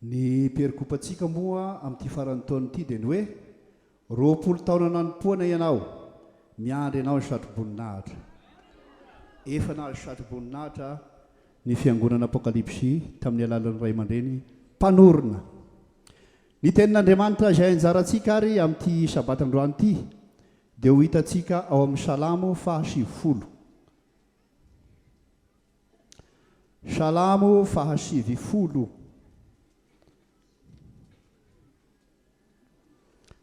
Ny perikopantsika moa amin'ity faran'ny taona ity dia ny hoe, 20 taona nanompoana ianao, miandry anao ny satroboninahitra. Efa nahazo satroboninahitra ny Fiangonana Apokalypsy tamin'ny alalan'ny ray aman-dreny mpanorina. Ny Tenin'Andriamanitra izay anjarantsika ary amin'ity Sabata androany ity dia ho hitantsika ao amin'ny Salamo faha 90. Salamo faha 90.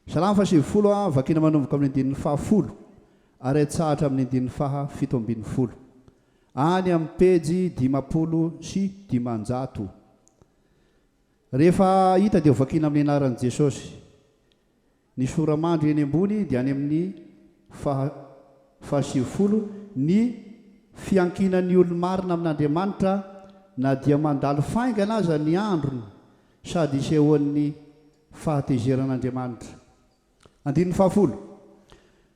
Salamo faha 90 a, vakina manomboka amin'ny andininy faha 10 ary atsahatra amin'ny andininy faha 17. Any amin'ny pejy 550. Rehefa hita dia ho vakina amin'ny anaran'i Jesosy. Ny sora-mandry eny ambony dia any amin'ny faha faha-90, ny fiankinan'ny olo-marina amin'Andriamanitra na dia mandalo faingana aza ny androny sady isehoan'ny fahatezeran'Andriamanitra. Andininy fahafolo.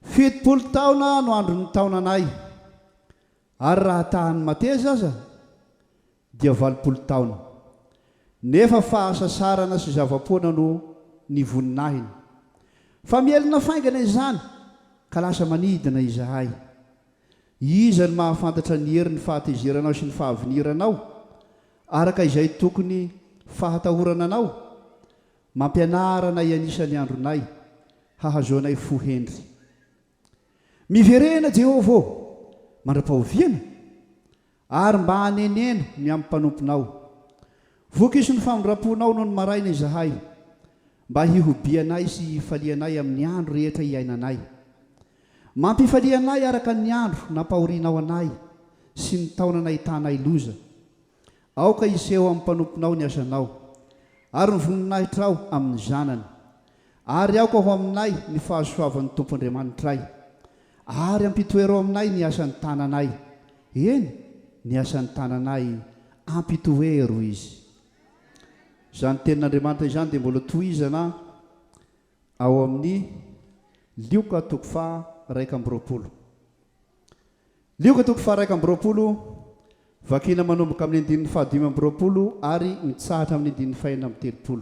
70 taona no andron'ny taonanay, ary raha tahan'ny mateza aza dia 80 taona. Nefa fahasasarana sy zava-poana no ny voninahiny. Fa mihelina faingana izany, ka lasa manidina izahay. Iza no mahafantatra ny herin'ny fahatezeranao sy ny fahaviniranao, araka izay tokony fahatahorana anao? Mampianara anay anisan'ny andronay, hahazoanay fo hendry. Miverena, Jehovah ô, mandra-pahoviana? Ary mba haneneno ny amin'ny mpanomponao. Vokiso ny famindram-ponao nony maraina izahay, mba hihobianay sy hifalianay amin'ny andro rehetra iainanay. Mampifalia anay araka ny andro nampahorianao anay sy ny taona nahitanay loza. Aoka hiseho amin'ny mpanomponao ny asanao, ary ny voninahitrao amin'ny zanany. Ary aoka ho aminay ny fahasoavan'ny Tompo Andriamanitray, ary ampitoero aminay ny asan'ny tananay, eny, ny asan'ny tananay ampitoero izy. Izany tenin'Andriamanitra izany dia mbola tohizana ao amin'ny Lioka toko faha 21. Lioka toko faha 21, vakina manomboka amin'ny andininy faha 25 ary mitsahatra amin'ny andininy faha 36.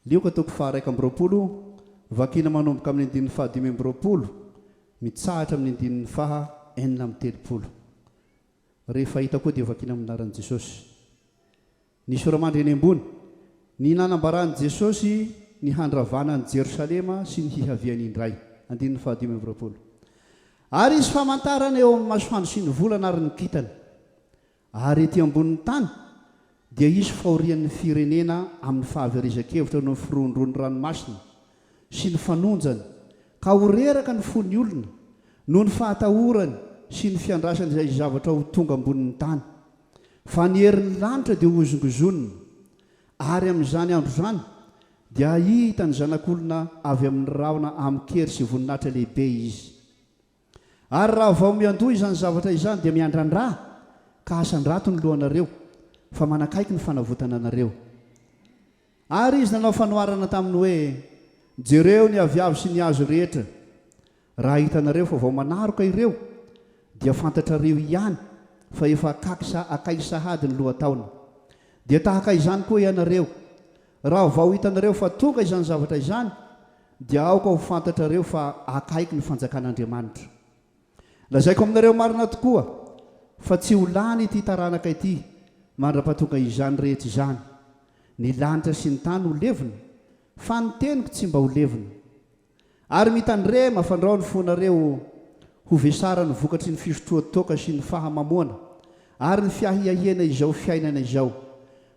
Lioka toko faha 21, vakina manomboka amin'ny andininy faha 25, mitsahatra amin'ny andininy faha 36. Rehefa hita koa dia vakina amin'ny anaran'i Jesosy. Ny sora-mandry eny ambony, ny nanambaran'i Jesosy ny handravana an'i Jerosalema sy ny hihaviany indray. Andininy faha 25. Ary hisy famantarana eo amin'ny masoandro sy ny volana ary ny kintana. Ary ety ambonin'ny tany dia hisy fahorian'ny firenena amin'ny fahaverezan-kevitra noho ny firohondrohon'ny ranomasina sy ny fanonjany, ka ho reraka ny fon'ny olona noho ny fahatahorany sy ny fiandrasany izay zavatra ho tonga ambonin'ny tany. Fa ny herin'ny lanitra dia hohozongozonina, ary amin'izany andro izany dia hahita ny Zanak'olona avy amin'ny rahona amin-kery sy voninahitra lehibe izy. Ary raha vao miandoha izany zavatra izany dia miandrandrà ka asandrato ny lohanareo, fa manakaiky ny fanavotana anareo. Ary izy nanao fanoharana taminy hoe, Jereo ny aviavy sy ny hazo rehetra, raha hitanareo fa vao manaroka ireo, dia fantatrareo ihany fa efa akaky sa akaiky sahady ny lohataona. Dia tahaka izany koa ianareo, raha vao hitanareo fa tonga izany zavatra izany, dia aoka ho fantatrareo fa akaiky ny fanjakan'Andriamanitra. Lazaiko aminareo marina tokoa fa tsy ho lany ity taranaka ity mandra-pahatonga izany rehetra izany. Ny lanitra sy ny tany ho levona, fa ny teniko tsy mba ho levona. Ary mitandrema fandrao ny fonareo ho vesaran'ny vokatry ny fisotroan-toaka sy ny fahamamoana ary ny fiahiahiana izao fiainana izao,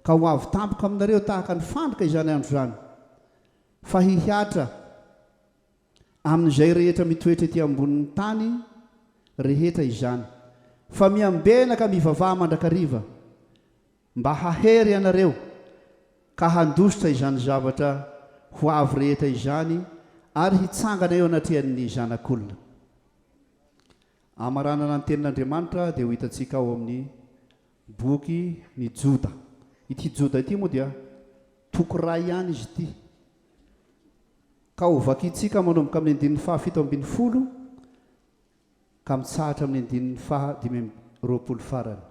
ka ho avy tampoka aminareo tahaka ny fandrika izany andro izany. Fa hihatra amin'izay rehetra mitoetra ety ambonin'ny tany rehetra izany. Fa miambena ka mivavaha mandrakariva, mba hahery ianareo ka handositra izany zavatra ho avy rehetra izany ary hitsangana eo anatrehan'ny Zanak'olona. Hamaranana ny Tenin'Andriamanitra dia ho hitantsika ao amin'ny Boky ny Joda. Ity Joda ity moa dia toko iray ihany izy ity. Ka ho vakintsika manomboka amin'ny andininy faha 17 ka mitsahatra amin'ny andininy faha 25 farany.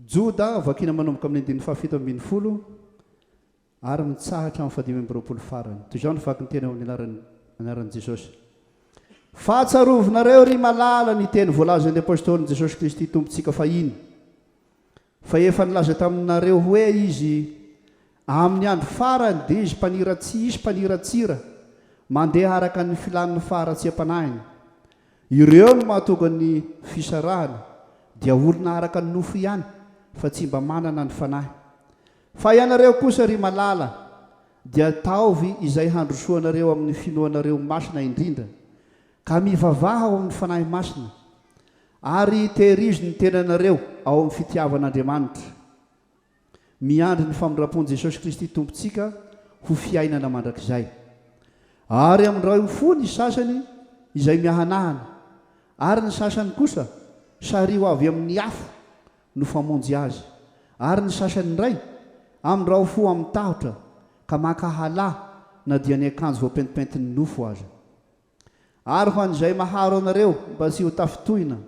Joda, vakina manomboka amin'ny andininy fahafito ambin'ny folo ary mitsahatra amin'ny faha-25 farany. Toy izao ny vaky ny teny ao amin'ny anaran'ny anaran'i Jesosy. Fa tsarovinareo, ry malala, ny teny voalazan'ny apôstôlin'i Jesosy Kristy Tompontsika fahiny, fa efa nilaza taminareo hoe izy, Amin'ny andro farany dia izy mpaniratsy hisy mpaniratsira mandeha araka ny filan'ny faharatsiam-panahiny. Ireo no mahatonga ny fisarahana, dia olona araka ny nofo ihany fa tsy mba manana ny Fanahy. Fa ianareo kosa, ry malala, dia ataovy izay handrosoanareo amin'ny finoanareo masina indrindra, ka mivavaha ao amin'ny Fanahy Masina, ary tehirizo ny tenanareo ao amin'ny fitiavan'Andriamanitra. Miandry ny famindram-pon'i Jesosy Kristy Tompontsika ho fiainana mandrakizay. Ary amindrao fo ny sasany izay miahanahana, ary ny sasany kosa sariho avy amin'ny afo no famonjy azy, ary ny sasany indray amindrao fo amin'ny tahotra ka mankahalà na dia ny akanjo voapentipentin'ny nofo aza. Ary ho an'izay maharo anareo mba tsy ho tafintohina,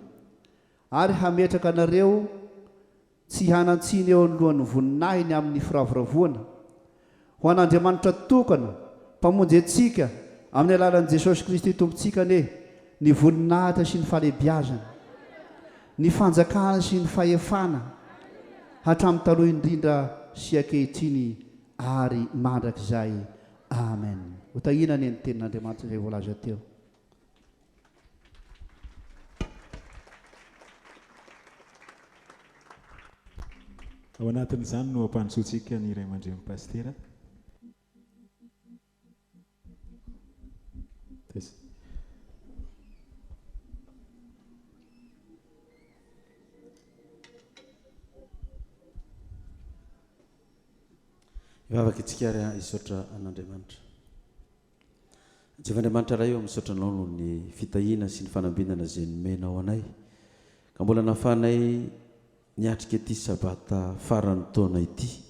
ary hametraka anareo tsy hanan-tsiny eo anoloan'ny voninahiny amin'ny firavoravoana. Ho an'Andriamanitra tokana, Mpamonjy antsika, amin'ny alalan'i Jesosy Kristy Tompontsika anie, ny voninahitra sy ny fahalehibiazana, ny fanjakana sy ny fahefana, hatramin'ny taloha indrindra sy ankehitriny ary mandrakizay. Amen. Hotahiana anie ny tenin'Andriamanitra izay voalaza teo. Ao anatin'izany no ampandrosoantsika ny ray aman-drenin'ny pasitera. Hivavaka isika ary hisaotra an'Andriamanitra. Jehovah Andriamanitra Ray ô, misaotra Anao noho ny fitahiana sy ny fanambinana izay nomenao anay, ka mbola nahafahanay niatrika ity Sabata faran'ny taona ity,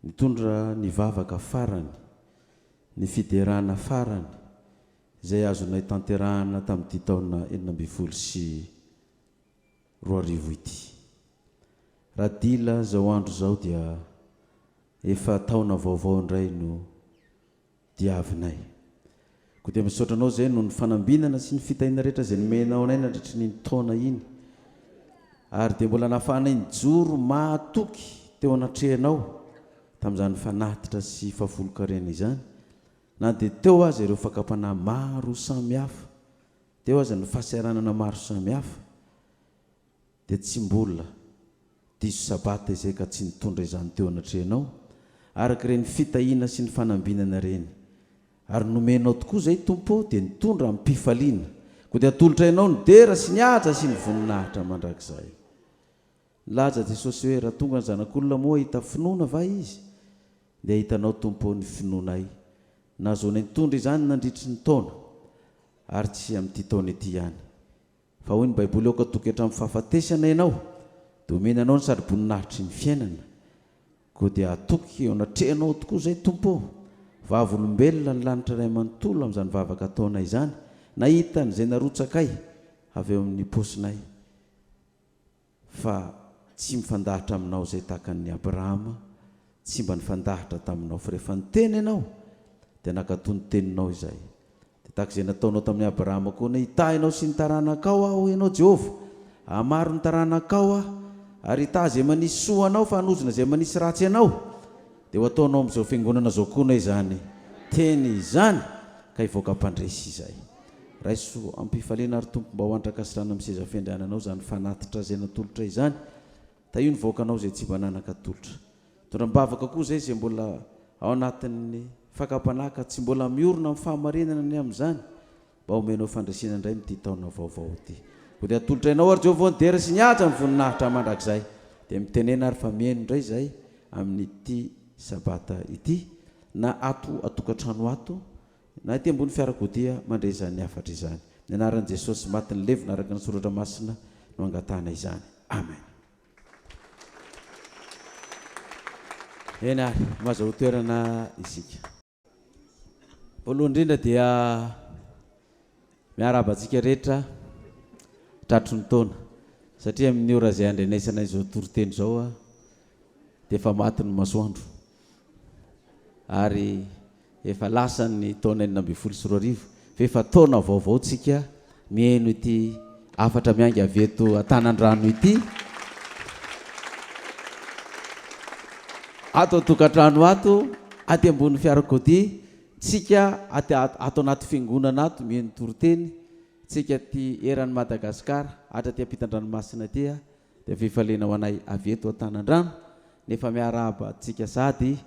nitondra ny vavaka farany, ny fiderana farany izay azonay tanterahana tamin'ity taona 2016 ity. Raha dila izao andro izao dia efa taona vaovao indray no diavinay. Koa dia misaotra Anao izay noho ny fanambinana sy ny fitahiana rehetra izay nomenao anay nandritry ny iny taona iny. Ary dia mbola nahafahanay nijoro mahatoky teo anatrehanao tamin'izany fanatitra sy fahafolonkarena izany, na dia teo aza ireo fakam-panahy maro samihafa, teo aza ny fahasahiranana maro samihafa. dia tsy mbola diso Sabata izay ka tsy nitondra izany teo anatrehanao, araka ireny fitahiana sy ny fanambinana ireny. Ary nomenao tokoa izay, Tompo ô, dia nitondra amim-pifaliana. Koa dia atolotray Anao ny dera sy ny haja sy ny voninahitra mandrakizay. Nilaza Jesosy hoe, Raha tonga ny Zanak'olona moa hahita finoana va Izy? Dia hitanao, Tompo ô, ny finoanay. Nahazoanay nitondra izany nandritry ny taona, ary tsy amin'ity taona ity ihany. Fa hoy ny Baiboly aoka toky hatramin'ny fahafatesana ianao dia omena anao ny satroboninahitry ny fiainana. Koa dia hatoky eo anatrehanao tokoa izay Tompo ô! Vavolombelona ny lanitra iray manontolo amin'izany vavaka ataonay izany, nahita an'izay narotsakay avy eo amin'ny paosinay fa tsy mifandahatra aminao izay tahaka an'i Abrahama tsy mba nifandahatra taminao fa rehefa niteny ianao dia nankatò ny teninao izay dia tahaka izay nataonao tamin'i Abrahama koa hoe hitahy anao sy ny taranakao aho ianao Jehovah hahamaro ny taranakao aho ary hitahy izay manisy soa anao fa hanozona izay manisy ratsy anao dia ho ataonao amin'izao fiangonana izao koa nay izany teny izany ka hivoaka mpandresy izay Raiso am-pifaliana ary Tompo mba ho andrakasitrana amin'ny seza fiandriananao izany fanatitra izay natolotra izany. Tahio ny vahoakanao izay tsy mba nanan-katolotra. Tondram-bavaka koa izay izay mbola ao anatin'ny fakam-panahy ka tsy mbola miorina amin'ny fahamarinana ny amin'izany mba homenao fandresena indray amin'ity taona vaovao ity. Koa dia atolotra Anao ary Jehovah ny dera sy ny haja ny voninahitra mandrakizay. Dia mitenena ary fa mihaino indray izay amin'ity sabata ity na ato an-tokantrano ato Na ety ambony fiarakodia mandre izany hafatra izany. Ny anaran'i Jesosy maty nilevina araka ny Soratra Masina no angatahana izany. Amen. Eny ary, mahazahoa toerana isika. Voalohany indrindra dia miarahaba antsika rehetra tratry ny taona. Satria amin'ny ora izay andrenesana izao toriteny izao dia efa maty ny masoandro. Ary efa lasa ny taona 2016 fa efa taona vaovao tsika mihaino ity hafatra miainga avy eto Antanandrano ity. Ato an-tokantrano ato, aty ambony fiarakodia, tsika aty ato anaty fiangonana ato mihaino toriteny, tsika aty eran'i Madagasikara hatraty ampitan-dranomasina aty dia fifaliana ho anay avy eto Antanandrano nefa miarahaba antsika sahady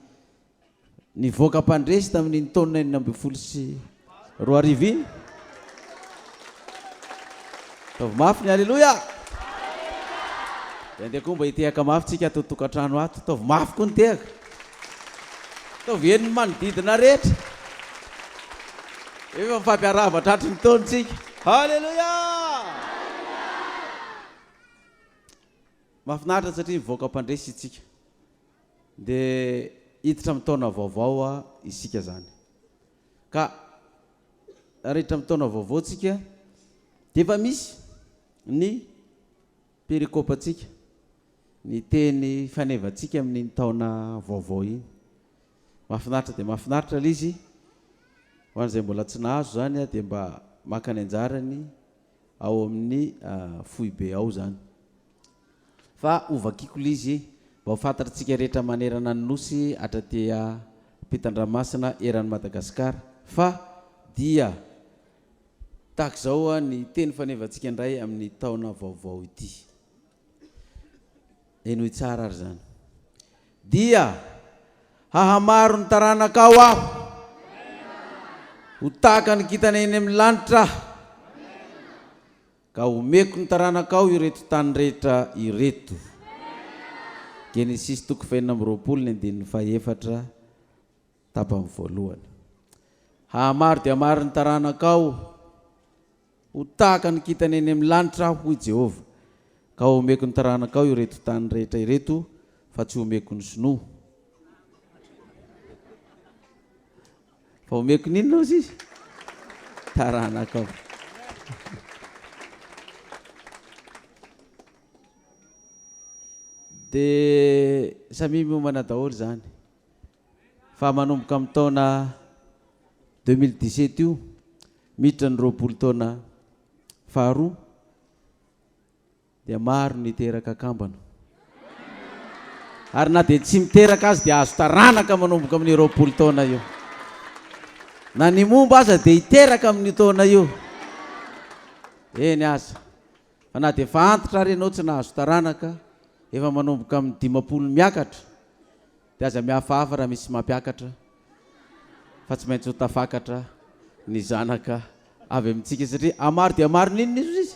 nivoaka mpandresy tamin'iny taona 2016 iny. Ataovy mafy ny Aleloia! Dia andeha koa mba hitehaka mafy tsika ato tokantrano ato. Ataovy mafy koa ny tehaka. Ataovy henon'ny manodidina rehetra. Efa mifampiarahaba tratry ny taona tsika. Aleloia! Mahafinaritra satria mivoaka mpandresy isika. Dia hiditra amin'ny taona vaovao isika izany. Ka raha hiditra amin'ny taona vaovao tsika dia efa misy ny perikopantsika, ny teny fanevantsika amin'iny taona vaovao iny. Mahafinaritra dia mahafinaritra ilay izy. Ho an'izay mbola tsy nahazo izany dia mba maka ny anjarany ao amin'ny foibe ao izany. Fa hovakiko ilay izy mba ho fantatr'tsika rehetra manerana ny Nosy hatraty ampitan-dranomasina eran'i Madagasikara fa dia tahaka izao ny teny fanevantsika indray amin'ny taona vaovao ity. Henoy tsara ary izany. Dia hahamaro ny taranakao Aho, ho tahaka ny kintana eny amin'ny lanitra Aho. Ka homeko ny taranakao ireto tany rehetra ireto. Genesisy toko fahenina amby 20 ny andininy fahefatra tapany voalohany. Hahamaro dia hamaro ny taranakao ho tahaka ny kintana eny amin'ny lanitra Aho, hoy Jehovah. Ka homeko ny taranakao ireto tany rehetra ireto, fa tsy homeko ny sinoa. Fa omeko n'inona ozy izy? Taranakao. Dia samia miomana daholo izany. Fa manomboka amin'ny taona 2017 io, miditra ny 20 taona faharoa, Dia maro ny hiteraka kambana. Ary na dia tsy miteraka aza dia azo taranaka manomboka amin'io 20 taona io. Na ny momba aza dia hiteraka amin'io taona io. Eny aza. Fa na dia efa antitra ary ianao tsy nahazo taranaka, efa manomboka amin'ny 50 miakatra, Dia aza mihafahafa raha misy mampiakatra fa tsy maintsy ho tafakatra ny zanaka avy amintsika satria hamaro dia maro n'inona izy izy?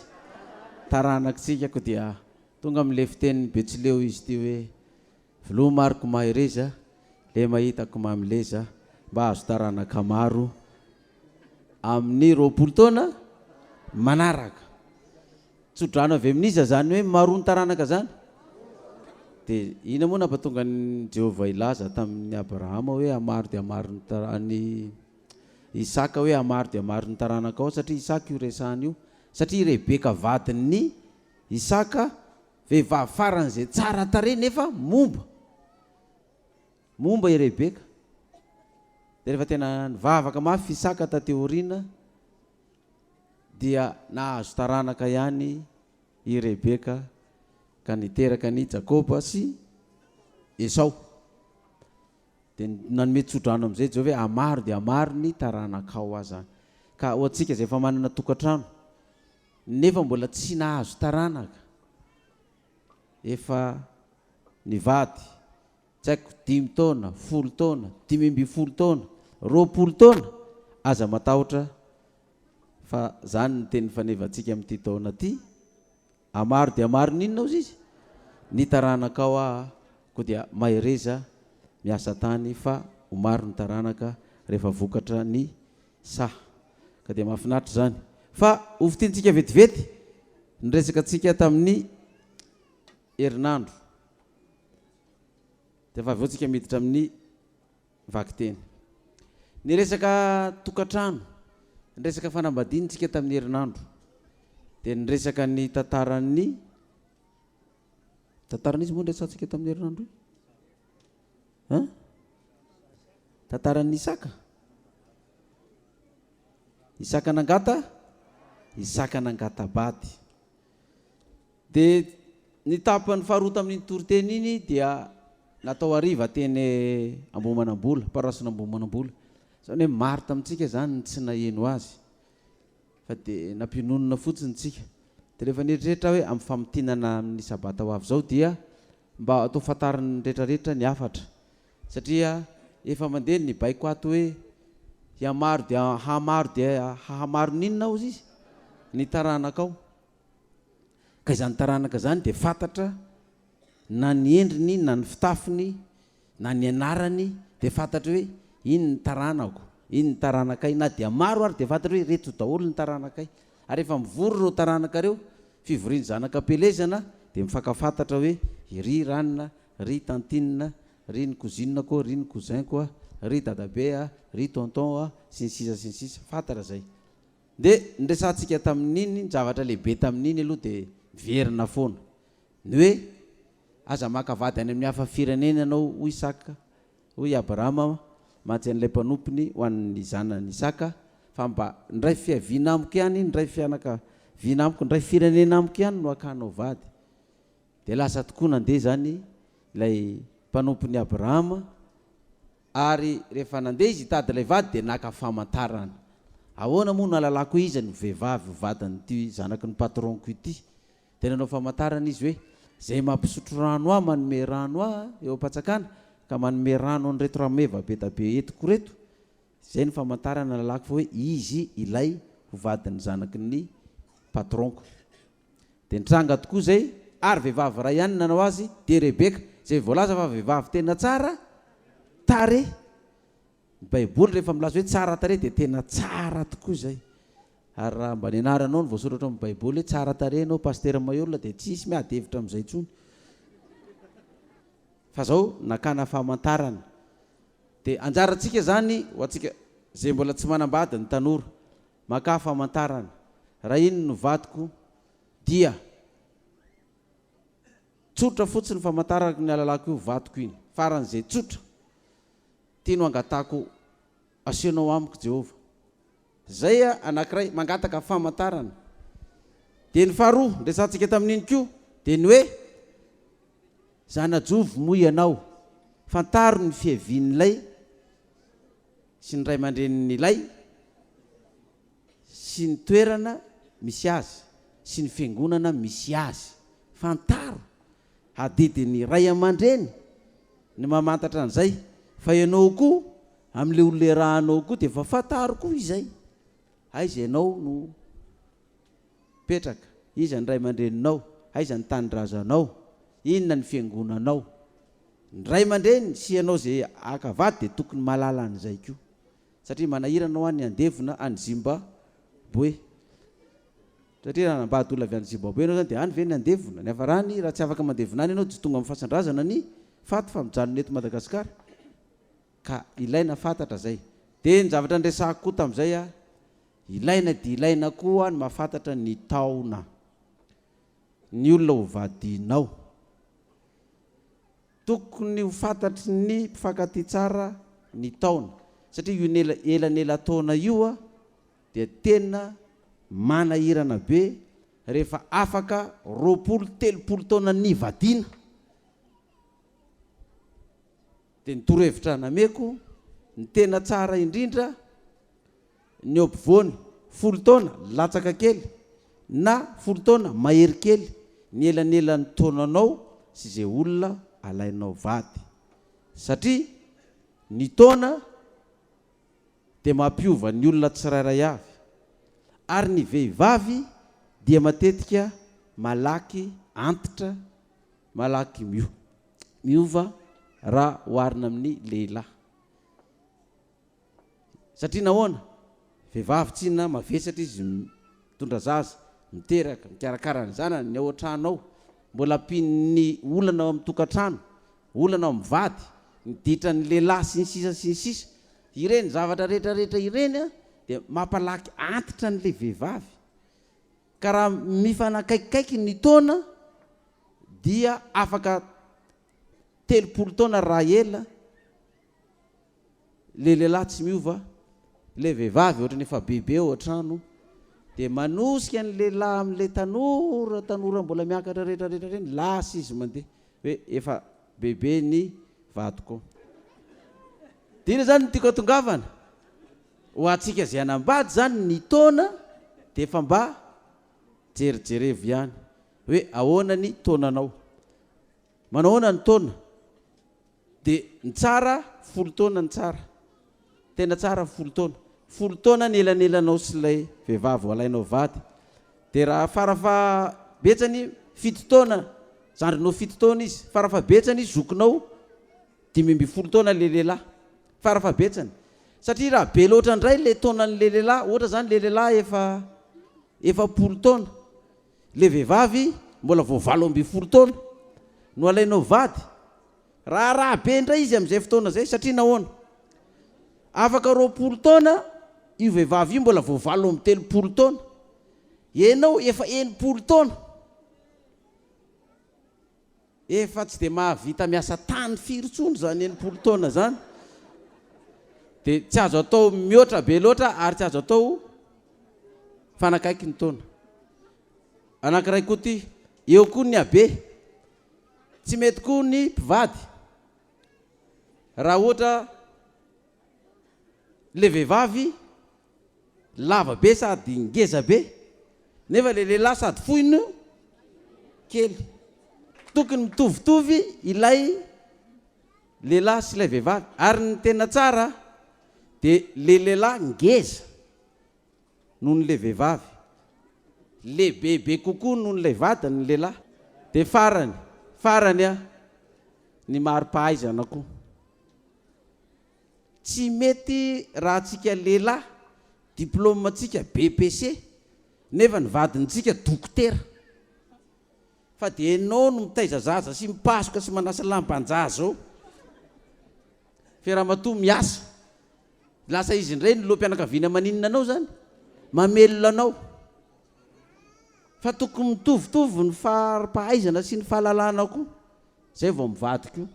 Taranakitsika ko dia tonga amin'ilay fitenin'ny betsileo izy ity hoe veloma ary ko mahereza le mahita ko mameleza mba hahazo taranaka maro amin'ny 20 taona manaraka. Tsodrano avy amin'iza izany hoe maroa ny taranaka izany? Dia inona moa nampatonga an'i Jehovah hilaza tamin'i Abrahama hoe hamaro dia hamaro ny an'i Isaka hoe hamaro dia hamaro ny taranakao? Satria Isaka io resahana io. Satria i Rebeka vadin'i Isaka, vehivavy faran'izay tsara tarehy nefa momba. Momba i Rebeka. Dia rehefa tena nivavaka mafy Isaka taty aoriana, dia nahazo taranaka ihany i Rebeka ka niteraka an'i Jakoba sy Esao. Dia nanome tsodrano amin'izay Jehovah hoe hamaro dia hamaro ny taranakao aza. Ka ho antsika izay efa manana tokantrano nefa mbola tsy nahazo taranaka, efa nivady, tsy haiko, dimy taona, folo taona, 15 taona, 20 taona, aza matahotra fa zany ny teny fanevantsika amin'ity taona ity, hamaro dia hamaro ny inona ozy izy? Ny taranakao aa, koa dia mahereza miasa tany fa ho maro ny taranaka rehefa vokatra ny saha. Ka dia mahafinaritra izany. Fa ho fintintsika vetivety ny resaka antsika tamin'ny herinandro. Dia efa avy eo tsika miditra amin'ny vakiteny. Ny resaka tokantrano, ny resaka fanambadiana tsika tamin'ny herinandro. Dia niresaka ny tantaran'ny. Tantaran'iza moa no resahantsika tamin'ny herinandro iny? Hein? Tantaran'i Isaka? Isaka nangata? Isaka nangata-bady. Dia ny tapany faharoa tamin'iny toriteny iny dia natao hariva teny Ambohimanambola, paroasin'Ambohimanambola. Izany hoe maro tamintsika izany ny tsy naheno azy fa dia nampiononina fotsiny tsika. Dia rehefa nieritreritra aho hoe amin'ny famintinana amin'ny sabata ho avy izao dia mba atao fantarin'ny rehetrarehetra ny hafatra satria efa mandeha ny baiko ato hoe hihamaro dia hahamaro dia hahamaro ny inona hozy izy? Ny taranakao. Ka izany taranaka izany dia fantatra na ny endriny na ny fitafiny na ny anarany dia fantatra hoe iny ny taranako, iny ny taranakay na dia maro ary dia fantatra hoe ireto daholo ny taranakay. Ary rehefa mivory ireo taranaka ireo, fivorian'ny zanaka am-pielezana dia mifankafantatra hoe iry ranona, ry tantine, ry ny cousine-ko, ry ny cousin-ko, ry dadabe a, ry tonton a, sy ny sisa sy ny sisa, fantatra izay. Dia niresahantsika tamin'iny, ny zavatra lehibe tamin'iny aloha dia miverina foana. Ny hoe, aza maka vady any amin'ny hafa firenena ianao, hoy Isaka, hoy i Abrahama mantsy an'ilay mpanompony ho an'ny zanany Isaka, fa mba ny iray fiaviana amiko ihany, ny iray fianakaviana amiko, ny iray firenena amiko ihany no hakanao vady. Dia lasa tokoa nandeha izany ilay mpanompon'i Abrahama, Ary rehefa nandeha izy hitady ilay vady dia naka famantarana. Ahoana moa no ahalalako hoe iza no vehivavy ho vadin'ity zanaky ny patron-ko ity? Dia nanao famantarana izy hoe, Izay mampisotro rano ahy manome rano ahy eo am-patsakana ka manome rano an'ireto rameva be da be entiko ireto, izay no famantarana ahalalako fa hoe izy ilay ho vadin'ny zanaky ny patron-ko. Dia nitranga tokoa izay, ary vehivavy iray ihany nanao azy, dia Rebeka, izay voalaza fa vehivavy tena tsara tarehy. Ny Baiboly rehefa milaza hoe tsara tarehy dia tena tsara tokoa izay. Ary raha mba ny anaranao no voasoratra ao amin'ny Baiboly hoe tsara tarehy ianao Pasitera Maheola dia tsy hisy miady hevitra amin'izay intsony. Fa izao nakana famantarana. Dia anjarantsika izany ho antsika izay mbola tsy manambady ny tanora. Makà famantarana. Raha iny no vadiko dia tsotra fotsiny famantarako ny alalako io vadiko iny. Faran'izay tsotra. Ty no angatahako asehonao amiko Jehovah. Zay anankiray mangataka famantarana. Dia ny faharoa niresahantsika tamin'iny koa dia ny hoe zana-jovy moa ianao. Fantaro ny fiavian'ilay sy ny ray aman-drenin'ilay sy ny toerana misy azy sy ny fiangonana misy azy. Fantaro, adidin'ny ray aman-dreny ny mamantatra an'izay fa ianao koa amin'ilay olona iarahanao koa dia efa fantaro koa izay. Aiza ianao no mipetraka, iza ny ray aman-dreninao, aiza ny tanindrazanao, inona ny fiangonanao. Ny ray aman-dreny sy ianao izay haka vady dia tokony mahalala an'izay koa. Satria manahirana hoa ny handevona any Zimbaboe. Satria raha hanambady olona avy any Zimbaboe ianao izany dia any ve ny handevona? Ny hafarany raha tsy afaka mandevona any ianao dia tsy tonga amin'ny fasan-drazana ny faty fa mijanona eto Madagasikara. Ka ilaina fantatra izay. Dia ny zavatra niresahako koa tamin'izay a, ilaina dia ilaina koa ny mahafantatra ny taona ny olona ho vadinao. Tokony ho fantatry ny mpifankatia tsara ny taona satria io elanelan-taona io dia tena manahirana be rehefa afaka 20, 30 taona nivadiana. Dia ny torohevitra nameko, ny tena tsara indrindra ny eo ampovoany, folo taona latsaka kely na folo taona mahery kely ny elanelan'ny taonanao sy izay olona alainao vady. Satria ny taona dia mampiova ny olona tsirairay avy. Ary ny vehivavy dia matetika malaky antitra, malaky miova raha oharina amin'ny lehilahy. Satria nahoana? Vehivavy tsinona mavesatra izy mitondra zaza, miteraka, mikarakara ny zanany, ny ao an-trano ao. Mbola ampian'ny olana ao amin'ny tokantrano, olana ao amin'ny vady, ny ditran'ny lehilahy sy ny sisa sy ny sisa. Ireny zavatra rehetra rehetra ireny dia mampalaky antitra an'ilay vehivavy. Ka raha mifanakaikikaiky ny taona. dia afaka 30 taona raha ela, le lehilahy tsy miova, le vehivavy ohatran'ny efa bebe ao an-trano dia manosika ny lehilahy amin'ilay tanora tanora mbola miakatra rehetra rehetra ireny, lasa izy mandeha hoe efa bebe ny vadiko. Dia inona izany no tiako hatongavana? Ho antsika izay hanambady izany ny taona dia efa mba jerijerevo ihany hoe ahoana ny taonanao. Manao ahoana ny taona? Dia ny tsara folo taona ny tsara. Tena tsara folo taona. Folo taona ny elanelanao sy ilay vehivavy ho alainao vady. Dia raha farafaha betsany fito taona, zandrinao fito taona izy, farafaha betsany zokinao 15 taona ilay lehilahy. Farafaha betsany. Satria raha be loatra indray ilay taonan'ilay lehilahy, ohatra izany ilay lehilahy efa 40 taona, ilay vehivavy mbola vao 18 taona no alainao vady, Raharaha be indray izy amin'izay fotoana izay, satria nahoana? Afaka 20 taona io vehivavy io mbola vao 38 taona, ianao efa 60 taona, efa tsy dia mahavita miasa tany firy intsony izany 60 taona izany, dia tsy azo atao mihoatra be loatra ary tsy azo atao mifanakaiky ny taona. Anankiray koa ity, eo koa ny habe. Tsy mety koa ny mpivady raha ohatra le vehivavy lava be sady ngeza be nefa le lehilahy sady fohy no kely. Tokony mitovitovy ilay lehilahy sy ilay vehivavy ary ny tena tsara dia le lehilahy ngeza. noho ny le vehivavy. Lehibebe kokoa noho ny lay vadiny ny lehilahy. Dia farany, farany a, ny mari-pahaizana koa. Tsy mety raha antsika lehilahy, diplôme-ntsika BEPC, nefa ny vadintsika dokotera. Fa dia enao no mitaiza zaza sy mipasoka sy manasa lamban-jaza ao. Fe ramatoa miasa. Lasa izy indray ny loham-pianakaviana maninona anao zany? Mamelona anao. Fa tokony mitovitovy ny fari-pahaizana sy ny fahalalana koa, zay vao mivady koa.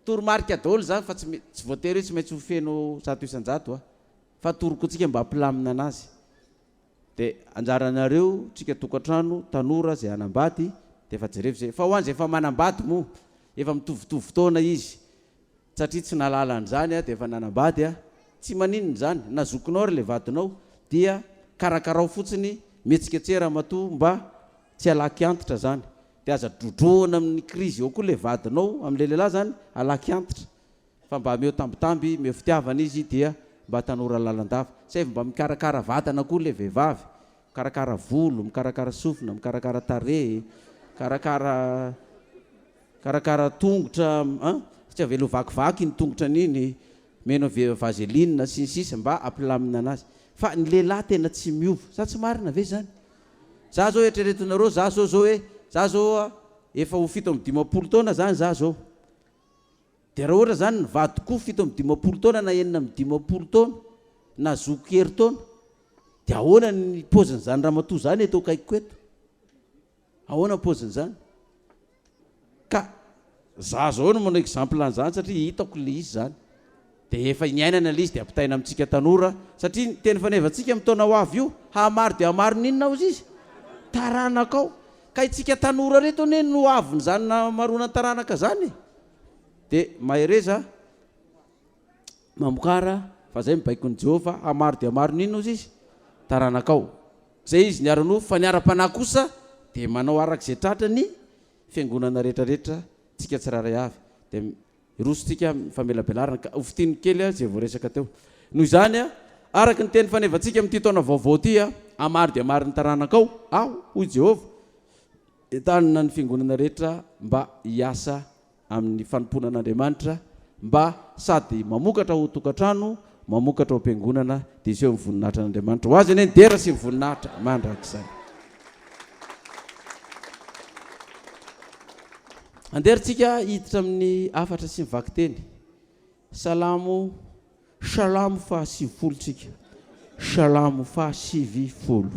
Toromarika daholo zany fa tsy tsy voatery hoe tsy maintsy ho feno 100% a. Fa atoroko antsika mba hampilamina anazy. Dia anjaranareo tsika tokantrano, tanora zay hanambady dia efa jerevo zay. Fa ho an'izay efa manambady moa, efa mitovitovy taona izy, Satria tsy nahalala an'izany aho dia efa nanambady aho. Tsy maninona izany, na zokinao ary ilay vadinao dia karakarao fotsiny, mihetsiketseha ramatoa mba tsy halaky antitra izany. Dia aza drodrohana amin'ny krizy eo koa ilay vadinao, amin'ilay lehilahy izany, halaky antitra. Fa mba ameo tambitamby, omeo fitiavana izy dia mba tanora lalandava. Saivo mba mikarakara vatana koa ilay vehivavy, mikarakara volo, mikarakara sofina, mikarakara tarehy, mikarakara. Karakara tongotra an, tsy avela ho vakivaky iny tongotrany iny, meno vaseline sy ny sisa mba hampilamina anazy. Fa ny lehilahy tena tsy miova. Sa tsy marina ve izany? Za zao eritreretinareo za zao zao hoe za zao efa ho 57 taona zany za zao. Dia raha ohatra zany ny vadiko 57 taona na 56 taona na zoky herintaona dia ahoana ny paozin'izany ramatoa zany eto akaikiko eto? Ahoana paozin'izany? Ka za zao no manao exemple an'izany satria hitako le izy zany. De efa niainana le izy de ampitaina amintsika tanora satria ny teny fanevantsika amin'ny taona ho avy io, hahamaro dia hahamaro ny inona hozy izy? Taranakao. Ka itsika tanora reto anie no avin'izany nahamaroana ny taranaka zany e. De mahereza mamokara fa zay ny baikon'i Jehovah, hahamaro dia hahamaro ny inona hozy izy? Taranakao. Zay izy ny ara-nofo fa ny ara-panahy kosa dia manao araka izay tratra ny fiangonana rehetra rehetra tsika tsirairay avy dia miroso tsika amin'ny famelabelarana ka ho fintiniko kely izay voaresaka teo. Noho izany araka ny teny fanevantsika amin'ity taona vaovao ity hamaro dia maro ny taranakao aho hoy Jehovah entanina ny fiangonana rehetra mba hiasa amin'ny fanompoana an'Andriamanitra mba sady mamokatra ao tokantrano, mamokatra ao am-piangonana dia hiseho ny voninahitran'Andriamanitra. Ho Azy anie ny dera sy ny voninahitra mandrakizay. Andeha ry tsika hiditra amin'ny hafatra sy ny vakiteny. Salamo Salamo faha 90 tsika. Salamo faha 90.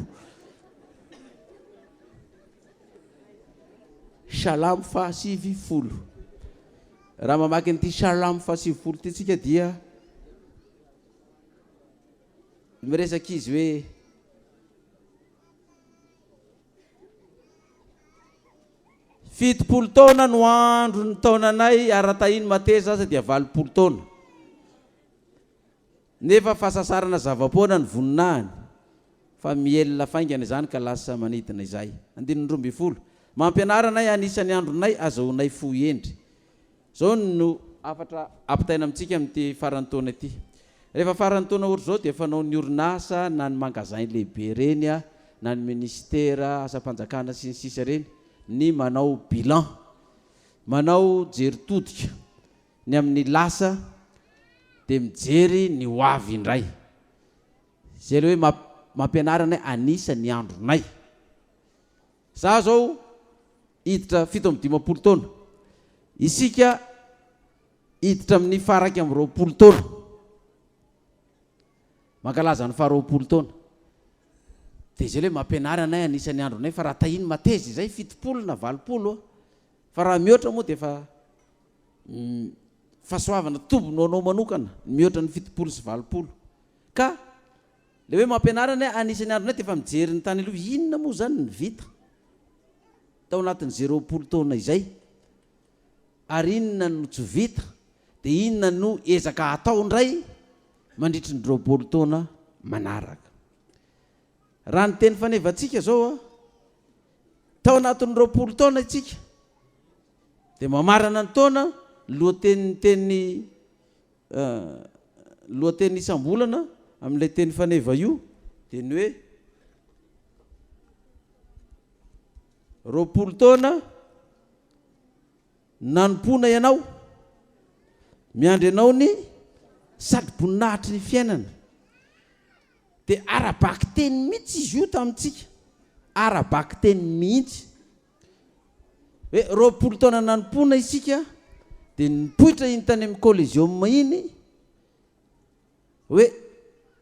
Salamo faha 90. Raha mamaky an'ity Salamo faha 90 ity tsika dia miresaka izy hoe 70 taona no andro ny taonanay ary raha tahiny mateza aza dia 80 taona. Nefa fahasasarana zava-poana ny voninahiny, fa mihelina faingana izany ka lasa manidina izay. Andininy 12. Mampianara anay hanisa ny andronay azahoanay fo hendry. Izao no hafatra ampitaina amintsika amin'ity faran'ny taona ity. Rehefa faran'ny taona ohatr'izao dia fanaon'ny orinasa na ny magasin lehibe ireny na ny minisitera, asam-panjakana sy ny sisa ireny ny manao bilan. Manao jery todika. Ny amin'ny lasa dia mijery ny ho avy indray. Izay ilay hoe mampianara anay anisa ny andronay. Za zao hiditra 57 taona. Isika hiditra amin'ny faha 21 taona. Mankalaza ny faha 20 taona. Dia izay ilay hoe mampianara anay anisa ny andronay fa raha tahiny mateza izay 70 na 80 fa raha mihoatra moa dia efa Fahasoavana tombony ho anao manokana ny mihoatra ny 80. Ka le hoe mampianara anie anisan'ny andronay dia efa mijery ny tany aloha inona moa izany ny vita tao anatin'izay 20 taona izay ary inona no tsy vita dia inona no ezaka atao indray mandritry ny 20 taona manaraka. Raha ny teny fanevantsika izao a, tao anatin'ny 20 taona isika Dia mamarana ny taona ny lohatenin'ny teny lohateny isam-bolana amin'ilay teny faneva io dia ny hoe 20 taona nanompoana ianao, miandry anao ny satroboninahitry ny fiainana. Dia ara-bakiteny mihitsy izy io tamintsika, ara-bakiteny mihitsy. Hoe 20 taona nanompoana isika dia nipoitra iny tany amin'ny Coliseum iny hoe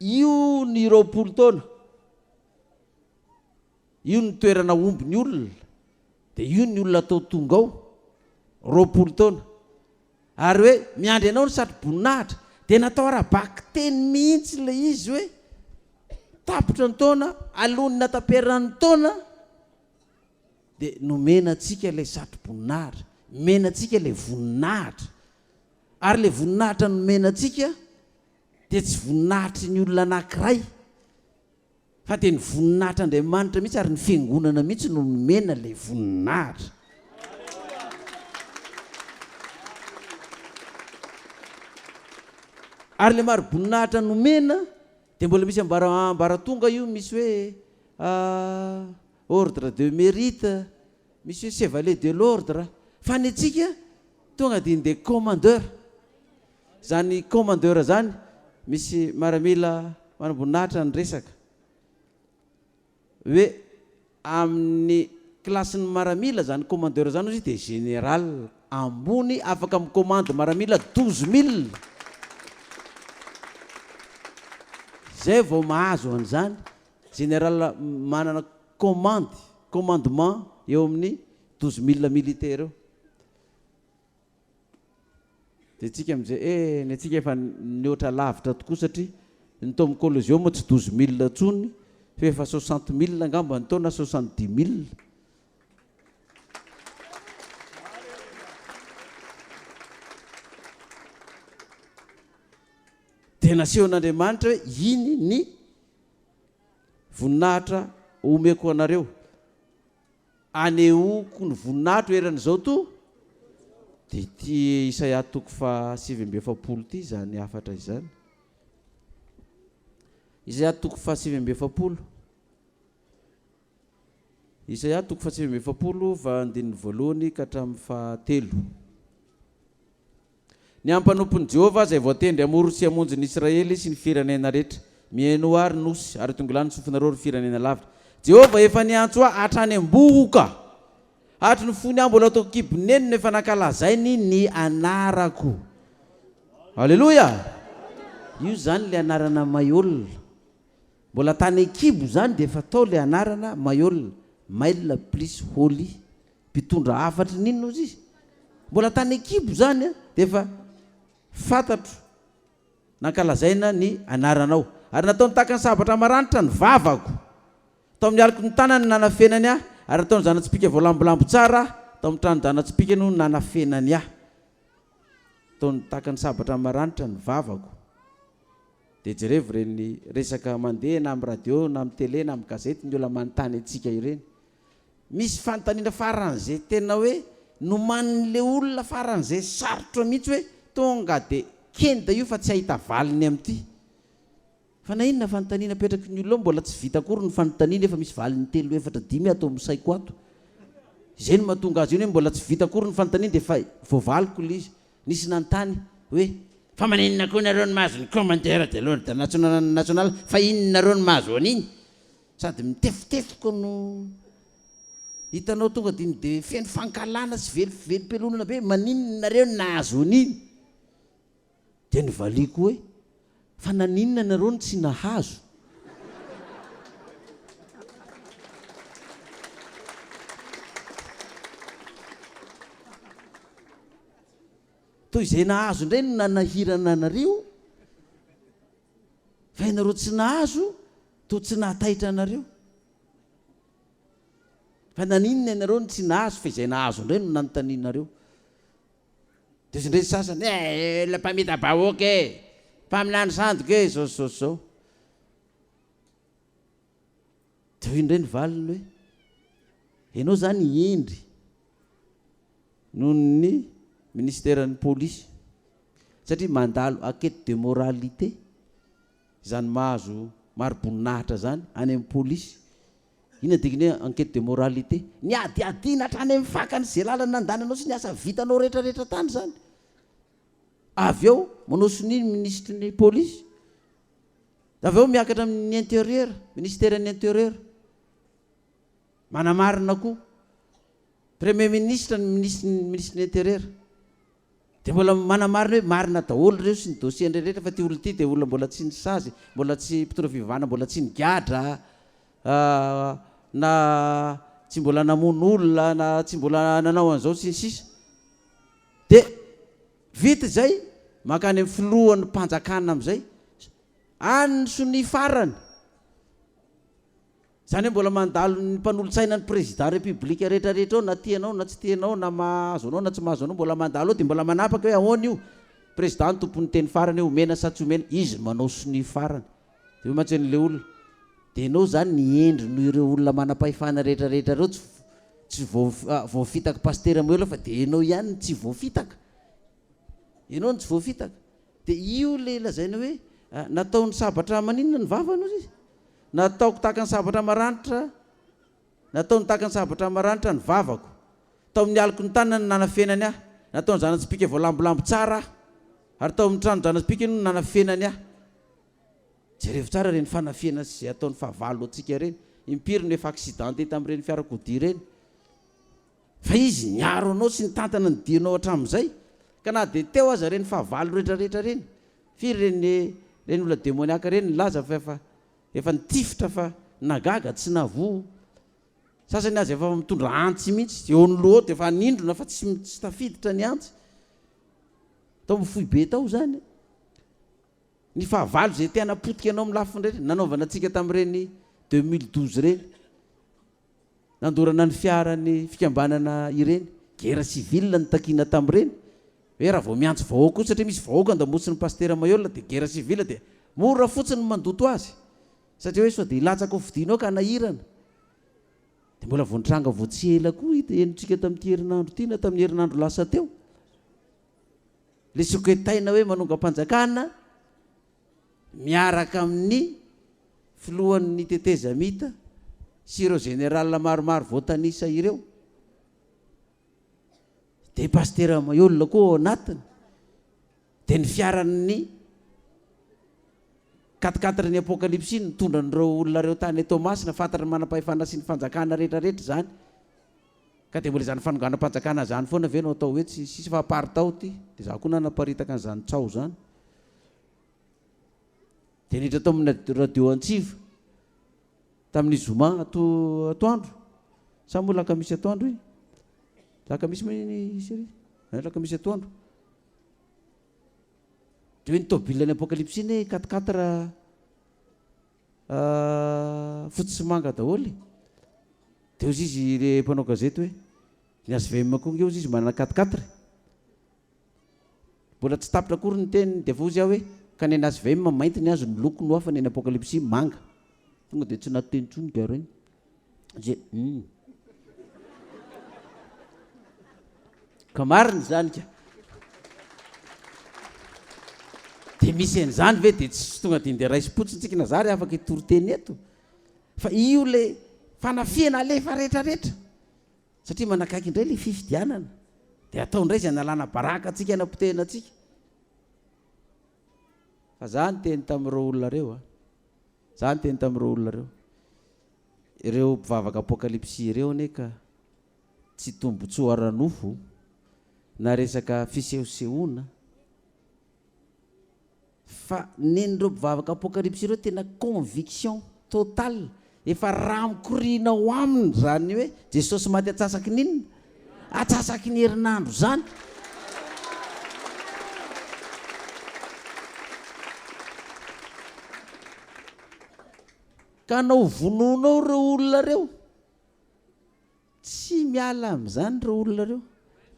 io ny 20 taona, io ny toerana omby ny olona, dia io ny olona atao tonga ao, 20 taona. Ary hoe miandry anao ny satroboninahitra. Dia natao ara-bakiteny mihitsy ilay izy hoe tapitra ny taona, alohan'ny nataperan'ny taona, Dia nomena antsika ilay satroboninahitra, nomena antsika ilay voninahitra. Ary ilay voninahitra nomena antsika dia tsy voninahitry ny olona anankiray, fa dia ny voninahitr'Andriamanitra mihitsy ary ny fiangonana mihitsy no nomena ilay voninahitra. Ary ilay mari-boninahitra nomena dia mbola misy ambara ambaratonga io, misy hoe Ordre de mérite, misy hoe chevalier de l'ordre, fa ny antsika tonga dia ndeha commandeur. Izany commandeur izany, misy maramila manamboninahitra niresaka hoe amin'ny kilasin'ny maramila izany commandeur izany hozy dia général ambony afaka mi-commande maramila 12 mille. Izay vao mahazo an'izany. Général manana commande, commandement eo amin'ny 12 mille militaires eo. Dia tsika amin'izay, eh, ny antsika efa nihoatra lavitra tokoa satria ny tao amin'ny Coliseum tsy 12 mille intsony fa efa 60 mille angamba ny tao na 70 mille. Dia nasehon'Andriamanitra hoe iny ny Voninahitra omeko anareo. Anehoako ny voninahitro eran'izao to. Dia ity Isaia toko faha 49 ity izany hafatra izany. Isaia toko faha 49. Isaia toko faha 49 va andininy voalohany ka hatramin'ny fahatelo. Ny amin'ny mpanompon'i Jehovah izay voatendry hamory sy hamonjy ny Israely sy ny firenena rehetra. Mihainoa ahy, ry nosy, ary tongilano ny sofinareo, ry firenena lavitra. Jehovah efa niantso ahy hatrany am-bohoka. Hatry ny fony aho mbola tao an-kibon'i neny no efa nankalazainy ny anarako. Aleloia! Io izany ilay anarana Mailhol. Mbola tany an-kibo izany dia efa tao ilay anarana Mailhol, Mail plus Holy. Mpitondra hafatry ny inona ozy izy? Mbola tany an-kibo izany dia efa fantatro nankalazaina ny anaranao. Ary nataony tahaka ny sabatra maranitra ny vavako. Tao amin'ny aloky ny tanany no nanafenany ahy, ary nataony zana-tsipìka voalambolambo tsara aho, tao amin'ny tranon-jana-tsipìka no nanafenany ahy. Nataony tahaka ny sabatra maranitra ny vavako. Dia jerevo ireny resaka mandeha na amin'ny radio na amin'ny tele na amin'ny gazety ny olona manontany antsika ireny. Misy fanontaniana faran'izay tena hoe nomanin'ilay olona faran'izay sarotra mihitsy hoe tonga dia kenda io fa tsy hahita valiny amin'ity. Fa na inona fanontaniana apetraky ny olona eo mbola tsy vita akory ny fanontaniana efa misy valiny telo efatra dimy ato amin'ny saiko ato. Izay no mahatonga azy io hoe mbola tsy vita akory ny fanontaniana dia efa voavaliko ilay izy. Nisy nanontany hoe fa maninona koa nareo no mahazo ny commandeur de l'ordre national national fa inona nareo no mahazo an'iny? Sady mitefotefoka no hitanao tonga dia de feno fankahalana sy velom-pelonana be, maninona nareo no nahazo an'iny? Dia novaliako hoe, fa naninona nareo no tsy nahazo? Toy izay nahazo indray no nanahirana anareo, fa ianareo tsy nahazo toa tsy nahataitra anareo. Fa naninona ianareo no tsy nahazo fa izay nahazo indray no nanontanianareo. Dia izy indray ny sasany, eh, ilay mpamita-bahoaka e, mpaminany sandoka e, izao sy izao sy izao. Dia hoy indray ny valiny hoe, ianao izany hendry noho ny minisiteran'ny polisy satria mandalo enquête de moralité izany mahazo mari-boninahitra izany any amin'ny polisy. Inona dikany hoe enquête de moralité? Nihadihadiana hatrany amin'ny fakany izay lalana nandananao sy ny asa vitanao rehetrarehetra tany izany. Avy eo manao sonia ny minisitry ny polisy. Avy eo miakatra amin'ny intérieur, minisiteran'ny intérieur. Manamarina koa. Premier ministre ny minisitry ny minisitry ny intérieur. Dia mbola manamarina hoe marina daholo ireo sy ny dossier ny rehetra fa ity olona ity dia olona mbola tsy nisazy, mbola tsy mpitondra fivavahana mbola tsy nigadra na tsy mbola namono olona na tsy mbola nanao an'izao sy ny sisa. Dia vita izay, mankany amin'ny filohan'ny mpanjakana amin'izay, any ny sonia farany. Izany hoe mbola mandalo ny mpanolotsaina ny président république rehetra rehetra ao na tianao na tsy tianao na mahazo anao na tsy mahazo anao mbola mandalo ao dia mbola manapaka hoe ahoana io président no tompon'ny teny farany hoe omena sa tsy omena izy no manao sonia farany dia hoy mantsy an'ilay olona dia ianao izany ny hendry noho ireo olona manam-pahefana rehetra rehetra ireo tsy tsy voafitaka pasitera Moela fa dia ianao ihany no tsy voafitaka ianao no tsy voafitaka dia io ilay lazaina hoe nataony sabatra maninona ny vavany hozy izy Nataoko tahaka ny sabatra maranitra, nataony tahaka ny sabatra maranitra ny vavako. Tao amin'ny aloky ny tanany no nanafenany ahy, nataony zana-tsipìka voalambolambo tsara aho, ary tao amin'ny tranon-jana-tsipìkany no nanafenany ahy. Jerevo tsara ireny fanafihana sy izay ataon'ny fahavalo antsika ireny. Impiry no efa accidenté tamin'ireny fiarakodia ireny. Fa izy niaro anao sy nitantana ny dianao hatramin'izay. Ka na dia teo aza ireny fahavalo rehetrarehetra ireny, firy ireny ireny olona demoniaka ireny nilaza fa efa efa nitifitra fa nagaga tsy nahavoa. Sasany aza efa mitondra antsy mihitsy, eo ny loha eo dia efa hanindrona fa tsy tsy tafiditra ny antsy. Tao amin'ny foibe tao izany. Ny fahavalo izay te hanapotika anao amin'ny lafiny rehetra, nanaovana antsika tamin'ireny 2012 ireny. Nandorana ny fiaran'ny fikambanana ireny. Guerre civile no takiana tamin'ireny. Hoe raha vao miantso vahoaka io satria misy vahoaka andamosin'ny Pasitera Maheola dia guerre civile dia mora fotsiny ny mandoto azy. Satria hoe sao dia hilatsaka ho fidiana ao ka hanahirana. Dia mbola vao nitranga vao tsy ela koa hita henontsika tamin'ity herinandro ity na tamin'ny herinandro lasa teo. Ilay soketaina hoe manongam-panjakana miaraka amin'ny filohan'ny tetezamita sy ireo général maromaro voatanisa ireo, dia Pasitera Maheolona koa ao anatiny, dia ny fiaran'ny quatre quatre ny Apokalypsy nitondra an'ireo olona ireo tany Toamasina, fantatry ny manam-pahefana sy ny fanjakana rehetrarehetra izany, ka dia mbola izany fanonganam-panjakana izany foana ve no atao hoe tsy sisa fa aparitao ity, dia izaho koa nanaparitaka an'izany tsaho izany. Dia niditra tao amin'ny radio Antsiva tamin'ny zoma ato atoandro sa moa alakamisy atoandro iny? Alakamisy moa iny chérie? Alakamisy atoandro. Dia hoe ny tôbila ny Apokalypsy anie quatre quatre fotsy sy manga daholo e. Dia hozy izy le mpanao gazety hoe ny HVM koa nge hozy izy manana quatre quatre. Mbola tsy tapitra akory ny teniny dia efa hozy aho hoe ka ny an'i HVM mainty ny azy ny lokony hoa fa ny an'i Apokalypsy manga. Tonga dia tsy nahateny intsony gars reny. Ze hum. Ka marina izany ka. Dia misy an'izany ve dia tsy tonga dia ndeha raisim-potsiny tsika na za ary afaka hitory teny eto. Fa io le fanafihana alefa rehetra rehetra. Satria manakaiky indray le fifidianana. Dia atao indray izay analana baraka antsika hanapotehina antsika. Fa za niteny tamin'ireo olona ireo a. Za niteny tamin'ireo olona ireo. Ireo mpivavaka apokalypsy ireo anie ka tsy tombotsoa ara-nofo na resaka fisehosehoana fa nen'ireo mpivavaka apokalypsy ireo tena conviction totale, efa rà mikoriana ao aminy izany hoe Jesosy maty atsasaky ny inona? Atsasaky ny herinandro izany. Ka anao vonoinao ireo olona ireo. Tsy miala amin'izany ireo olona ireo.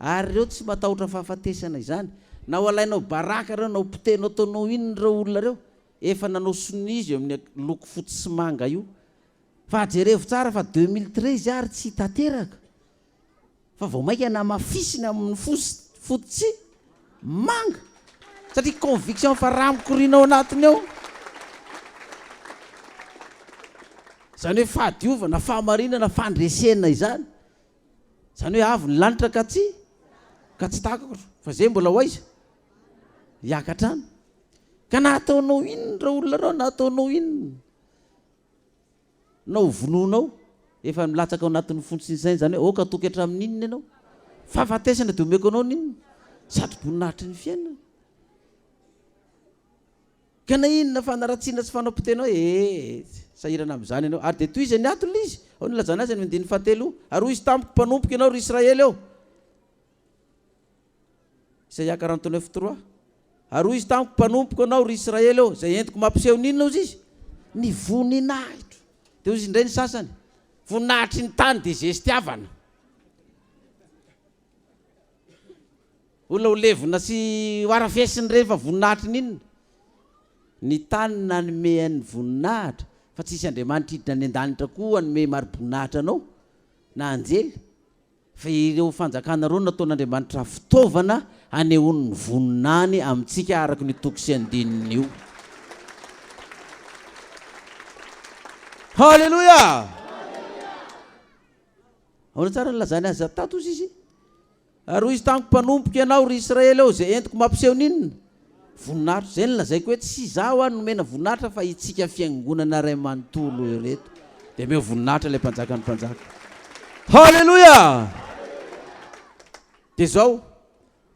Ary ireo tsy matahotra fahafatesana izany. Na ho alainao baraka ireo, na ho potehinao ataonao inona ireo olona ireo. Efa nanao sonia izy eo amin'ny loko fotsy sy manga io. Fa jerevo tsara fa 2013 ary tsy tanteraka. Fa vao maika namafisiny amin'ny fotsy sy manga. Satria conviction fa rà mikoriana ao anatiny ao. Izany hoe fahadiovana, fahamarinana, fandresena izany. Izany hoe avo ny lanitra ka tsy ka tsy takako fa zay mbola ho aiza? Hiakatra any. Ka na ataonao inona ireo olona ireo, na ataonao inona. Na ho vonoinao, efa milatsaka ao anatin'ny fony sy ny sainy izany hoe aoka hatoky hatramin'ny inona ianao? Fahafatesana dia omeko anao ny inona? Satroboninahitry ny fiainana. Ka na inona fanaratsiana sy fanapotehana hoe ee, sahirana amin'izany ianao. Ary dia tohizany ato ilay izy. Ao no ilazana azy any amin'ny andininy fahatelo. Ary hoy izy tamiko, Mpanompoko ianao, ry Israely ô. Isaia 49 trois. Ary hoy izy tamiko, Mpanompoko ianao, ry Israely ô, izay entiko mampiseho ny inona, hozy izy? Ny voninahitro. Dia hozy indray ny sasany, Voninahitry ny tany dia zestiavana. Olona ho levona sy ho harafesina ireny fa voninahitry ny inona? Ny tany nanome an'ny voninahitra, fa tsy hisy Andriamanitra hidina any an-danitra koa hanome mari-boninahitra anao, na anjely. Fa ireo fanjakana ireo no nataon'Andriamanitra fitaovana hanehoany ny voninahiny amintsika araka ny toko sy andininy io. Haleloia! Ahoana tsara ny nilazany azy tato hozy izy? Ary hoy izy tamiko, Mpanompoko ianao, ry Israely ô, izay entiko mampiseho ny inona? Voninahitro. Izay no lazaiko hoe tsy izaho aho no nomena voninahitra fa itsika fiangonana iray manontolo ireto. Dia omeo voninahitra ilay Mpanjakan'ny mpanjaka. Haleloia! Dia izao,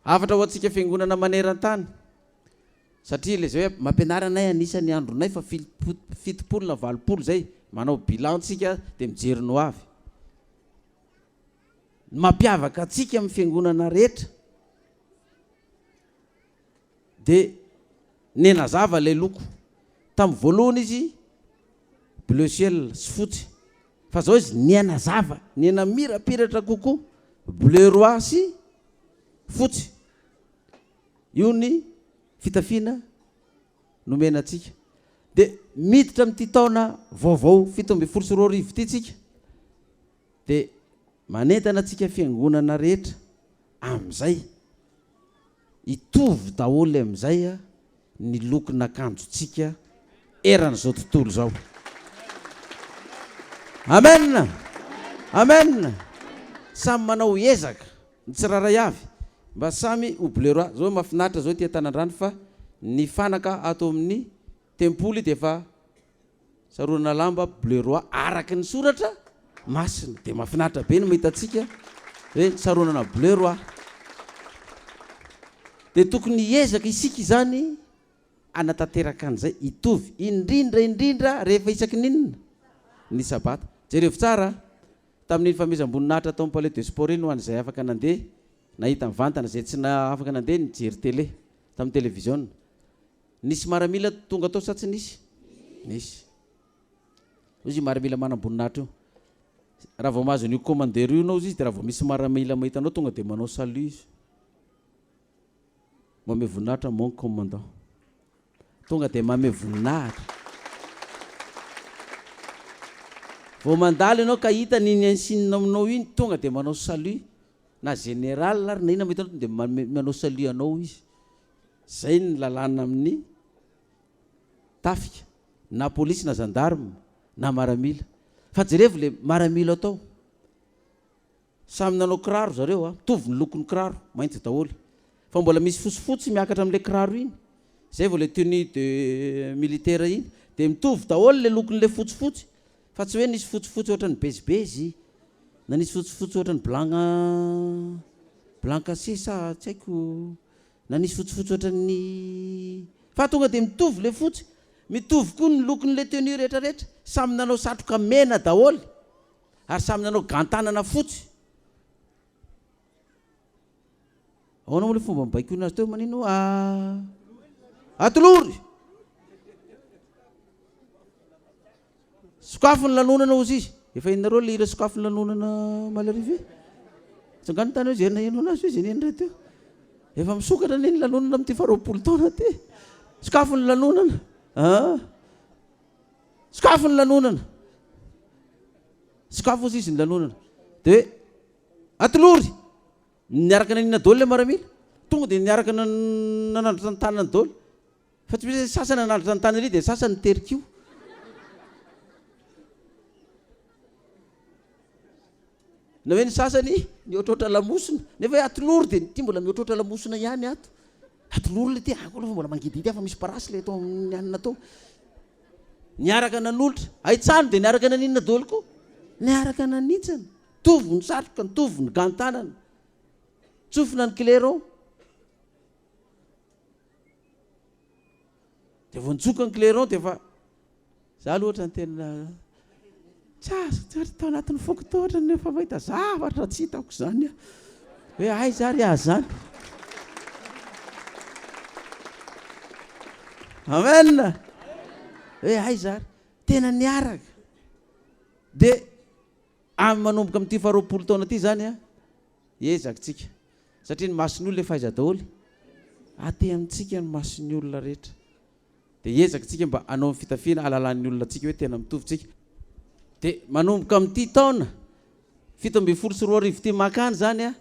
hafatra ho antsika fiangonana maneran-tany. Satria ilay izay hoe mampianara anay an'isa ny andronay fa 70 na 80 izay, manao bilan tsika dia mijery ny ho avy. Ny mampiavaka antsika amin'ny fiangonana rehetra dia nenazava ilay loko. Tamin'ny voalohany izy bleu ciel sy fotsy, fa zao izy niha-nazava, niha-namirapiratra kokoa, bleu roi sy fotsy. Io ny fitafiana nomena antsika. Dia miditra amin'ity taona vaovao 2017 ity tsika. Dia manentana antsika fiangonana rehetra amin'izay hitovy daholo amin'izay ny lokon'akanjontsika eran'izao tontolo izao. Amen! Amen! Samy manao ezaka ny tsirairay avy mba samy ho bleu roi. Zao mahafinaritra zao ety Antanandrano fa ny fanaka ato amin'ny tempoly dia efa Sarorana lamba bleu roi araka ny soratra masina. Dia mahafinaritra be ny mahita antsika hoe saronana bleu roi. Dia tokony hiezaka isika izany hanatanteraka an'izay hitovy indrindra indrindra rehefa isaky ny inona? Ny sabata. Jerevo tsara a! Tamin'iny fanomezam-boninahitra tao amin'ny Palais de Sport iny ho an'izay afaka nandeha nahita mivantana, izay tsy afaka nandeha nijery télé, tamin'ny televiziona. Nisy maramila tonga tao sa tsy nisy? Nisy. Hoy izy io maramila manam-boninahitra io. Raha vao mahazo an'io commandeur io ianao hozy izy dia raha vao misy maramila mahita anao tonga dia manao salut izy. Manome voninahitra mon commandant. Tonga dia manome voninahitra. Vao mandalo ianao ka hitany iny insigne aminao iny, tonga dia manao salut. Na général ary na inona mahita anao tonga dia manome manao salut anao izy. Zay ny lalàna amin'ny tafika, na polisy na gendarme na maramila. Fa jerevo le maramila tao. Samy nanao kiraro zareo a, mitovy ny lokon'ny kiraro, mainty daholo. Fa mbola misy fotsifotsy miakatra amin'ilay kiraro iny, zay vao ilay tenue de militaire iny. Dia mitovy daholo ilay lokon'ilay fotsifotsy, fa tsy hoe nisy fotsifotsy ohatran'ny bezibezy, na nisy fotsifotsy ohatran'ny blanc blanc cassé sa tsy haiko, na nisy fotsifotsy ohatran'ny, fa tonga dia mitovy ilay fotsy. Mitovy koa ny lokon'ilay tenue rehetrarehetra, samy nanao satroka mena daholo. Ary samy nanao gan-tanana fotsy. Ahoana moa ilay fomba nibaikoana azy teo? Manino? Ah, atolory! Sokafy ny lanonana hozy izy. Efa henonareo ilay hira sokafy ny lanonana omaly hariva iny? Tsangano tany hoe izay naheno anazy hoe izay niheno indray teo. Efa misokatra anie ny lanonana amin'ity faha 20 taona ity. Sokafy ny lanonana. Ah. Sokafy ny lanonana. Sokafy hozy izy ny lanonana. Dia hoe atolory. Niaraka naninona daholo ilay maramila. Tonga dia niaraka nanandratra ny tanany daholo. Fa tsy misy hoe sasany nanandratra ny tanany ery dia sasany nitery kiho. Na hoe ny sasany nihoatroatra lamosina. Nefa hoe atolory dia ity mbola mihoatroatra lamosina ihany ato. Atolory ilay ity, ako aloha fa mbola mangidihidy aho fa misy parasy ilay tao amin'ny anona tao. Niaraka nanolotra. Haitsano dia niaraka naninona daholo koa? Niaraka nanintsana. Mitovy ny satroka, mitovy ny gan-tanana. Tsofina ny clairon. Dia vao nitsoka ny clairon dia efa za aloha ohatran'ny tena tsy azo tsy ary tao anatin'ny foko tao ohatran'ny efa mahita zavatra tsy hitako izany aho. Hoe aiza ary aho izany? Amen. Hoe aiza ary? Tena niaraka. Dia amin'ny manomboka amin'ity faha 20 taona ity izany a, Ezaka tsika. Satria ny mason'ny olona efa aiza daholo? Aty amintsika ny mason'ny olona rehetra. Dia ezaka tsika mba hanao ny fitafiana hahalalan'ny olona antsika hoe tena mitovy tsika. Dia manomboka amin'ity taona 2017 ity mankany izany an,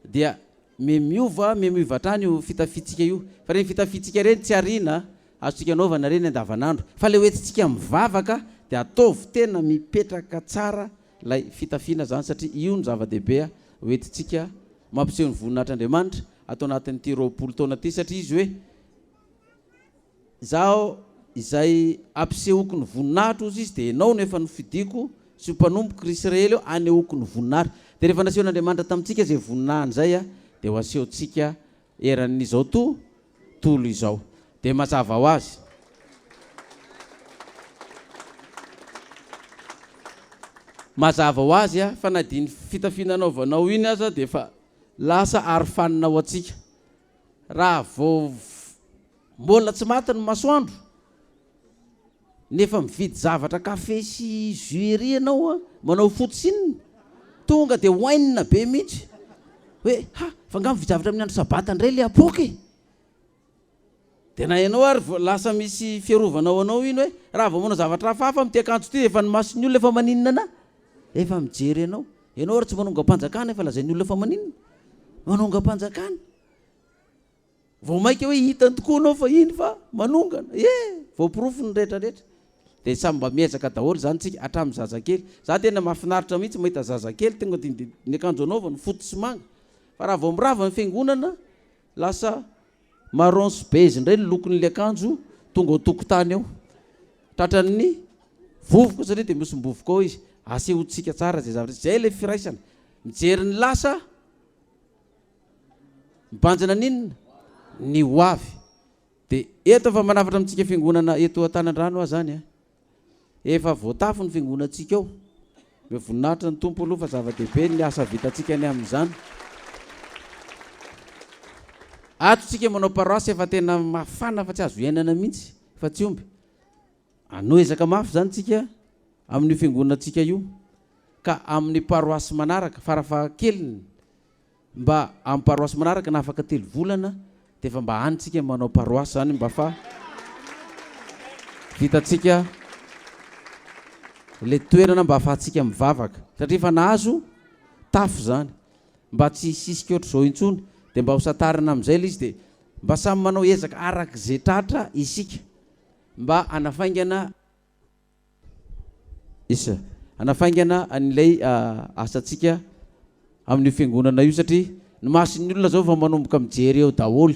dia mihamiova, mihamiova hatrany io fitafiantsika io. Fa ireny fitafiantsika ireny tsy ariana, azontsika anaovana ireny andavanandro. Fa ilay hoentintsika mivavaka dia ataovy tena mipetraka tsara Ilay fitafiana izany satria io no zava-dehibe hoentintsika mampiseho ny voninahitr'Andriamanitra ato anatin'ity 20 taona ity satria izy hoe Izaho izay ampisehoako ny voninahitro hozy izy dia ianao no efa nofidiko sy ho mpanompoko ry Israely ô anehoako ny voninahitro. Dia rehefa nasehon'Andriamanitra tamintsika izay voninahiny izay dia ho asehontsika eran'izao to tontolo izao. Dia mazava ho azy. Mazava ho azy fa na dia iny fitafiana anaovanao iny aza dia efa lasa arofanina ho antsika. Raha vao mbola tsy maty ny masoandro Nefa mividy zavatra café sy jus ery ianao an, manao fotsy inona? Tonga dia oainina be mihitsy hoe ha, fa angaha mividy zavatra amin'ny andro sabata indray ilay apoaka e! Dia na ianao ary lasa misy fiarovana ho anao iny hoe raha vao manao zavatra hafahafa amin'ity akanjo ity dia efa ny mason'ny olona efa maninona anà? Efa mijery anao. Ianao ary tsy manongam-panjakana efa lazain'ny olona fa maninona? Manongam-panjakana. Vao maika hoe hitany tokoa anao fa iny fa manongana e! Voaporofo ny rehetra rehetra. Dia samy mba miezaka daholo izany tsika hatramin'ny zazakely. Za tena mahafinaritra mihitsy mahita zazakely tonga dia ny akanjo anaovany fotsy sy manga. Fa raha vao mirava ny fiangonana lasa marron sy beige indray ny lokon'ilay akanjo tonga ao tokotany ao. Tratran'ny vovoka satria dia mihosom-bovoka ao izy. Asehontsika tsara izay zavatra izay. Izay ilay firaisana. Mijery ny lasa. Mibanjina ny inona? Ny ho avy. Dia eto efa manafatra amintsika fiangonana eto Antanandrano aho zany a. Efa voatafo ny fiangonantsika ao. Omeo voninahitra ny Tompo aloha fa zava-dehibe ny asa vitantsika ny amin'izany. Ato tsika manao paroisse efa tena mafana fa tsy azo iainana mihitsy fa tsy omby. Hanao ezaka mafy izany tsika amin'io fiangonantsika io ka amin'ny paroisse manaraka farafahakeliny Mba amin'ny paroasy manaraka na afaka telo volana dia efa mba any tsika manao paroasy zany mba fa vitantsika le toerana mba afahantsika mivavaka satria efa nahazo tafo zany mba tsy hisisika ohatr'izao intsony dia mba ho santarina amin'izay le izy dia mba samy manao ezaka arak'izay tratra isika mba hanafaingana Isa. Hanafaingana an'ilay asantsika amin'io fiangonana io satria ny mason'ny olona zao efa manomboka mijery eo daholo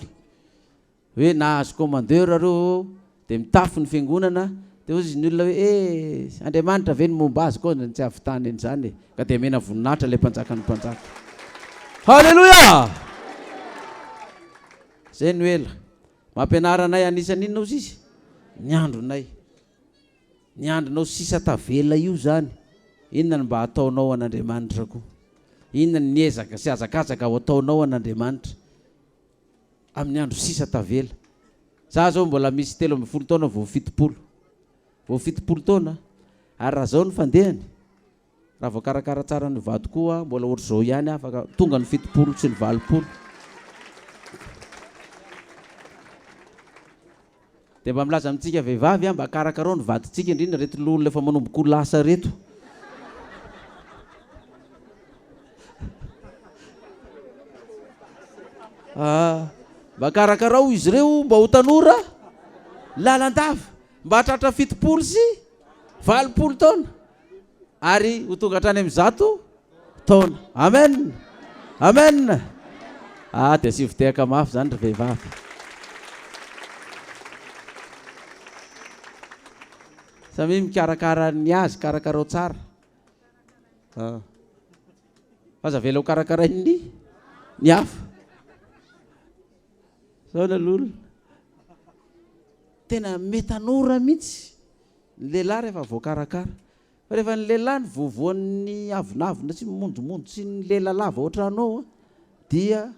hoe nahazo commandeur reo dia mitafo ny fiangonana dia hozy ny olona hoe eh Andriamanitra ve no momba azy koa tsy ahavitany an'izany e ka dia omena voninahitra ilay mpanjakan'ny mpanjaka. Haleloia! Zay no ela. Mampianara anay anisan'ny inona hozy izy? Ny andronay. Ny andronao sisa tavela io zany, inona no mba ataonao an'Andriamanitra koa? Inona ny ezaka sy hazakazaka ho ataonao an'Andriamanitra amin'ny andro sisa tavela? Za zao mbola misy 13 taona vao 70. Vao 70 taona ary raha zao ny fandehany, Raha voakarakara tsara ny vady koa mbola ohatr'izao ihany afaka tonga ny 70 sy ny 80. Dia mba milaza amintsika vehivavy aho mba karakarao ny vadintsika indrindra reto loholona efa manomboka ho lasa reto. Ah, mba karakarao izy ireo mba ho tanora lalandava, mba hahatratra 80 taona. Ary ho tonga hatrany amin'ny 100 taona. Amen! Amen! Ah, dia asivo tehaka mafy izany ry vehivavy. Samia mikarakara ny azy, karakarao tsara. Ah. Fa aza avela ho karakarain'ny ny hafa. Zao ny aloha. Tena metanora mihitsy. Ny lehilahy rehefa voakarakara. Fa rehefa ny lehilahy no voavoan'ny avonavona sy mimonjomonjo sy ny lela lava ohatranao dia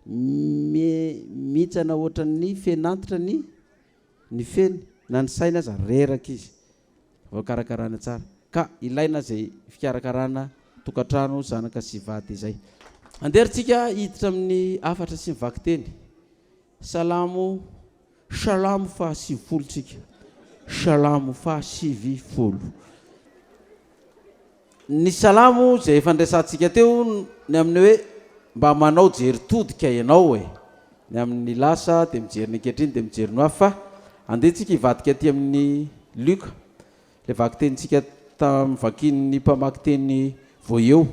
mihintsana ohatran'ny fen'antitra ny ny feny na ny sainy aza reraka izy voakarakarana tsara. Ka ilaina izay fikarakarana tokantrano, zanaka sy vady izay. Andeha ry tsika hiditra amin'ny hafatra sy ny vakiteny. Salamo Salamo faha 90 tsika. Salamo faha 90. Ny salamo izay efa niresahantsika teo ny amin'ny hoe mba manao jery todika ianao e. Ny amin'ny lasa dia mijery ny ankehitriny dia mijery ny ho avy fa andeha tsika hivadika aty amin'ny Lioka. Ilay vakitenintsika tamin'ny vakin'ny mpamaky teny vao eo.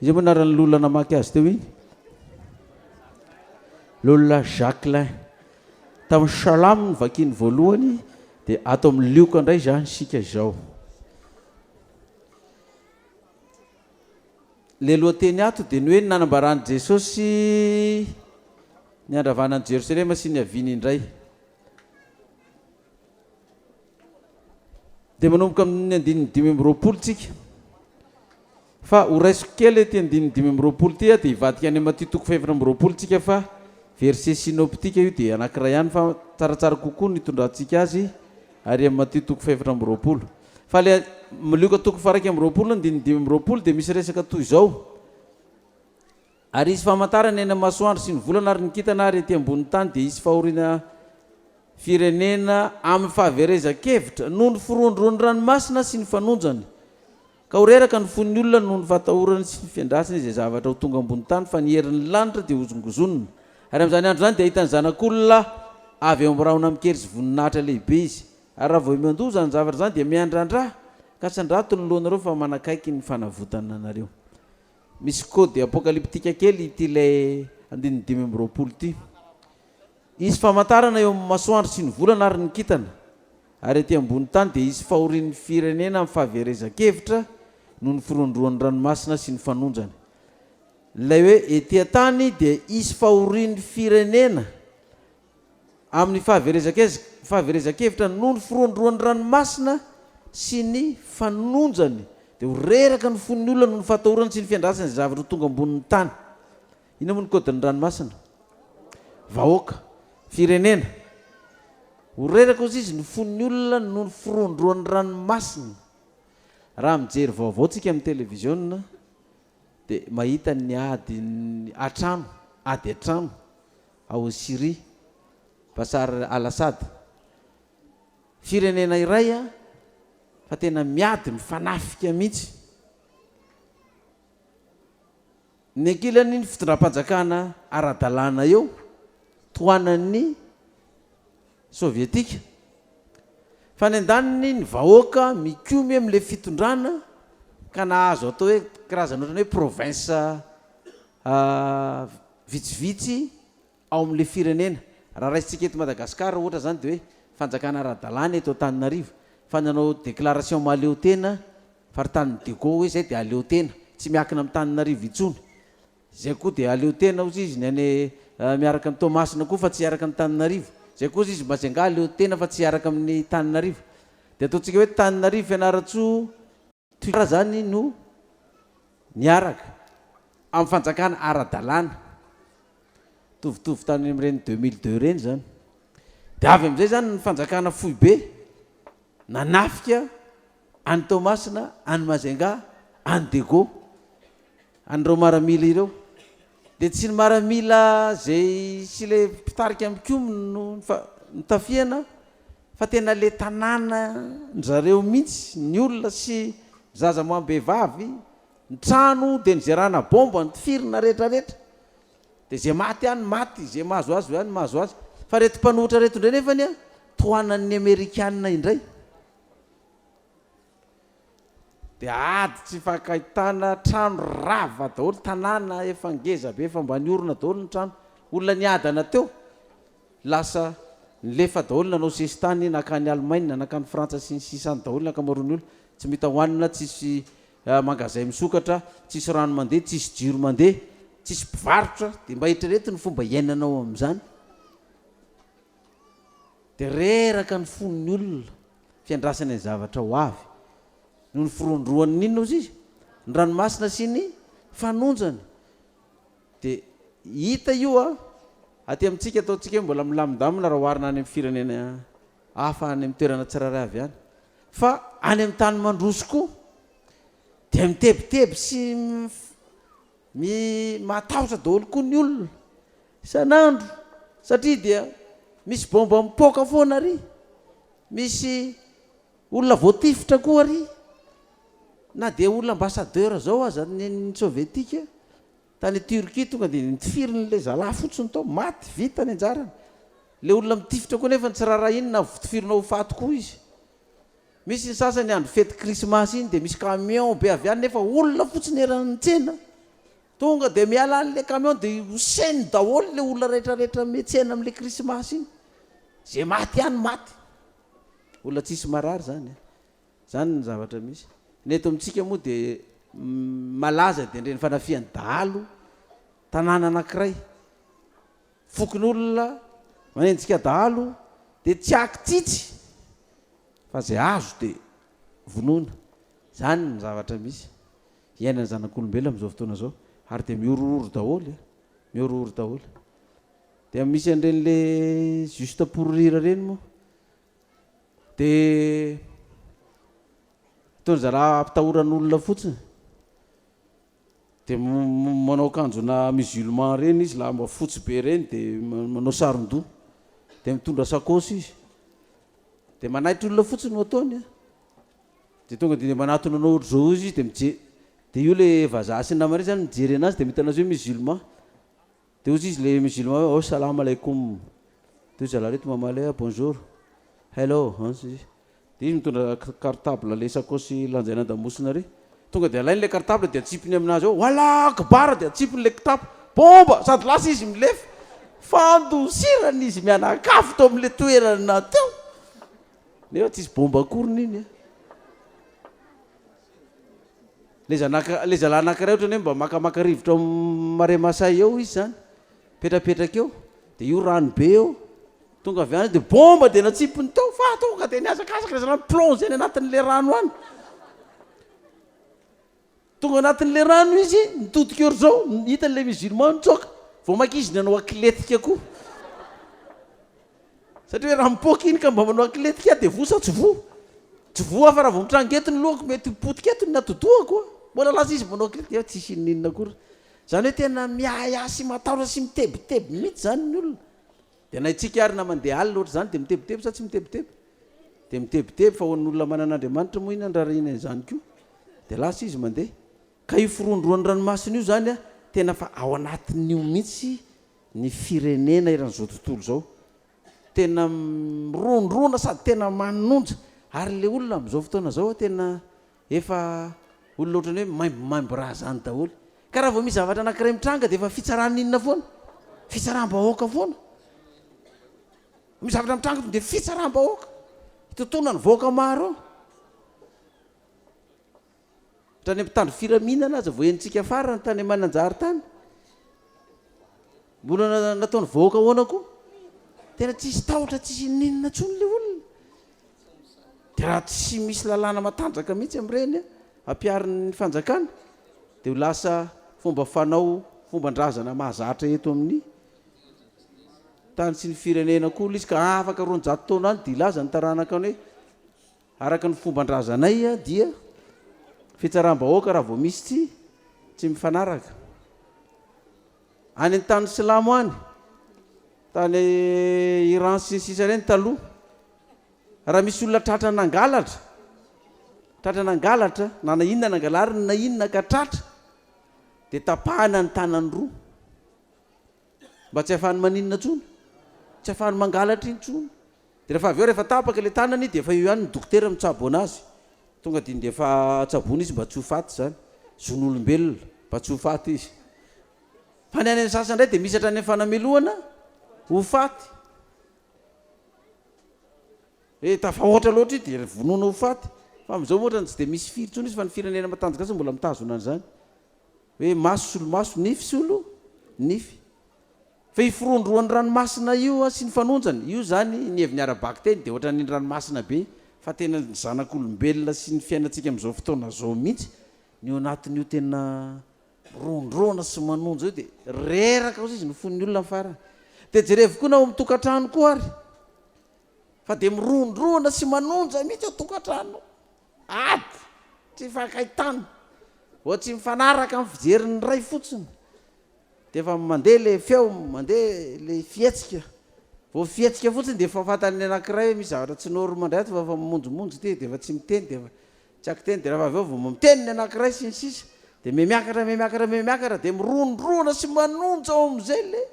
Iza moa anaran'ny lola namaky azy teo iny? Lola Jacquelin. Tamin'ny Salamo ny vakiny voalohany dia ato amin'ny Lioka indray izany isika izao. Ilay lohateny ato dia ny hoe ny nanambaran'i Jesosy ny handravana an'i Jerosalema sy ny haviany indray. Dia manomboka amin'ny andininy 25 tsika. Fa ho raisiko kely ity andininy 25 ity dia hivadika any Matio toko faha-24 tsika fa verset synoptique io dia anankiray ihany fa tsaratsara kokoa ny hitondrantsika azy ary amin'ny Matio toko faha-24. Fa ilay Lioka toko faha-21 andininy 25 dia misy resaka toy izao. Ary hisy famantarana eny amin'ny masoandro sy ny volana ary ny kintana ary ety ambonin'ny tany dia hisy fahoriana firenena amin'ny fahaverezan-kevitra noho ny firohondrohon'ny ranomasina sy ny fanonjany. Ka ho reraka ny fon'ny olona noho ny fahatahorany sy ny fiandrasany izay zavatra ho tonga ambony tany fa ny herin'ny lanitra dia hozongozonina. Ary amin'izany andro izany dia hahita ny Zanak'olona avy eo amin'ny rahona amin-kery sy voninahitra lehibe izy. Ary raha vao miandoha izany zavatra izany dia miandrandrà ka sandrato ny lohanareo fa manakaiky ny fanavotana anareo. Misy code apocalyptique kely ity ilay andininy 25 ity. Hisy famantarana eo amin'ny masoandro sy ny volana ary ny kintana, ary ety ambony tany dia hisy fahorian'ny firenena amin'ny fahaverezan-kevitra noho ny firohondrohan'ny ranomasina sy ny fanonjany. Ilay hoe ety an-tany dia hisy fahorian'ny firenena amin'ny fahaverezan-kevitra noho ny firohondrohan'ny ranomasina. sy ny fanonjany, dia ho reraka ny fon'ny olona noho ny fahatahorany sy ny fiandrasany izay zavatra ho tonga ambonin'ny tany. Inona moa ny kaodin'ny ranomasina? Vahoaka. Firenena. Ho reraka hozy izy ny fon'ny olona noho ny firohondrohan'ny ranomasina. Raha mijery vaovao tsika amin'ny televiziona dia mahita ny ady an-trano, ady an-trano ao Syrie, Bashar al-Assad. Firenena iray fa tena miady mifanafika mihitsy. Ny ankilany ny fitondram-panjakana ara-dalàna eo, tohanan'ny Sovietika. Fa ny andaniny ny vahoaka mikomy amin'ilay fitondrana ka nahazo atao hoe karazana ohatran'ny hoe province vitsivitsy ao amin'ilay firenena. Raha raisintsika eto Madagasikara ohatra izany dia hoe fanjakana ara-dalàna eto Antananarivo fa nanao déclaration mahaleo tena faritanin'i Diego hoe izay dia hahaleo tena, tsy miakina amin'i Tananarivo intsony. Izay koa dia hahaleo tena hozy izy ny any miaraka amin'i Toamasina koa fa tsy hiaraka amin'i Tananarivo. Izay koa hozy izy Majunga hahaleo tena fa tsy hiaraka amin'i Tananarivo. Dia ataontsika hoe Tananarivo, Fianarantsoa, Toliara izany no niaraka amin'ny fanjakana ara-dalàna. Mitovitovy tany amin'ireny 2002 ireny izany. Dia avy amin'izay izany ny fanjakana foibe nanafika any Toamasina, any Majunga, any Diego, an'ireo maramila ireo. Dia tsy ny maramila izay sy ilay mpitarika mikomy no notafihana fa tena ilay tanàna nzareo mihitsy, ny olona sy ny zaza amam-behivavy, ny trano dia nizerana bomba, nitifirina rehetra rehetra. Dia izay maty any maty, izay mahazo azy any mahazo azy. Fa ireto mpanohitra ireto indray nefany an, tohanan'ny Amerikana indray. Dia ady tsy ifankahitana, trano rava daholo, tanàna efa ngeza be efa mba niorina daholo ny trano, olona niadana teo lasa nilefa daholo nanao sesitany nankany Allemagne, nankany Frantsa sy ny sisa any daholo ny ankamaroan'ny olona, tsy mita hohanina, tsisy mangazay misokatra, tsisy rano mandeha, tsisy jiro mandeha, tsisy mpivarotra, dia mba eritrereto ny fomba iainanao amin'izany. Dia reraka ny fon'ny olona, fiandrasana ny zavatra ho avy. Noho ny firohondrohan'ny inona hozy izy? Ny ranomasina sy ny fanonjany. Dia hita io an, aty amintsika ataontsika hoe mbola milamindamina raha oharina any amin'ny firenena hafa any amin'ny toerana tsirairay avy any. Fa any amin'ny tany mandroso koa dia mitebiteby sy Mi matahotra daholo koa ny olona isan'andro satria dia misy bomba mipoaka foana ary, misy olona voatifitra koa ary, na dia olona ambassadeur zao aza ny ny sovietika tany Turquie tonga dia notifirin'ilay zalahy fotsiny tao, maty, vita ny anjarany. Ilay olona mitifitra koa nefa tsy raharahiany na votifirina ho faty koa izy. Misy ny sasany andro fety krismasy iny dia misy camion be avy any nefa olona fotsiny eran'ny tsena. Tonga dia miala any le camion dia hoseny daholo le olona rehetra rehetra miantsena amin'le krismasy iny. Ze maty any maty. Olona tsisy marary zany an. Zany ny zavatra misy. Ny eto amintsika moa dia malaza dia ireny fanafihan'ny dahalo tanàna anankiray. Fokonolona manenjika dahalo dia tsy akitsitsy fa zay azo dia vonoina. Zany ny zavatra misy iainan'ny zanak'olombelona amin'izao fotoana izao ary dia mihorohoro daholo e, mihorohoro daholo. Dia misy an'ireny le juste pour rire ireny moa dia ataon-dry zalahy ampitahoran'olona fotsiny. Dia manao akanjona musulman ireny izy, lamba fotsy be ireny, dia manao saron-doha, dia mitondra sakaosy izy. Dia manaitra olona fotsiny no ataony an. Dia tonga dia manatona anao ohatr'izao izy dia mijery, dia io ilay vazaha sy ny namany ireny izany mijery anazy dia mahita anazy hoe musulman. Dia hozy izy le musulman hoe, oh salam alaikum. Dia hoy zalahy reto mamaly hoe, bonjour, hello, an sy. Dia izy mitondra cartable le sakaosy lanjaina an-damosina ary. Tonga dia alainy le cartable dia atsipiny aminazy eo, Allah akbar dia atsipiny le kitapo, bomba! Sady lasa izy milefa. Fandosirana izy mianakavy tao amin'le toerana teo. Nefa tsisy bomba akoriny iny an. Le zanaka, le zalahy anankiray ohatrany hoe mba makamaka rivotra ao marais Masay eo izy zany, mipetrapetraka eo, de io rano be eo, tonga avy any de bomba de natsipiny tao, faty. Tonga dia nihazakazaka ilay zalahy mi-plonge any anatin'ilay rano any. Tonga anatin'ilay rano izy, nitodika ohatr'izao, hitany ilay musulman nitsoaka. Vao mainka izy nanao akiletika koa. Satria hoe raha mipoaka iny ka mba manao akiletika aho dia voa sa tsy voa? Tsy voa aho fa raha vao mitranga eto ny lohako mety ho potika eto ny atidohako a! Mbola lasa izy manao akiletika nefa tsisy n'inon'inona akory. Izany hoe tena miahiahy sy matahotra sy mitebiteby mihitsy izany ny olona. Dia na isika ary na mandeha alina ohatr'izany dia mitebiteby sa tsy mitebiteby? Dia mitebiteby fa ho an'ny olona manana Andriamanitra moa inona ny rarahina an'izany koa? Dia lasa izy mandeha. Ka io firohondrohan'ny ranomasina io izany a, tena fa ao anatin'io mihitsy ny firenena eran'izao tontolo izao. Tena mirohondrohona sady tena manonja. Ary ilay olona amin'izao fotoana izao tena Efa olona ohatran'ny hoe maimbomaimbo raha zany daholo. Ka raha vao misy zavatra anankiray mitranga dia efa fitsarana inona foana? Fitsaram-bahoaka foana. Misy zavatra mitranga tonga dia fitsaram-bahoaka. Itontona ny vahoaka maro eo. Hatrany amin'ny mpitandro filaminana aza vao henontsika farany tany Mananjary tany. Mbola nataon'ny vahoaka ahoana koa? Tena tsisy tahotra tsisy inon'inona intsony ilay olona. Dia raha tsy misy lalàna matanjaka mihitsy amin'ireny ampiharin'ny fanjakana dia ho lasa fomba fanao, fomban-drazana mahazatra eto amin'ny tany sy ny firenena koa ilay izy ka afaka 200 taona any dia hilaza ny taranaka any hoe araka ny fomban-drazanay dia fitsaram-bahoaka raha vao misy tsy tsy mifanaraka. Any an-tany silamo any, tany Iran sy ny sisa ireny taloha, raha misy olona tratra nangalatra, tratra nangalatra, na na inona nangalariny na inona ka tratra, dia tapahana ny tanany roa, mba tsy ahafahany maninona intsony, tsy ahafahany mangalatra intsony. Dia rehefa avy eo rehefa tapaka ilay tanany dia efa eo ihany ny dokotera mitsabo anazy. Tonga dia dia efa tsaboina izy mba tsy ho faty izany. Zon'olombelona, mba tsy ho faty izy. Fa ny any amin'ny sasany indray dia misy hatrany amin'ny fanamelohana ho faty. Hoe tafahoatra loatra io dia vonoina ho faty. Fa amin'izao moa ohatrany tsy dia misy firy intsony izy fa ny firenena matanjaka sasany mbola mitazona an'izany. Hoe maso solo maso, nify solo nify. Fa io firohondrohon'ny ranomasina io sy ny fanonjany, io izany ny heviny ara-bakiteny dia ohatran'iny ranomasina be fa tena ny zanak'olombelona sy ny fiainantsika amin'izao fotoana izao mihitsy ny ao anatin'io tena mirohondrohona sy manonja io dia reraka ozy izy ny fon'ny olona ny farany. Dia jerevo koa na ao amin'ny tokantrano koa ary fa dia mirohondrohona sy manonja mihitsy ao tokantrano. Ady, tsy ifankahitana, vao tsy mifanaraka amin'ny fijerin'ny ray fotsiny. Dia efa mandeha ilay feo, mandeha ilay fihetsika. Vao fihetsika fotsiny dia efa fantan'ny anankiray hoe misy zavatra tsy norme indray ato fa efa mamonjimonjy ity dia efa tsy miteny dia efa tsy ankiteny dia rehefa avy eo vao miteny ny anankiray sy ny sisa dia mihamiakatra mihamiakatra mihamiakatra dia mirohondrohona sy manonja ao amin'izay ilay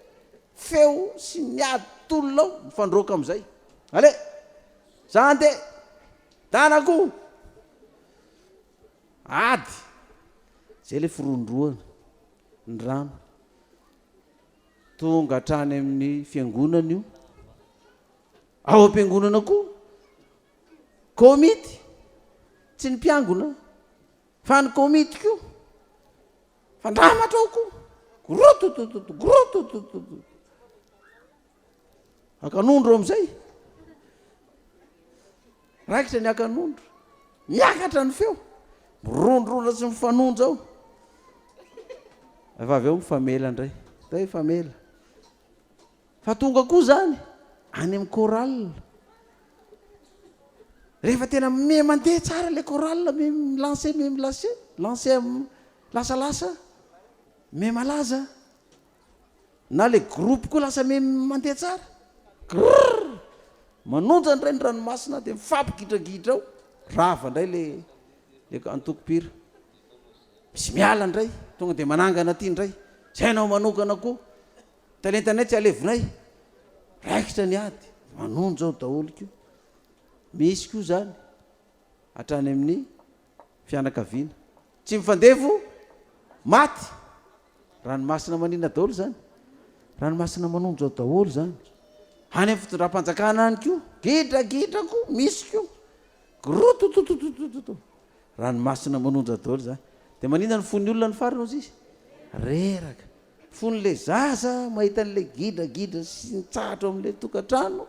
feo sy ny ady tolona ao mifandroaka amin'izay. Allez! Za andeha! Tanako! Ady! Izay ilay firohondrohana. Ny rano. Tonga hatrany amin'ny fiangonana io. Ao am-piangonana koa. Komity. Tsy ny mpiangona fa ny komity koa. Fandramatra ao koa. Grototototo, grototototo. Akanondro amin'izay. Raikitra ny akanondro. Miakatra ny feo. Mirondrondra sy mifanonja ao. Efa avy eo mifamela indray. Atao hoe hifamela. Fa tonga koa izany any amin'ny chorale. Rehefa tena miha mandeha tsara ilay chorale, miha mi-lancer, miha mi-lancer, lancer lasalasa, miha malaza. Na le groupe koa lasa me mandeha tsara. Grrr! Manonja indray ny ranomasina dia mifampigidragidra ao. Rava indray le le antoko mpihira. Misy miala indray, tonga dia manangana aty indray. Zay nao manokana koa. Talentanay tsy alevinay. Raikitra ny ady. Manonja ao daholo koa. Misy koa zany hatrany amin'ny fianakaviana. Tsy mifandevo maty. Ranomasina manina daholo izany. Ranomasina manonja ao daholo izany. Any amin'ny fitondram-panjakana any koa, gidragidra koa, misy koa. Grototototototo. Ranomasina manonja daholo izany. Dia manina ny fon'ny olona ny farany hozy izy? Reraka. Fon'ilay zaza mahita an'ilay gidragidra sy nitsahatra ao amin'ilay tokantrano.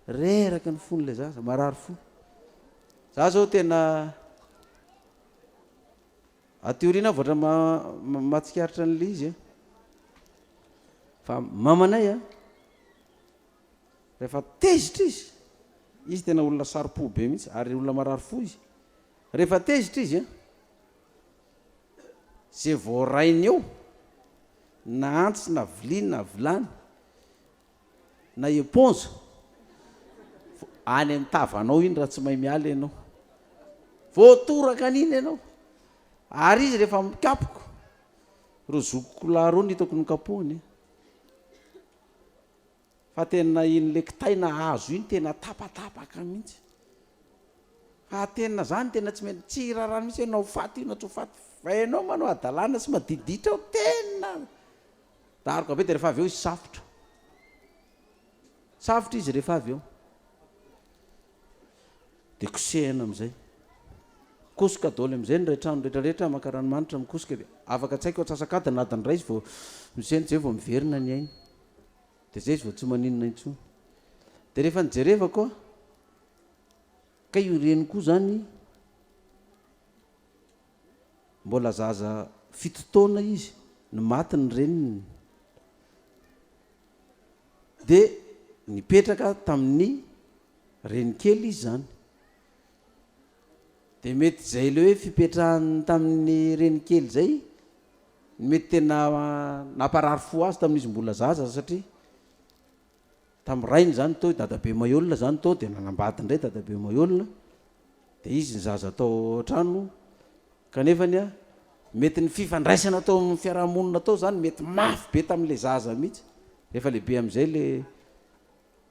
Reraka ny fon'ilay zaza, marary fo. Za zao tena aty aoriana aho voatra mahatsikaritra an'ilay izy a. Fa mamanay a, rehefa tezitra izy, izy tena olona saro-po be mihitsy ary olona marary fo izy. Rehefa tezitra izy a, ze voarainy eo, na antsy na vilia na vilany, na eponza, any amin'ny tavanao iny raha tsy mahay miala ianao. Voatoraka an'iny ianao. Ary izy rehefa mikapoka, ireo zokiko lahy ireo no hitako nokapohiny. Fa tena iny le kitay nahazo iny tena tapatapaka mihitsy. Fa tena zany tena tsy mety, tsy rarany mihitsy hoe na ho faty io na tsy ho faty. Fa ianao manao hadalana sy madiditra ao tena daroka be dia rehefa avy eo izy safotra. Safotra izy rehefa avy eo. Dia kosehina amin'izay. Mikosoka daholo amin'izay ny iray trano rehetra rehetra maka ranomanitra mikosoka dia afaka tsy haiko antsasak'adiny na adiny iray izy vao misento izay vao miverina ny ainy. Dia izay izy vao tsy maninona intsony. Dia rehefa nijerevako aho, kay io reny koa izany mbola zaza fito taona izy no maty ny reniny. Dia nipetraka tamin'ny renikely izy izany. Dia mety izay ilay hoe fipetrahany tamin'ny renikely izay no mety tena namparary fo azy tamin'izy mbola zaza satria tamin'ny rainy izany tao i dadabe Maheolona izany tao dia nanambady indray dadabe Maheolona dia izy ny zaza tao an-trano kanefany a mety ny fifandraisana tao amin'ny fiarahamonina tao izany mety mafy be tamin'ilay zaza mihitsy rehefa lehibe amin'izay le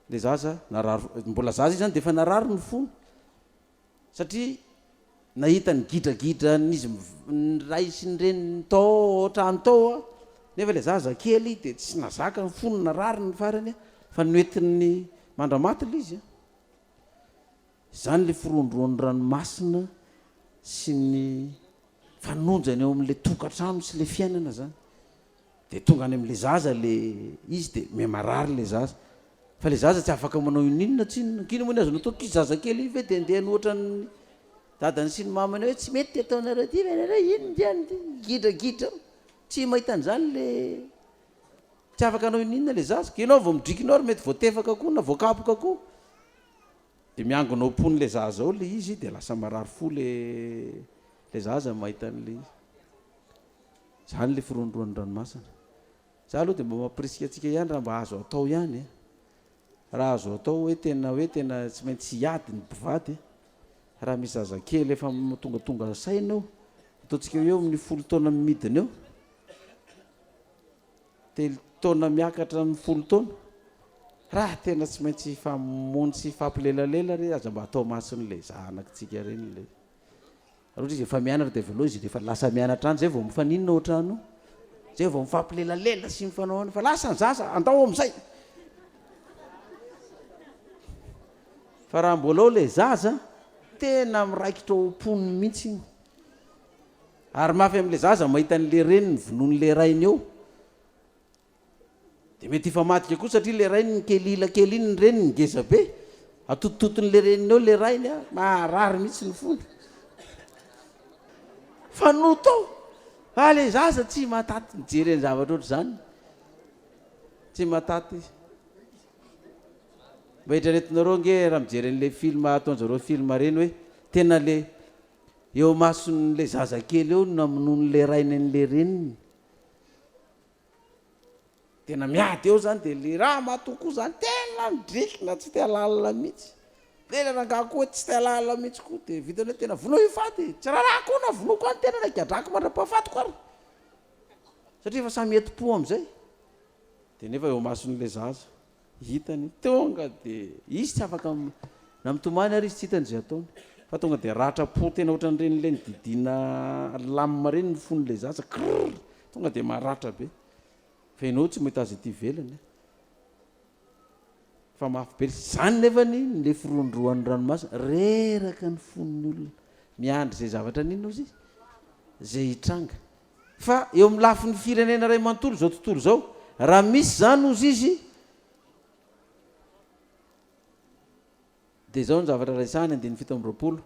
le zaza narary mbola zaza izy izany dia efa narary ny fony Satria nahita ny gidragidran'izy ny ray sy ny reniny tao an-trano tao aho, nefa ilay zaza kely dia tsy nazaka ny fony narary ny farany fa noentiny mandra-maty ilay izy an. Izany ilay firohondrohon'ny ranomasina sy ny fanonjany eo amin'ilay tokantrano sy ilay fiainana izany. Dia tonga any amin'ilay zaza ilay izy dia mihamarary ilay zaza. Fa ilay zaza tsy afaka manao inon'inona tsinona. K'inona moa ny azony atao? Ity zazakely iny ve dia andeha hanohitra ny dadany sy ny mamany hoe tsy mety ity ataonareo ity ve nareo inona ity any ity? Gidragidra ao. Tsy mahita an'izany ilay tsy afaka hanao inon'inona ilay zaza. K'ianao vao midrikina ao ary mety voatefaka koa na voakapoka koa. Dia miangona ao am-pon'ilay zaza ao ilay izy dia lasa marary fo ilay ilay zaza mahita an'ilay izy. Zany le firohondrohon'ny ranomasina. Za aloha dia mba mampirisika antsika ihany raha mba azo atao ihany e. Raha azo atao hoe tena hoe tena tsy maintsy hiady ny mpivady e. Raha misy zazakely efa tongatonga saina eo, ataontsika hoe eo amin'ny folo taona midina eo, telo taona miakatra amin'ny folo taona, raha tena tsy maintsy hifamono sy hifampilelalela re aza mba atao mason'ilay zanakitsika ireny ilay. Raha ohatra izy efa mianatra dia voalohany izy rehefa lasa mianatra any zay vao mifaninona ao an-trano, zay vao mifampilelalela sy mifanao any fa lasa ny zaza andao amin'izay. Fa raha mbola ao ilay zaza tena miraikitra ao am-pony mihitsy iny. Ary mafy amin'ilay zaza mahita an'ilay reniny vonoin'ilay rainy eo. Dia mety hifamadika koa satria ilay rainy nikelila kely iny ny reniny ngeza be, atotototon'ilay reniny eo ilay rainy a, maharary mihitsy ny fony. Fanoto ao! Fa ilay zaza tsy mahataty mijery ny zavatra ohatr'izany, tsy mahataty izy. Mba eritreretinareo ange raha mijery an'ilay film ataon-jareo film ireny hoe tena le eo imason'ilay zazakely eo no namonoan'ilay rainy an'ilay reniny. Tena miady eo zany de le ramatoa koa zany tena midrikina tsy te halalina mihitsy, de le rangahy koa tsy te halalina mihitsy koa de vitany hoe tena vonoy io faty e, tsy raharaha koa na vonoiko any tena na higadrako mandra-pahafatiko ary, satria efa samy entim-po amizay, de nefa eo imason'le zaza hitany tonga de izy tsy afaka na mitomany ary izy tsy hitany ze ataony fa tonga de ratra-po tena ohatran'ireny le nodidiana lame reny ny fon'le zaza krrr tonga de maratra be. Fa ianao tsy mahita azy ety ivelany a. Fa mafy be zany nefany ny le firohondrohan'ny ranomasina, reraka ny fon'ny olona miandry zay zavatra n'inona ozy izy zay hitranga. Fa eo amin'ny lafiny firenena iray manontolo izao tontolo izao, raha misy zany ozy izy. Dia izao ny zavatra resahiny, andininy 27,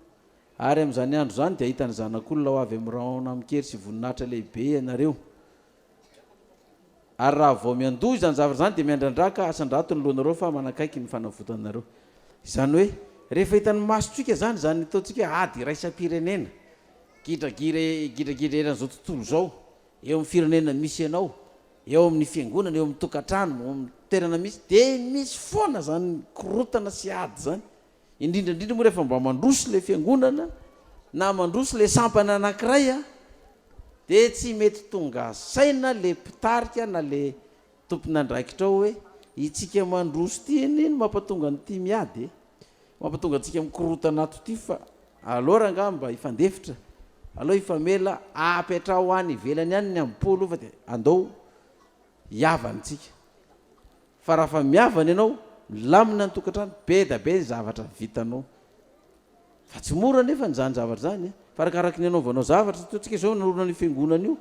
Ary amin'izany andro izany dia hahita ny Zanak'olona ho avy amin'ny rahona amin-kery sy voninahitra lehibe ianareo. Ary raha vao miandoha izany zavatra izany dia miandrandrà ka asandrato ny lohanareo fa manakaiky ny fanavotanareo. Izany hoe, rehefa hitan'ny masontsika izany, izany ataontsika hoe ady iraisam-pirenena, gidragira gidragidra eran'izao tontolo izao, eo amin'ny firenena misy anao, eo amin'ny fiangonana, eo amin'ny tokantrano, eo amin'ny toerana misy, dia misy foana izany korontana sy ady izany. Indrindra indrindra moa rehefa mba mandroso ilay fiangonana na mandroso ilay sampana anankiray dia tsy mety tonga saina ilay mpitarika na ilay tompon'andraikitra ao hoe itsika mandroso ity anie no mampatonga an'ity miady e, mampatonga antsika mikorotana ato ity fa aleo rangaha mba hifandefitra, aleo hifamela, apetraho any ivelany any ny amim-po aloha fa dia andao hihavana tsika. Fa raha fa mihavana ianao, milamina ny tokantrano, be da be ny zavatra vitanao. Fa tsy mora anefa izany zavatra izany e. Fa arakaraky ny anaovanao zavatra, ataontsika izao nanorina an'io fiangonana io,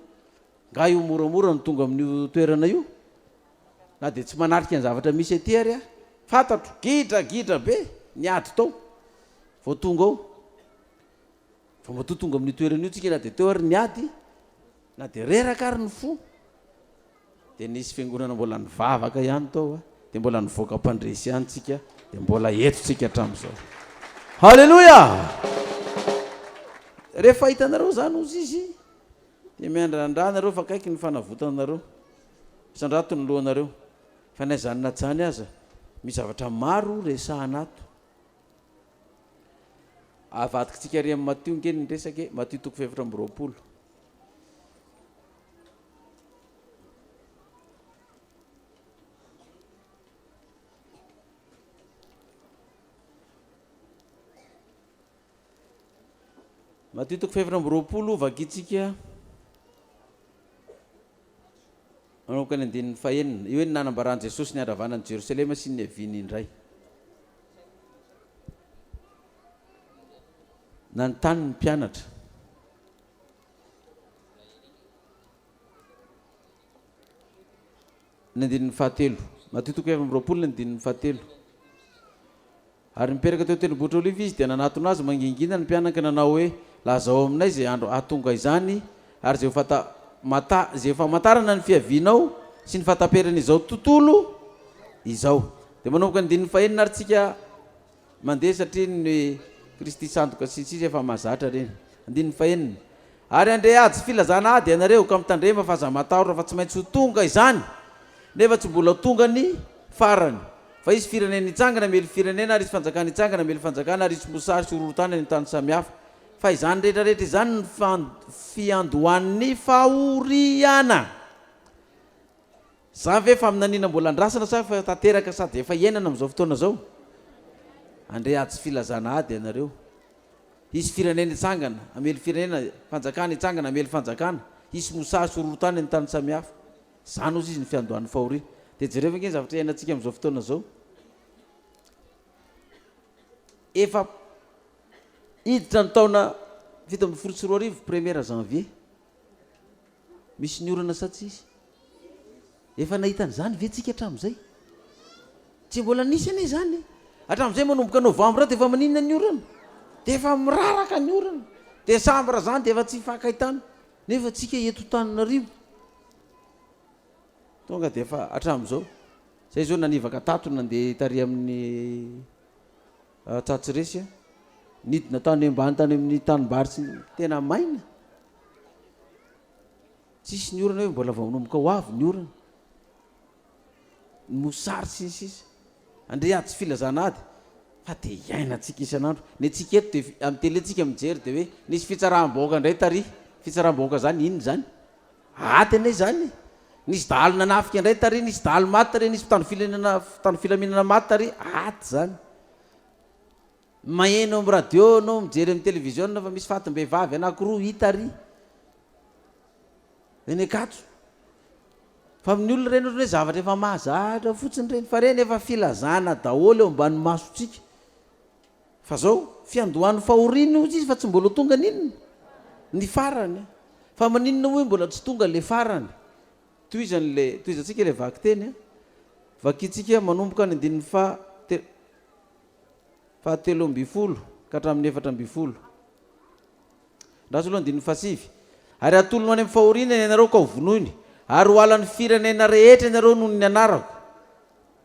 nga io moramora no tonga amin'io toerana io? Na dia tsy manatrika ny zavatra misy aty ary aho, fantatro, gidragidra be ny ady tao vao tonga ao. Fa matoa tonga amin'io toerana io tsika na dia teo ary ny ady, na dia reraka ary ny fo, Dia nisy fiangonana mbola nivavaka ihany tao dia mbola nivoaka mpandresy ihany tsika dia mbola eto tsika hatramin'izao. Haleloia! Rehefa hitanareo izany hozy izy dia miandrandra nareo fa akaiky ny fanavotana anareo. Sandrato ny lohanareo. Fa na izany na izany aza misy zavatra maro resahana ato. Avadikitsika ary amin'ny Matio nge ny resaka e, Matio toko fahefatra amby 24. Matio toko fahefatra amby 20 vakintsika manomboka ny andininy fahenina. Io hoe ny nanambaran'i Jesosy ny handravana an'i Jerosalema sy ny niaviany indray. Nanontany ny mpianatra. Ny andininy fahatelo. Matio toko 24 ny andininy fahatelo. Ary niperaka teo an-tendrombohitra Oliva izy, dia nanatona azy mangingina ny mpianany ka nanao hoe, Lazao aminay izay andro hahatonga izany, ary izay ho fata, mata, izay ho famantarana ny fiavianao sy ny fahataperan'izao tontolo izao. Dia manomboka ny andininy fahenina ary tsika Mandeha satria ny Kristy sandoka sy ny sisa efa mahazatra ireny. Andininy fahenina. Ary handre ady sy filazana ady ianareo, ka mitandrema fa aza matahotra fa tsy maintsy ho tonga izany, nefa tsy mbola ho tonga ny farany. Fa hisy firenena hitsangana hamely firenena, ary hisy fanjakana hitsangana hamely fanjakana, ary hisy mosary sy horohorontany any amin'ny tany samihafa. Fa izany rehetra rehetra izany no fiandohan'ny fahoriana. Zany ve faminaniana mbola andrasana sa efa tanteraka sady efa iainana amin'izao fotoana izao? Andre ady sy filazana ady ianareo. Hisy firenena hitsangana hamely firenena, fanjakana hitsangana hamely fanjakana, hisy mosary sy horohorontany any tany samihafa. Zany hozy izy ny fiandohan'ny fahoriana. Dia jereo ange ny zavatra iainantsika amin'izao fotoana izao. Efa hiditra ny taona 2017 première janvier. Misy ny orana sa tsisy? Efa nahita an'izany ve tsika hatramin'izay? Tsy mbola nisy anie izany e! Hatramin'izay manomboka novambra dia efa maninona ny orana? Dia efa miraraka ny orana. Desambra izany dia efa tsy hifankahitana. Nefa tsika eto Antananarivo tonga dia efa hatramin'izao. Zay izao nanivaka tato nandeha tary amin'ny Tsatsiresy a. Nidina tany ambany tany amin'ny tanimbary sy ny tena maina. Tsisy ny orana hoe mbola vao manomboka ho avy ny orana. Ny mosary sy ny sisa. Andre ady sy filazana ady fa dia iainantsika isan'andro. Ny antsika eto dia amin'ny télé tsika mijery dia hoe nisy fitsaram-bahoaka indray tary. Fitsaram-bahoaka zany inona izany? Ady anie izany e. Nisy dahalo nanafika indray tary, nisy dahalo maty tary, nisy mpitandro filaminana mpitandro filaminana maty tary. Ady izany. Maheno amin'ny radio ianao, mijery amin'ny televiziona fa misy fatim-behivavy anankiroa hita ary eny Ankatso. Fa amin'ny olona ireny ohatran'ny hoe zavatra efa mahazatra fotsiny ireny, fa ireny efa filazana daholo eo ambany masontsika. Fa zao, fiandohan'ny fahoriana hozy izy fa tsy mbola ho tonga ny inona? Ny farany. Fa maninona moa hoe mbola tsy tonga ilay farany? Tohizany ilay, tohizantsika ilay vakiteny a. Vakintsika manomboka ny andininy faha te. fahatelo ambinifolo ka hatramin'ny 14. Andraso aloha andininy fahasivy. Ary hatolony ho any amin'ny fahoriana ianareo ka hovonoiny, ary ho halan'ny firenena rehetra ianareo noho ny anarako.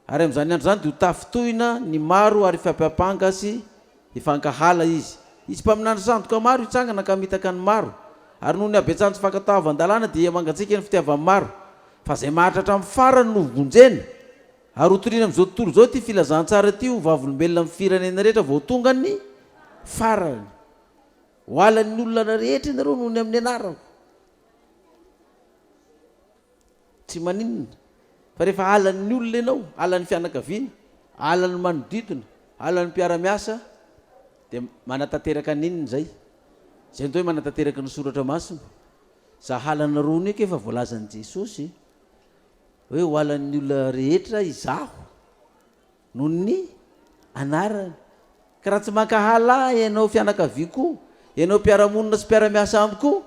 Ary amin'izany andro izany dia ho tafintohina ny maro ary hifampiampanga sy hifankahala izy. Hisy mpaminany sandoka maro hitsangana ka hamitaka ny maro. Ary noho ny habetsahan'ny tsy fankatoavan-dalàna dia hihamangatsiaka ny fitiavan'ny maro. Fa izay maharitra hatramin'ny farany no hovonjena. Ary hotorina amin'izao tontolo izao ity filazantsara ity ho vavolombelona amin'ny firenena rehetra vao tonga ny farany. Ho halan'ny olona rehetra ianareo noho ny amin'ny anarako. Tsy maninona. Fa rehefa halan'ny olona ianao, halan'ny fianakaviana, halan'ny manodidina, halan'ny mpiara-miasa, dia manatanteraka an'inona izay? Izay no atao hoe manatanteraka ny soratra masina. Za halanareo io efa voalazan'i Jesosy hoe ho halan'ny olona rehetra izaho noho ny anarany. Ka raha tsy mankahala ahy ianao fianakaviako, ianao mpiara-monina sy mpiara-miasa amiko,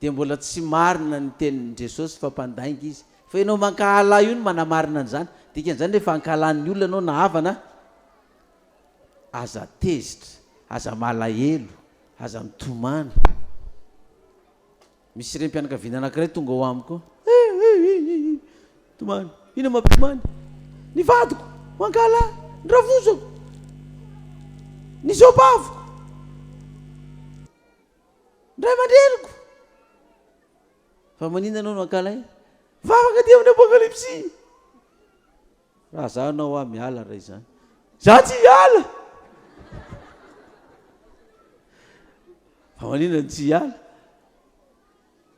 dia mbola tsy marina ny tenin'i Jesosy fa mpandainga izy. Fa ianao mankahala ahy io no manamarina an'izany. Dikan'izany rehefa ankahalan'ny olona ianao na havana, aza tezitra, aza malahelo, aza mitomany. Misy renim-pianakaviana anankiray tonga ao amiko. Tomany. Inona mampitomany? Ny vadiko, mankahala ahy, ny ravozako, ny zobaviko. Ny ray aman-dreniko. Fa maninona ianao no ankalaina? Vavaka aty amin'ny Apokalypsy. Raha za anao aho miala raha izany. Za tsy hiala. Fa maninona no tsy hiala?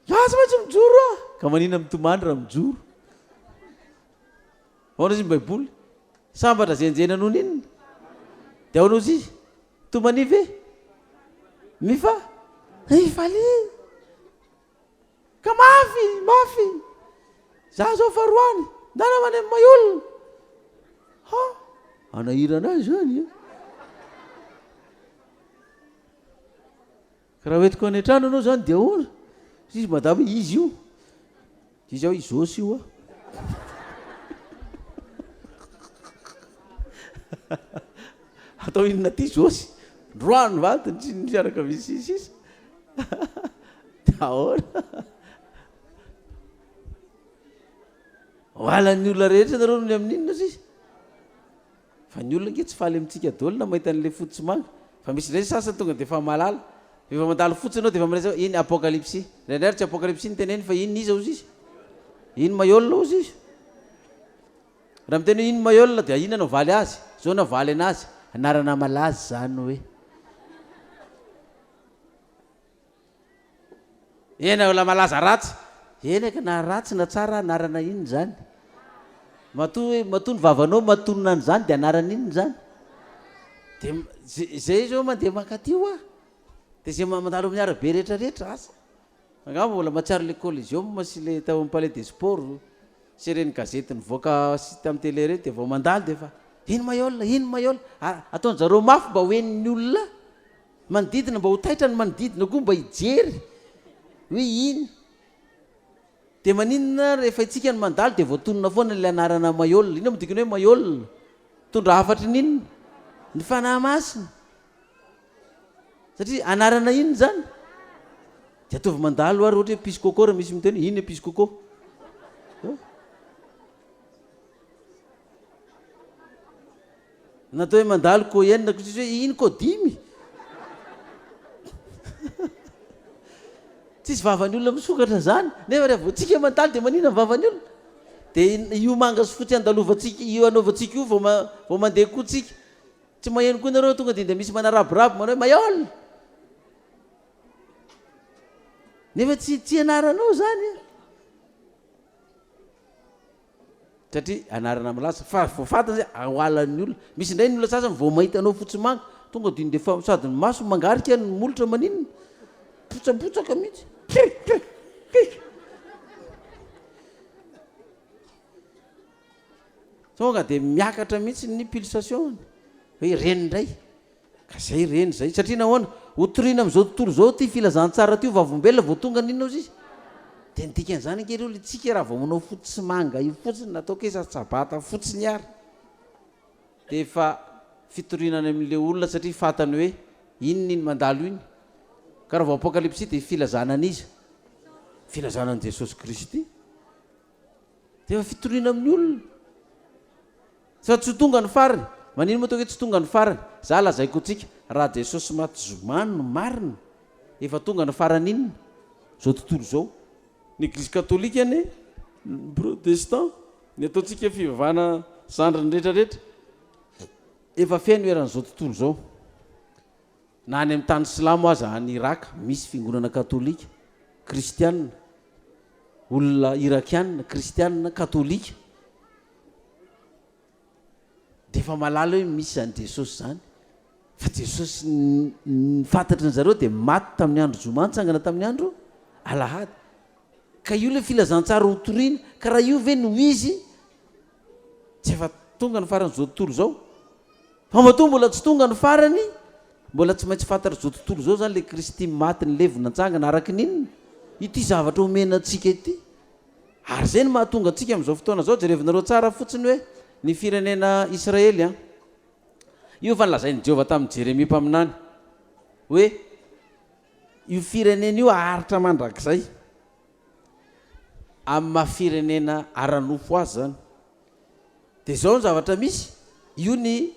Za tsy maintsy mijoro aho. Ka maninona mitomany raha mijoro? Ahoana izy ny Baiboly? Sambatra izay enjehina noho ny inona? Dia ahoana ozy izy? Tomania ve? Mifa? Mifalia! Ka mafy, mafy! Za zao faharoany, ndana manemy may olona! Ha! Anahirana ahy zany e! Ka raha hoentiko any an-trano ianao zany dia ahoana? Izy madama izy io. Izy aho i Josy io a. Atao inona aty Josy? Ndroany vadiny sy ny fianakaviany sy ny sisa. Dia ahoana? Ho halan'ny olona rehetra nareo noho ny amin'inona sisa? Fa ny olona ange tsy faly amintsika daholo na mahita an'ilay fotsy sy manga. Fa misy indray sasany tonga dia efa mahalala. Rehefa mandalo fotsiny ianao dia efa miresaka hoe iny apokalypsy. Indraindray ary tsy apokalypsy no teneniny fa iny iza hozy izy? Iny Mayol hozy izy. Raha miteny hoe iny Mayol dia inona no havaly azy? Zao no havaly anazy, anarana malaza izany hoe. Eny olona malaza ratsy. Eny ka na ratsy na tsara anarana inona izany? Matoa hoe matoa ny vavanao matonina an'izany dia anarana inona izany? Dia zay zao mandeha mankaty hoa. Dia zay mandalo amin'ny arabe rehetra rehetra asa. Angamba mbola mahatsiaro le coliseum sy le tao amin'ny palais des sports sy ireny gazety nivoaka sy tamin'ny télé ireny dia vao mandalo dia efa iny Mayol, iny Mayol. Ataon-jareo mafy mba ho henon'ny olona. Manodidina mba ho taitra ny manodidina koa mba hijery hoe iny. Dia maninona rehefa itsika no mandalo dia voatonona foana ilay anarana Mayol. Inona moa dikany hoe Mayol? Mitondra hafatry ny inona? Ny Fanahy Masina. Satria anarana inona izany? Dia ataovy mandalo ary ohatra hoe Piscoco raha misy miteny hoe inona Piscoco? Natao hoe mandalo ko enina ko tsisy hoe ino ko dimy. Tsisy vavan'ny olona misokatra zany. Nefa rehefa vao tsika mandalo dia manina ny vavan'ny olona. Dia io manga sy fotsy andalovantsika io anaovantsika io vao vao mandeha koa tsika. Tsy maheno koa nareo tonga dia dia misy manarabirabo manao hoe Mayol. Nefa tsy tsy anaranao zany e. Satria anarana milaza fa vao fantany zay ahoalan'ny olona. Misy indray ny olona sasany vao mahita anao fotsy manga tonga dia ndefa sady ny maso mangarika ny molotra maninona? Potsapotsaka mihitsy. Tonga dia miakatra mihitsy ny pulsation-ny hoe ireny indray. Ka zay ireny zay. Satria nahoana? Ho toriana amin'izao tontolo izao ity filazantsara ity ho vavolombelona vao tonga n'inona ozy izy? Dia ny dikan'izany ange ry olona, tsika raha vao manao fotsy sy manga io fotsiny na ataoko hoe sabata fotsiny ary dia efa. fitoriana any amin'ilay olona satria fantany hoe inona iny mandalo iny. Ka raha vao Apokalypsy dia filazana an'iza? Filazana an'i Jesosy Kristy. Dia efa fitoriana amin'ny olona. Fa tsy ho tonga ny farany. Manino moa ataoko hoe tsy tonga ny farany? Za lazaiko antsika, raha Jesosy maty zoma no marina, efa tonga ny farany inona? Zao tontolo izao. Ny eglizy katolika anie, ny protestant, ny ataontsika fivavahana zandriny rehetra rehetra, efa feno eran'izao tontolo izao. Na any amin'ny tany silamo aza, any Irak, misy fiangonana katolika, kristiana, olona irakiana, kristiana, katolika. Dia efa mahalala hoe misy izany Jesosy izany. Fa Jesosy ny fantatry ny zareo dia maty tamin'ny andro zoma, nitsangana tamin'ny andro alahady. Ka io ilay filazantsara ho toriana. Ka raha io ve no izy, tsy efa tonga ny faran'izao tontolo izao? Fa matoa mbola tsy tonga ny farany, mbola tsy maintsy fantatr'izao tontolo izao izany ilay Kristy maty nilevina nitsangana araka ny inona? Ity zavatra omena antsika ity. Ary izay no mahatonga antsika amin'izao fotoana izao, jerevinareo tsara fotsiny hoe ny firenena Israely an, io efa nolazain'i Jehovah tamin'i Jeremia mpaminany hoe io firenena io haharitra mandrakizay, amin'ny maha firenena ara-nofo azy izany. Dia izao ny zavatra misy, io ny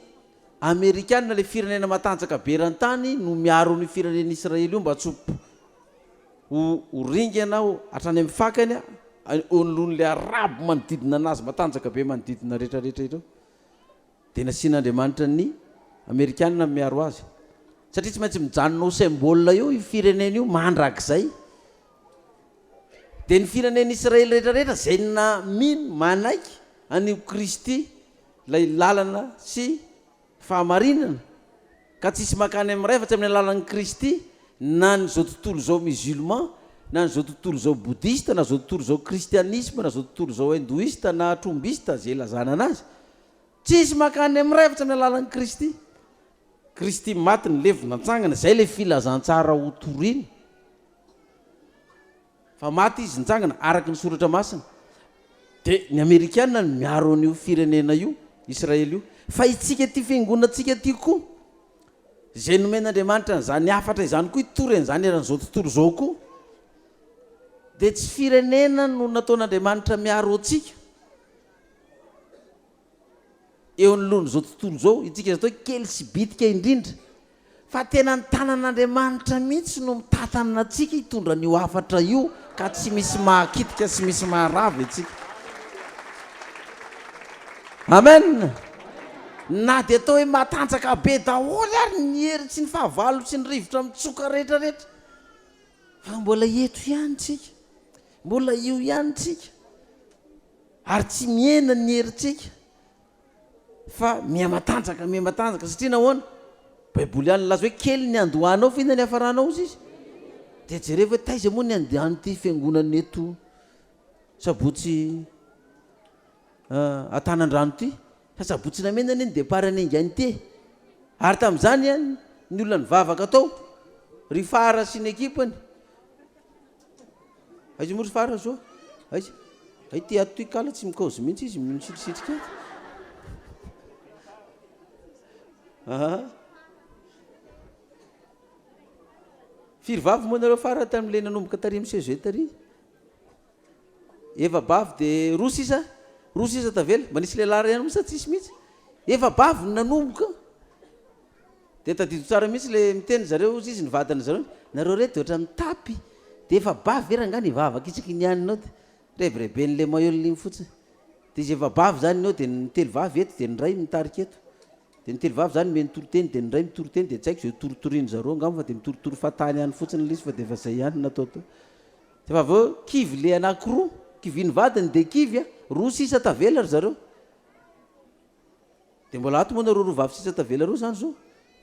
Amerikana ilay firenena matanjaka be eran-tany no miaro an'io firenena Israely io mba tsy ho ho ringana hatrany amin'ny fakany eo anoloan'ilay Arabo manodidina anazy matanjaka be manodidina rehetrarehetra ireo. Dia nasian'Andriamanitra ny Amerikana miaro azy. Satria tsy maintsy mijanona ho symbole eo io firenena io mandrakizay. Dia ny firenena Israely rehetra rehetra izay na mino, manaiky an'io Kristy ilay lalana sy fahamarinana, ka tsisy mankany amin'ny Ray afa-tsy amin'ny alalan'i Kristy, na ny izao tontolo izao musulman, na ny izao tontolo izao boudhiste, na izao tontolo izao kristianisme, na izao tontolo izao hindouiste na trombiste, izay ilazana anazy. Tsisy mankany amin'ny Ray afa-tsy amin'ny alalan'i Kristy. Kristy maty, nilevina, nantsangana, izay ilay filazantsara ho torina. Fa maty izy nitsangana araka ny soratra masina. Dia ny amerikana no miaro an'io firenena io, Israely io. Fa itsika ity fiangonantsika ity koa, izay nomen'Andriamanitra an'izany hafatra izany koa hitory an'izany eran'izao tontolo izao koa, dia tsy firenena no nataon'Andriamanitra miaro antsika. Eo anoloan'izao tontolo izao, isika izay atao hoe kely sy bitika indrindra, fa tena ny tanan'Andriamanitra mihitsy no mitantana antsika hitondra an'io hafatra io, ka tsy misy mahakitika sy misy maharava isika. Amen! Na dia atao hoe matanjaka be daholo ary ny hery sy ny fahavalo sy ny rivotra mitsoka rehetra rehetra, fa mbola eto ihany isika, mbola io ihany isika. Ary tsy mihena ny herintsika fa mihamatanjaka, mihamatanjaka. Satria nahoana? Baiboly ihany nilaza hoe kely ny andohanao fa inona ny hafaranao hozy izy? Dia jerevo hoe taiza moa ny andehan'ity fiangonana eto Sabotsy Antanandrano ity? Fa Sabotsy Namena anie ny départ ny aingain'ity e! Ary tamin'izany ny olona nivavaka tao, ry Fara sy ny ekipany, Aiza moa ry fara zao? Aiza? Hay ty ato ty kala tsy mikaozy mihitsy izy misitrisitrika ato. Aha. Firy vavy moa nareo fara tamin'ilay nanomboka tary amin'ny CEG tary? Efa-bavy dia roa sisa, roa sisa tavela. Mba nisy lehilahy iray ihany moa sa tsisy mihitsy? Efa-bavy no nanomboka. Dia tadidio tsara mihitsy le miteny zareo ozy izy ny vadiny zareo, nareo reto de ohatran'ny mitapy de efa bavy ve rangaha ny hivavaka isaky ny anona ao de rebireben'le maillot iny fotsiny, de izy efa bavy zany ny eo de ny telo vavy eto de ny ray mitarika eto, de ny telo vavy zany omeny toriteny de ny ray mitory teny de tsy haiko zay toritorin'ny zareo angamba fa de mitoritory fahatany ihany fotsiny le izy fa de efa zay ihany no natao teo, de efa avy eo kivy le anakiroa, kivian'ny vadiny de kivy a, roa sisa tavela ry zareo. Dia mbola ato moa nareo roa vavy sisa tavela reo zany zao?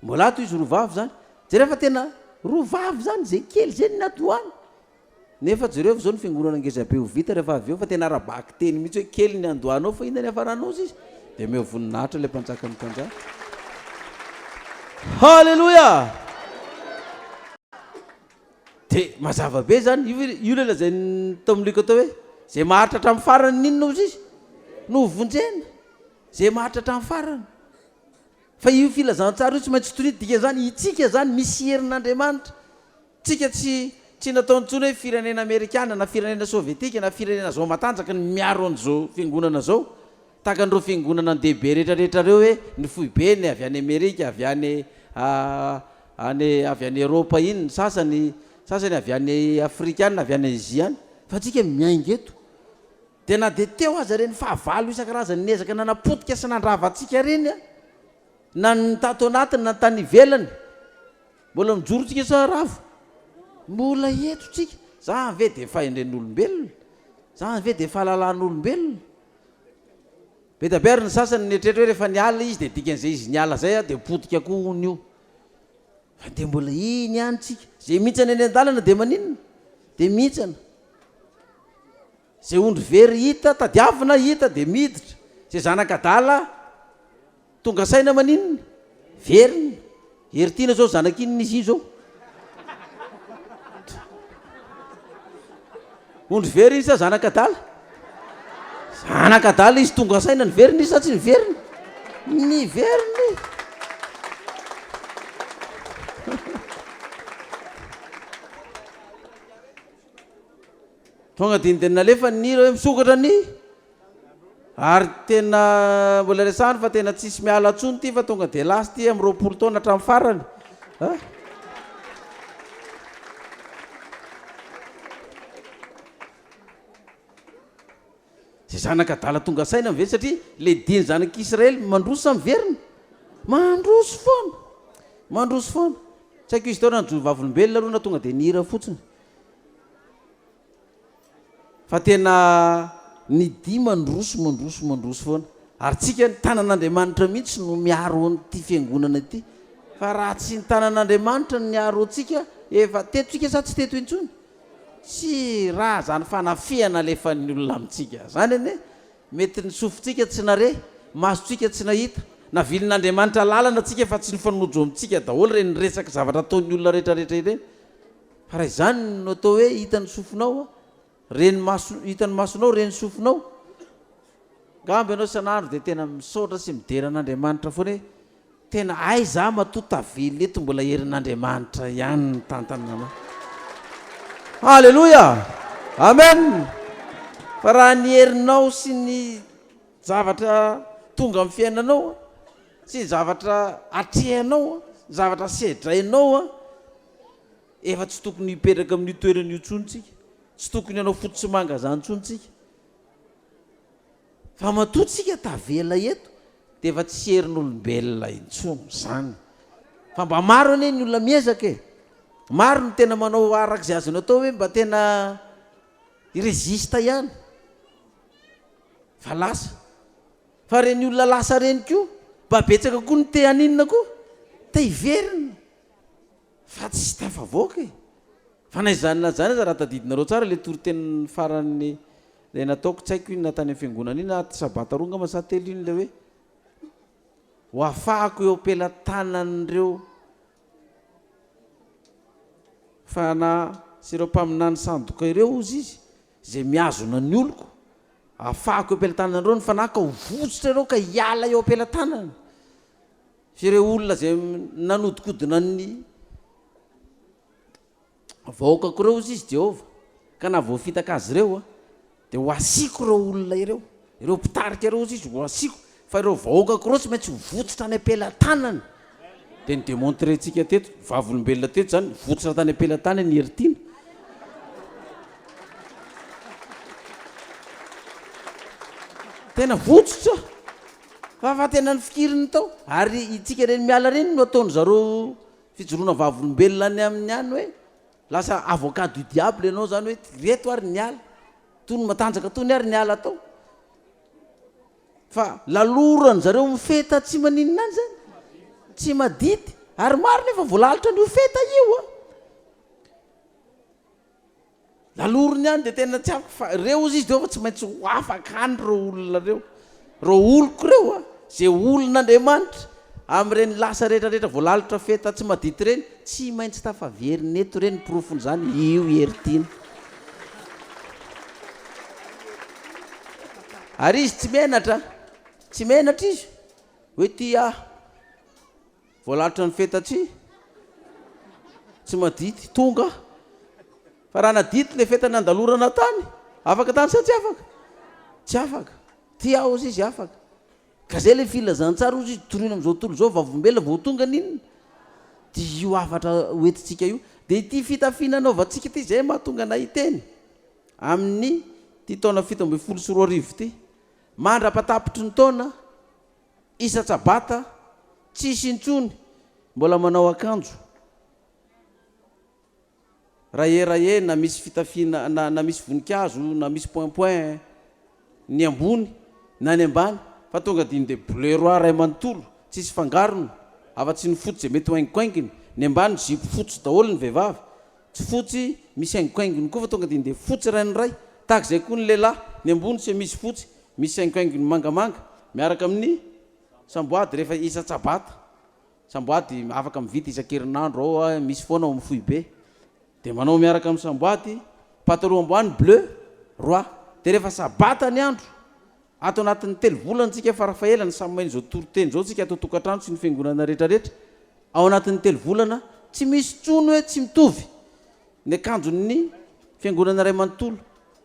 Mbola ato izy roa vavy zany. Jereo fa tena roa vavy zany zay kely zay ny natoany. Nefa jereo fa zao ny fiangonana ngeza be ho vita rehefa avy eo fa tena ara-bakiteny mihitsy hoe kely ny andohanao fa inona ny hafaranao sisa. Dia omeo voninahitra ilay mpanjakan'ny mpanjaka. Haleloia! Dia mazava be zany, io io ilay lazain'ny tao amin'ny Lioka tao hoe izay maharitra hatramin'ny farany n'inona hozy izy? No ho vonjena. Izay maharitra hatramin'ny farany. Fa io filazantsara io tsy maintsy toriana, dikan'izany itsika izany misy herin'Andriamanitra. Tsika tsy tsy nataony intsony hoe firenena amerikana na firenena sovietika na firenena zao matanjaka ny miaro an'izao fiangonana zao. Tahaka an'ireo fiangonana an-dehibe rehetra rehetra ireo hoe ny foibeny avy any Amerika, avy any any avy any Eropa iny ny sasany, sasany avy any Afrika any na avy any Azia any. Fa tsika miainga eto. Dia na dia teo aza ireny fahavalo isan-karazany niezaka nanapotika sy nandrava antsika ireny an, na ny tato anatiny na ny tany ivelany, mbola mijoro tsika sa rava? Mbola eto tsika. Zany ve dia fahendren'olombelona? Zany ve dia fahalalan'olombelona? Be dia be ary ny sasany nieritreritra hoe rehefa niala izy dia dikan'izay izy niala izay dia potika koa hono io. Fa dia mbola iny ihany tsika. Izay mihintsana eny an-dalana dia maninona? Dia mihintsana. Izay ondry very hita, tadiavina, hita dia miditra. Izay zanak'adala tonga saina maninona? Verina. Hery tiana zao zanak'inona izy io zao? Ondry very izy sa zanak'adala? Zanak'adala izy tonga saina niverina izy sa tsy niverina? Niverina e! Tonga dia dia nalefa ny hira hoe misokatra ny ary tena mbola resahana fa tena tsisy miala tsony ty fa tonga dia lasa ty amin'ny 20 taona hatramin'ny farany. Ah. Zay zanaka adala tonga saina ve satria le diny zanak'Israely mandroso sa miverina? Mandroso foana. Mandroso foana. Tsy haiko izy teo raha nijoro vavolombelona aloha na tonga dia nihira fotsiny. Fa tena ny dia mandroso mandroso mandroso foana. Ary tsika ny tanan'Andriamanitra mihitsy no miaro an'ity fiangonana ity. Fa raha tsy ny tanan'Andriamanitra no niaro antsika, efa teto tsika sa tsy teto intsony? Tsy raha zany fanafihana alefan'ny olona amintsika zany anie. Mety ny sofintsika tsy nare, masontsika tsy nahita. Navilin'Andriamanitra lalana tsika fa tsy nifanojo amintsika daholo ireny resaka zavatra ataon'ny olona rehetra rehetra ireny. Fa raha izany no atao hoe hitan'ny sofinao, ren'ny maso, hitan'ny masonao, ren'ny sofinao, angamba ianao isan'andro dia tena misaotra sy midera an'Andriamanitra foana hoe tena aiza aho matoa tavela eto mbola herin'Andriamanitra ihany ny mitantana anao. Haleloia! Amen! Fa raha ny herinao sy ny zavatra tonga amin'ny fiainanao sy ny zavatra atrehanao, ny zavatra sedrainao, Efa tsy tokony hipetraka amin'io toerana io intsony tsika. Tsy tokony hanao fotsy sy manga zany intsony tsika. Fa matoa tsika tavela eto dia efa tsy herin'olombelona intsony izany. Fa mba maro anie ny olona miezaka e. Maro ny tena manao araka izay azony atao hoe mba tena hi-resiste ihany. Fa lasa. Fa ireny olona lasa ireny koa mba betsaka koa ny te haninona koa? Te hiverina. Fa tsy tafavoaka e! Fa na izany na izany aza raha tadidinareo tsara ilay toriteny farany ilay nataoko tsy haiko inona tany amin'ny fiangonana iny na sabata roa angamba sa telo iny ilay hoe ho afahako eo am-pelatanan'ireo fanahy sy ireo mpaminany sandoka ireo hozy izy izay mihazona ny oloko afahako eo am-pelatanan'ireo ny fanahy ka ho votsotra ireo ka hiala eo am-pelatanana Sy ireo olona izay nanodikodina ny vahoakako ireo, hozy izy Jehovah, ka na voafitaka azy ireo aho, dia ho asiako ireo olona ireo, ireo mpitarika ireo, hozy izy, ho asiako, fa ireo vahoakako ireo tsy maintsy ho votsotra any am-pelatanany. Dia ni-demontrer-ntsika teto, vavolombelona teto izany, votsotra tany am-pelatanany i Heritiana. Tena votsotra! Fa fa tena nifikiriny tao. Ary itsika ireny miala ireny no ataon-dry zareo fijoroana vavolombelona any aminy any hoe lasa avocat du diable ianao zany hoe ireto ary niala, tony matanjaka tony ary niala tao. Fa laloran-dry zareo amin'ny feta tsy maninona any zany, tsy madity. Ary maro nefa voalalotra an'io feta io an. Laloriny ihany dia tena tsy afaka fa reo ozy izy teo fa tsy maintsy ho afaka any reo olona reo, reo oloko reo a, ze olon'Andriamanitra amin'ireny lasa rehetra rehetra voalalotra feta tsy madity ireny tsy maintsy tafaverina eto ireny, porofon'izany io Heritiana. Ary izy tsy menatra, tsy menatra izy hoe ty aho. Voalalotra ny feta tsy tsy madity, tonga fa raha nadity le feta nandalorana tany, afaka tany sa tsy afaka? Tsy afaka. Ty aho ozy izy afaka. Ka zay le filazantsara ozy izy torina am'zao tontolo zao, vavolombelona vao tonga n'inona? Dia io hafatra hoentintsika io. Dia ity fitafiana anaovantsika ity zay mahatonga anay hiteny amin'ny ty taona 2017 ity. Mandra-patapitry ny taona, isan-tsabata, tsisy intsony mbola manao akanjo raye-raye na misy fitafiana na na misy voninkazo na misy point point ny ambony na ny ambany fa tonga dia de bleu roi ray manontolo tsisy fangarony afa-tsy ny fotsy izay mety ho haingokaingony, ny ambany zipo fotsy daholo ny vehivavy Tsy fotsy misy haingokaingony koa fa tonga dia ndeha fotsy ranoray. Tahaka izay koa ny lehilahy, ny ambony chemise fotsy misy haingokaingony mangamanga miaraka amin'ny samboady rehefa isan-tsabata. Samboady afaka mividy isan-kerinandro ao, misy foana ao amin'ny foibe. Dia manao miaraka amin'ny samboady, pataloha ambany bleu roi. Dia rehefa sabata ny andro, ato anatin'ny telo volana tsika farafahelany samy maheno izao toriteny izao tsika ato an-tokantrano sy ny fiangonana rehetrarehetra. Ao anatin'ny telo volana, tsy misy intsony hoe tsy mitovy ny akanjon'ny fiangonana iray manontolo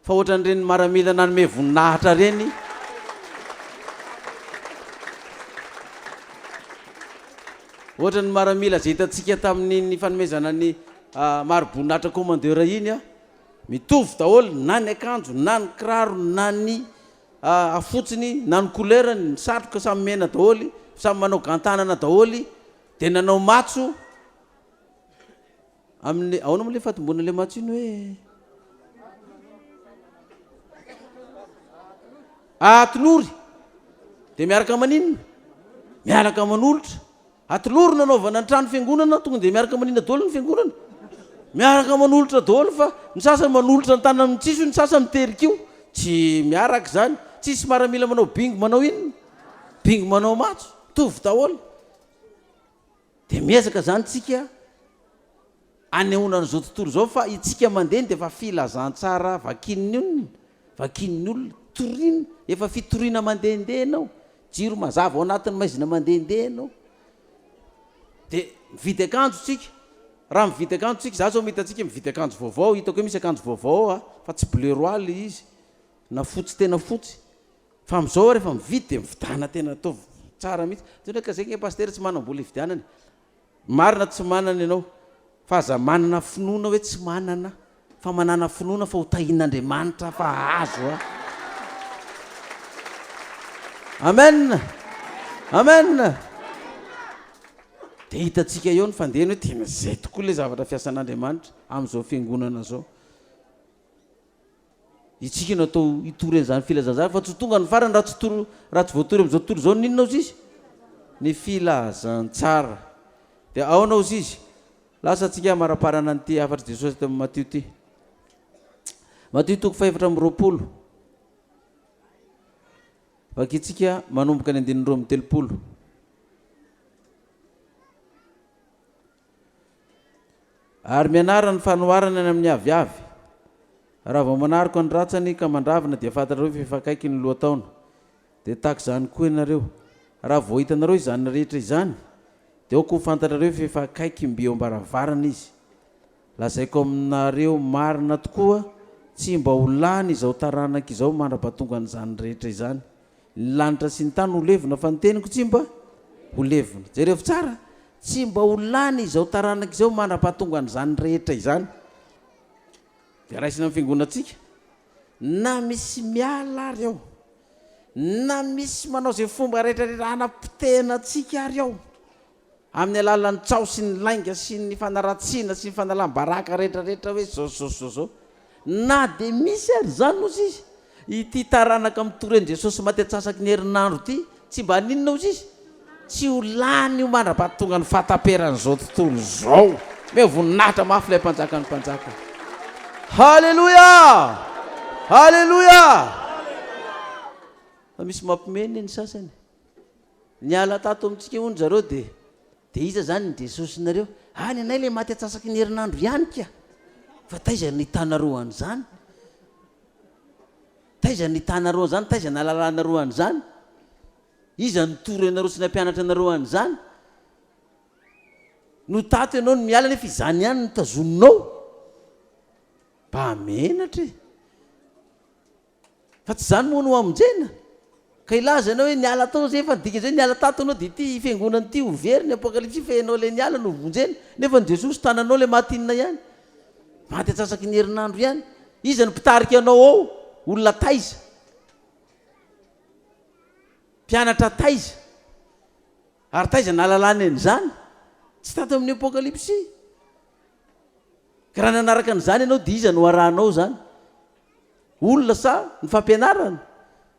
fa ohatran'ireny maramila nanome voninahitra ireny. Ohatran'ny maramila izay hitantsika tamin'iny fanomezana ny mari-boninahitra commandeur iny, mitovy daholo na ny akanjo na ny kiraro na ny fotsiny na ny couleur-ny, ny satroka samy mena daholo, samy manao gant-tanana daholo, dia nanao matso amin'ny, ahoana moa ilay fatombohana ilay matso iny hoe? Atolory, dia miaraka maninona? Miaraka manolotra. Atolory no anaovana ny trano fiangonana, tonga dia miaraka manina daholo ny fiangonana. Miaraka manolotra daholo fa ny sasany manolotra ny tanany mitsiso, ny sasany miterika io. Tsy miaraka izany. Tsisy maramila manao bingo manao inona? Bingo manao matso. Mitovy daholo. Dia miezaka izany tsika anehoana an'izao tontolo izao fa itsika mandeha dia efa filazantsara vakian'ny olona, vakian'ny olona, toriana, efa fitoriana mandehandeha ianao. Jiro mazava ao anatin'ny maizina mandehandeha ianao. Dia mividy akanjo tsika. Raha mividy akanjo tsika, za zao mahita antsika mividy akanjo vaovao, hitako hoe misy akanjo vaovao ao a, fa tsy bleu roi le izy, na fotsy tena fotsy. Fa amin'izao aho rehefa mividy dia mividana tena ataovy tsara mihitsy. Tsy hoe ka zay nge pasitera tsy manam-bola hividianana e. Marina tsy manana ianao fa aza manana finoana hoe tsy manana fa manàna finoana fa ho tahian'Andriamanitra fa hahazo a. Amen! Amen! Dia hitantsika eo ny fandehany hoe tena izay tokoa ilay zavatra fiasan'Andriamanitra amin'izao fiangonana izao. Itsika no atao hitory an'izany filazantsara fa tsy ho tonga ny farany raha tsy toro raha tsy voatory amin'izao tontolo izao ny inona ozy izy? Ny filazantsara. Dia aona ozy izy? Lasa tsika hamaraparana an'ity hafatr'i Jesosy eto amin'ny Matio ity. Matio toko fahefatra amby 20. Vakintsika manomboka ny andininy 32. Ary mianara ny fanoharana any amin'ny aviavy. Raha vao manaroka ny ratsany ka mandravina dia fantatrareo fa efa akaiky ny lohataona. Dia tahaka izany koa ianareo. Raha vao hitanareo izany rehetra izany, dia aoka ho fantatrareo fa efa akaiky mby eo am-baravarana izy. Lazaiko aminareo marina tokoa, tsy mba ho lany izao taranaka izao mandra-pahatongan'izany rehetra izany. Ny lanitra sy ny tany ho levona fa ny teniko tsy mba ho levona. Jerevo tsara, tsy mba ho lany izao taranaka izao mandra-pahatonga an'izany rehetra izany. Dia raisina amin'ny fiangonantsika, na misy miala ary ao, na misy manao izay fomba rehetra rehetra hanapotehana antsika ary ao. Amin'ny alalan'ny tsaho sy ny lainga sy ny fanaratsiana sy ny fanalam-baraka rehetrarehetra hoe zao zao zao zao. Na dia misy ary izany hozy izy, ity taranaka mitory an'i Jesosy maty antsasaky ny herinandro ity, tsy mba haninona hozy izy? Tsy ho lany io mandra-pahatonga ny fahataperan'izao tontolo izao. Omeo voninahitra mafy ilay Mpanjakan'ny mpanjaka. Haleloia! Haleloia! Fa misy mampiomehy anie ny sasany. Niala tato amintsika hono zareo dia dia iza zany ny Jesosinareo? Ah ny anay le maty atsasaky ny herinandro ihany ka! Fa taiza no hitanareo an'izany? Taiza no hitanareo an'izany? Taiza nahalalanareo an'izany? Iza nitory anareo sy nampianatra anareo an'izany? No tato ianao no miala nefa izany ihany no tazoninao. Mba menatra e! Fa tsy izany moa no hamonjena? Ka hilaza ianao hoe niala tao zay fa ny dikan'izay niala tato ianao dia ity fiangonana ity ho very ny apokalypsy fa ianao ilay niala no vonjena nefa ny Jesosy tananao ilay maty inona ihany? Maty antsasaky ny herinandro ihany. Iza no mpitarika anao ao? Olona taiza? Mpianatra taiza? Ary taiza nahalalany an'izany? Tsy tato amin'ny apokalypsy. Ka raha nanaraka an'izany ianao dia iza no arahanao izany? Olona sa ny fampianarana?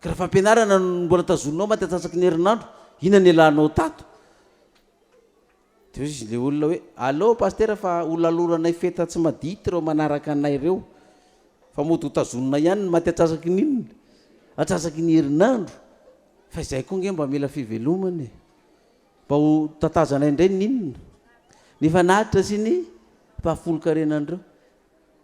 Ka raha fampianarana no mbola tazoninao maty antsasaky ny herinandro, inona no ialànao tato? Dia hoy izy ilay olona hoe, aleo pasitera fa ho laloranay feta tsy madity ireo manaraka anay ireo, fa mody ho tazoninay ihany ny maty antsasaky ny inona? Antsasaky ny herinandro? Fa izahay koa ange mba mila fivelomana e! Mba ho tatazanay indray ny inona? Ny fanatitra sy ny mpahafolon-karenan'ireo.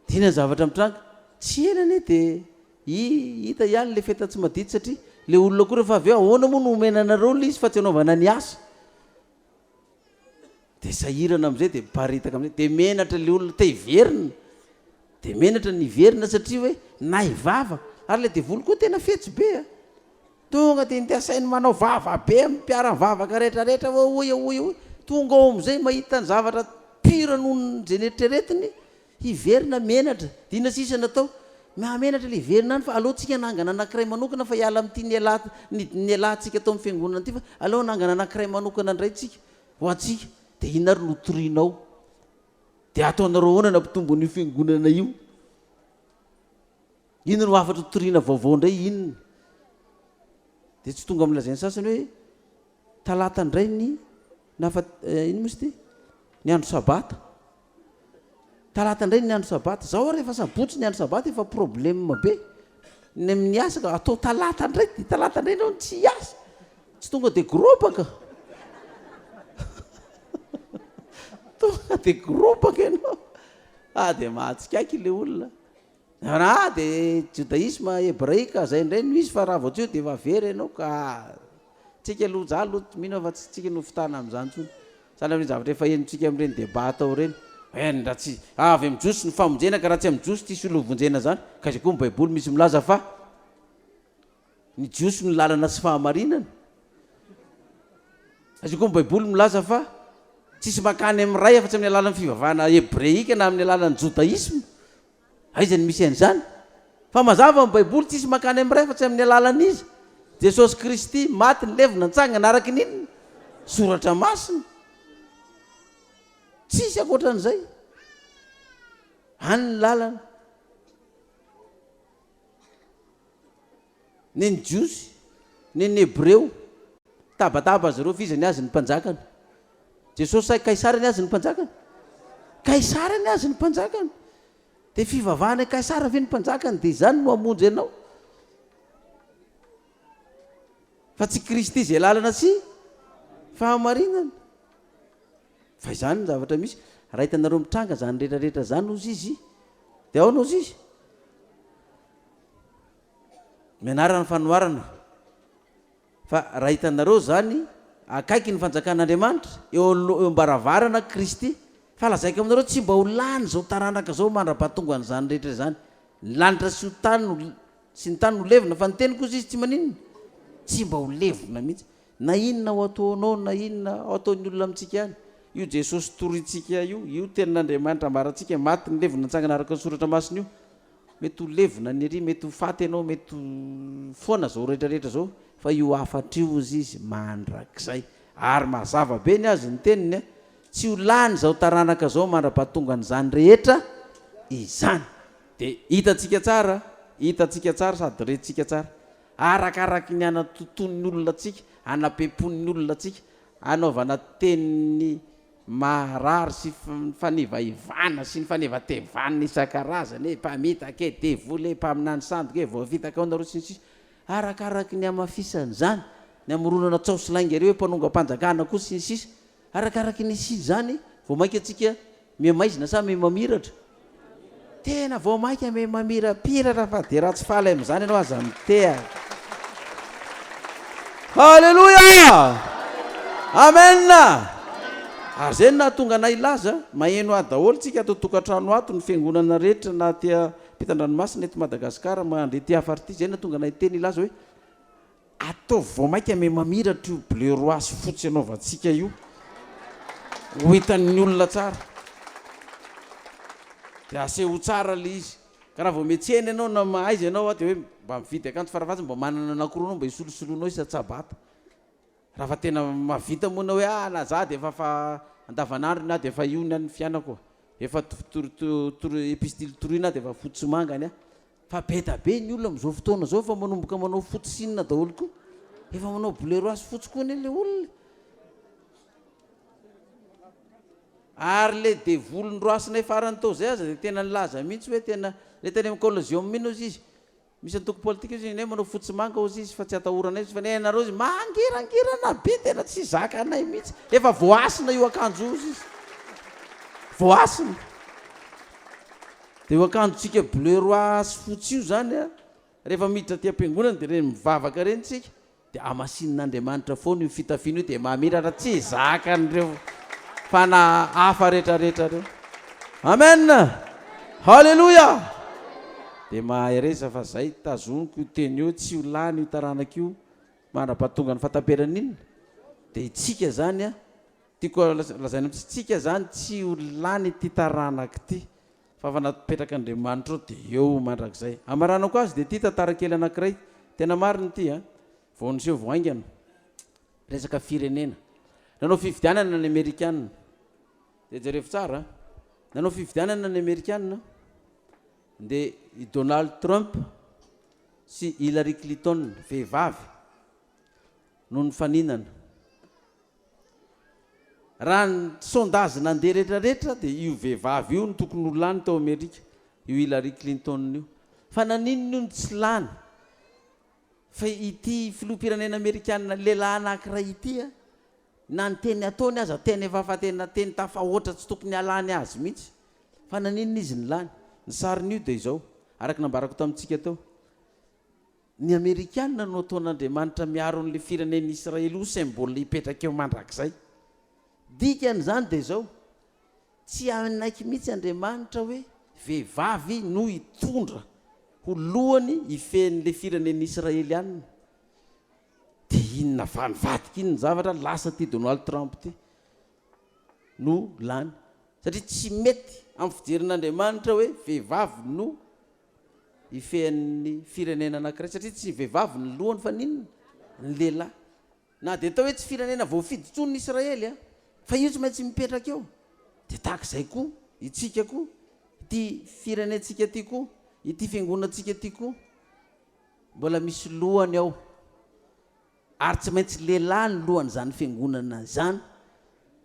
Dia inona ny zavatra mitranga? Tsy ela anie dia hita ihany ilay feta tsy madity satria ilay olona koa rehefa avy eo ahoana moa no omena anareo ilay izy fa tsy anaovana ny asa? Dia sahirana amin'izay dia miparitaka amin'izay. Dia menatra ilay olona te hiverina. Dia menatra ny hiverina satria hoe nahy vava. Ary ilay devoly koa tena fetsy be a! Tonga dia ndeha asainy manao vava be amin'ny mpiara-mivavaka rehetra rehetra hoe hoy hoy hoy. Tonga ao amin'izay mahita ny zavatra pire noho ny izay neritreretiny, hiverina menatra. Dia inona sisa no atao? Mahamenatra ilay hiverina any fa aleo tsika hanangana anankiray manokana fa hiala amin'ity nialà nialantsika tao amin'ny fiangonana ity fa aleo hanangana anankiray manokana indray tsika ho antsika. Dia inona ary no torianao? Dia ataonareo ahoana ny hampitombo an'io fiangonana io? Inona no hafatra toriana vaovao indray inona? Dia tsy tonga amin'ny lazain'ny sasany hoe talata indray ny nafa inona moa izy ity? Ny andro sabata. Talata indray ny andro sabata. Zao ary efa sabotsy ny andro sabata efa problème be. Ny amin'ny asa ka atao talata indray dia talata indray ianao no tsy hiasa. Tsy tonga dia gropaka. Tonga dia gropaka ianao. Ah dia mahatsikaiky ilay olona. Raha dia judaisme hebraika zay indray no izy fa raha vao tsy eo dia efa very ianao ka tsika aloha za aloha tsy mino aho fa tsy tsika no fitana amin'izany intsony sahala amin'ireny zavatra efa henontsika amin'ireny débat atao ireny hoe raha tsy avy amin'ny jiosy ny famonjena ka raha tsy amin'ny jiosy tsisy olona hovonjena zany ka izay koa ny baiboly misy milaza fa ny jiosy no lalana sy fahamarinana Aiza koa ny Baiboly milaza fa tsisy mankany amin'ny Ray afa-tsy amin'ny alalan'ny fivavahana hebreika na amin'ny alalan'ny jodaisma? Aiza no misy an'izany? Fa mazava ny Baiboly, tsisy mankany amin'ny Ray afa-tsy amin'ny alalan'iza? Jesosy Kristy, maty, nilevina, nitsangana araka ny inona? Soratra Masina. Tsisy ankoatran'izay. Any ny lalana. Ne ny Jiosy, ne ny Hebreo, tabataba azy ireo f'iza ny azy ny mpanjakany. Jesosy sa Kaisara ny azy ny mpanjakany? Kaisara ny azy ny mpanjakany. Dia fivavahana i Kaisara ve ny mpanjakany dia izany no hamonjy anao? Fa tsy Kristy izay lalana sy fahamarinana. Fa izany ny zavatra misy. Raha hitanareo mitranga izany rehetra rehetra izany hozy izy, dia ahoana hozy izy? Mianara ny fanoharana fa raha hitanareo izany akaiky ny fanjakan'Andriamanitra, eo eo am-baravarana Kristy, fa lazaiko aminareo tsy mba ho lany izao taranaka izao mandra-pahatongan'izany rehetra izany. Ny lanitra sy ho tany ho sy ny tany ho levona fa ny teniko hozy izy tsy maninona? Tsy mba ho levona mihitsy. Na inona ho ataonao na inona ho ataon'ny olona amintsika any, io Jesosy torintsika io, io tenin'Andriamanitra ambarantsika, maty nilevina nitsangana araka ny soratra masina io, Mety ho levona ny ery, mety ho faty ianao, mety ho foana izao rehetra rehetra izao, fa io hafatra io hozy izy mandrakizay. Ary mazava be ny azy ny teniny a! Tsy ho lany izao taranaka izao mandra-pahatongan'izany rehetra izany. Dia hitantsika tsara, hitantsika tsara sady rentsika tsara. Arakaraky ny hanatoton'ny olona antsika, hanapempoan'ny olona antsika, hanaovana teny Maharary sy ny fanivaivana sy ny fanevatevana isan-karazany e, mpamitaka e, devoly e, mpaminany sandoka e, voafitaka ao nareo sy ny sisa Arakaraky ny hamafisan'izany, ny hamoronana tsaho sy lainga ireo hoe mpanongam-panjakana koa sy ny sisa Arakaraky ny hisian'izany vao mainka antsika Mihamaizina sa mihamamiratra? Tena vao maika miha-mamirapiratra fa dia raha tsy faly amin'izany ianao aza mitehaka. Haleloia! Amen! Ary izay no nahatonga anay hilaza, maheno ahy daholo tsika ato an-tokantrano ato, ny fiangonana rehetra na aty ampitan-dranomasina eto Madagasikara mandre ity hafatra ity, izay no nahatonga anay hiteny hilaza hoe, Ataovy vao mainka miha-mamiratra io bleu roi sy fotsy anaovantsika io, ho hitan'ny olona tsara. Dia aseho tsara ilay izy. Ka raha vao miantsena ianao na mahaiza ianao dia hoe mba mividy akanjo farafahatsiny mba manana anankiroa anao mba hisolosoloanao isan-tsabata. Raha fa tena mahavita moa ianao hoe ah na za dia efa fa andavanandro ny ahy dia efa io ny an'ny fiainako. Efa epistily toroina aho dia efa fotsy sy manga ny ahy. Fa be da be ny olona amin'izao fotoana izao efa manomboka manao fotsy sy inona daholo koa. Efa manao bleu roi sy fotsy koa anie le olona e. Ary le devoly noroasinay farany tao zay aza dia tena nilaza mihitsy hoe tena le tany amin'ny coliseum iny hozy izy, misy antoko politika hozy izy, nenay manao fotsy sy manga hozy izy fa tsy atahoranay hozy fa nenareo hozy mangirangirana be tena tsy zakanay mihitsy, efa voahasina io akanjo io hozy izy, voahasina. Dia io akanjontsika bleu roi sy fotsy io zany an, rehefa miditra aty am-piangonana dia ireny mivavaka ireny tsika, dia hamasinin'Andriamanitra foana io fitafiana io dia mamiratra tsy zakan'ireo fanahy hafa rehetrarehetra ireo. Amen! Haleloia! Dia mahereza fa zay tazoniko io teny io, tsy ho lany io taranaka io mandra-pahatonga ny fahataperany inona? Dia itsika zany an, Tiako lazaina mihitsy, tsika zany tsy ho lany ity taranaka ity fa fa napetrak'Andriamanitra eo dia eo mandrakizay. Hamaranako azy dia ity tantara kely anankiray, tena marina ity an, vao niseho vao haingana, resaka firenena. Nanao fifidianana ny amerikana, dia jerevo tsara an, nanao fifidianana ny amerikana dia i Donald Trump sy Hillary Clinton, vehivavy, no nifaninana. Raha ny sondage nandeha retraretra dia io vehivavy io no tokony ho lany tao Amerika, io Hillary Clinton io. Fa naninona io no tsy lany? Fa ity filoham-pirenena amerikana lehilahy anankiray ity a, na ny teny ataony aza teny efa fa tena teny tafahoatra tsy tokony halany azy mihitsy. Fa naninona izy no lany? Ny sarin'io dia izao, araka ny nambarako tamintsika teo. Ny Amerikana no ataon'Andriamanitra miaro an'ilay firenena Israely ho symbole hipetraka eo mandrakizay. Dikan'izany dia izao, tsy hanaiky mihitsy Andriamanitra hoe vehivavy no hitondra ho lohany hifehy an'ilay firenena Israelianina. Dia inona va nivadika iny ny zavatra, lasa ity Donald Trump ity no lany. Satria tsy mety amin'ny fijerin'Andriamanitra hoe vehivavy no hifehan'ny firenena anankiray satria tsy ny vehivavy ny lohany fa n'inona? Ny lehilahy. Na dia atao hoe tsy firenena voafidy intsony ny Israely a, fa io tsy maintsy mipetraka eo. Dia tahaka izay koa itsika koa, ity firenentsika ity koa, ity fiangonantsika ity koa, mbola misy lohany ao. Ary tsy maintsy lehilahy ny lohan'izany fiangonana izany,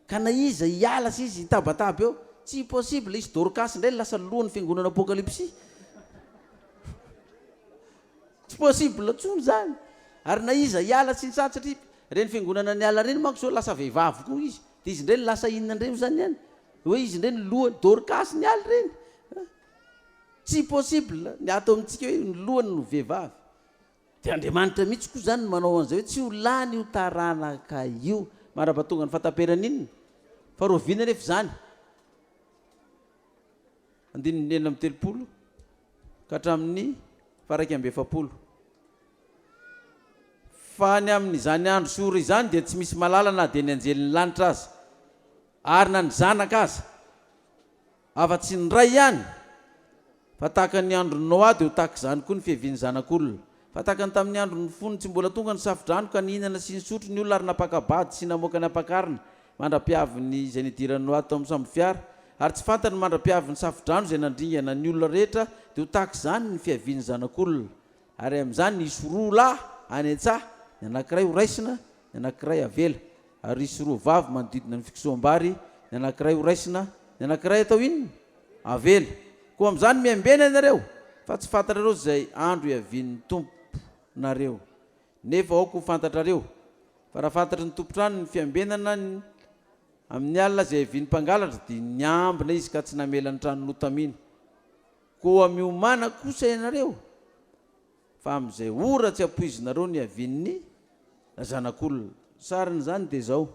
ka na iza hiala sy izy hitabataba eo, tsy possible hisy Dorcas indray lasa lohan'ny fiangonana Apokalypsy. Tsy possible intsony izany. Ary na iza hiala sy ny sary satria ireny fiangonana niala ireny manko izao lasa vehivavy koa izy, dia izy indray no lasa inona indray moa izany any? Hoe izy indray no lohany, Dorcas niala ireny. Tsy possible ny ato amintsika hoe ny lohany no vehivavy. Dia Andriamanitra mihitsy koa izany no manao an'izay hoe tsy ho lany io taranaka io mandra-pahatonga ny fahataperany inona? Fa rahoviana anefa izany? Andininy 36 ka hatramin'ny faha-41. Fa ny amin'izany andro sy ora izany dia tsy misy mahalala na dia ny anjelin'ny lanitra aza, ary na ny Zanaka aza, Afa-tsy ny Ray ihany. Fa tahaka ny andron'i Noa dia ho tahaka izany koa ny fiavian'ny Zanak'olona. Fa tahaka ny tamin'ny andron'ny fony tsy mbola tonga ny safo-drano ka nihinana sy nisotro ny olona ary nampaka-bady sy namoaka ny ampakarina mandra-piavin'ny izay nidiran'i Noa tao amin'ny sambofiara, ary tsy fantany mandra-piavin'ny safo-drano izay nandringana ny olona rehetra, dia ho tahaka izany ny fiavian'ny Zanak'olona. Ary amin'izany hisy roa lahy any an-tsaha, ny anankiray horaisina, ny anankiray havela. Ary hisy roa vavy manodidina ny fikosoham-bary, ny anankiray horaisina, ny anankiray atao inona? Avela. Koa amin'izany miambena ianareo, fa tsy fantatrareo izay andro hiavian'ny Tomponareo. Nefa aoka ho fantatrareo, fa raha fantatry ny tompon-trano ny fiambenana ny amin'ny alina izay hiavian'ny mpangalatra, dia niambina izy ka tsy namela ny trano notamina. Koa miomàna kosa ianareo, fa amin'izay ora tsy ampoizinareo ny hiavian'ny Zanak'olona. Sarin'izany dia izao,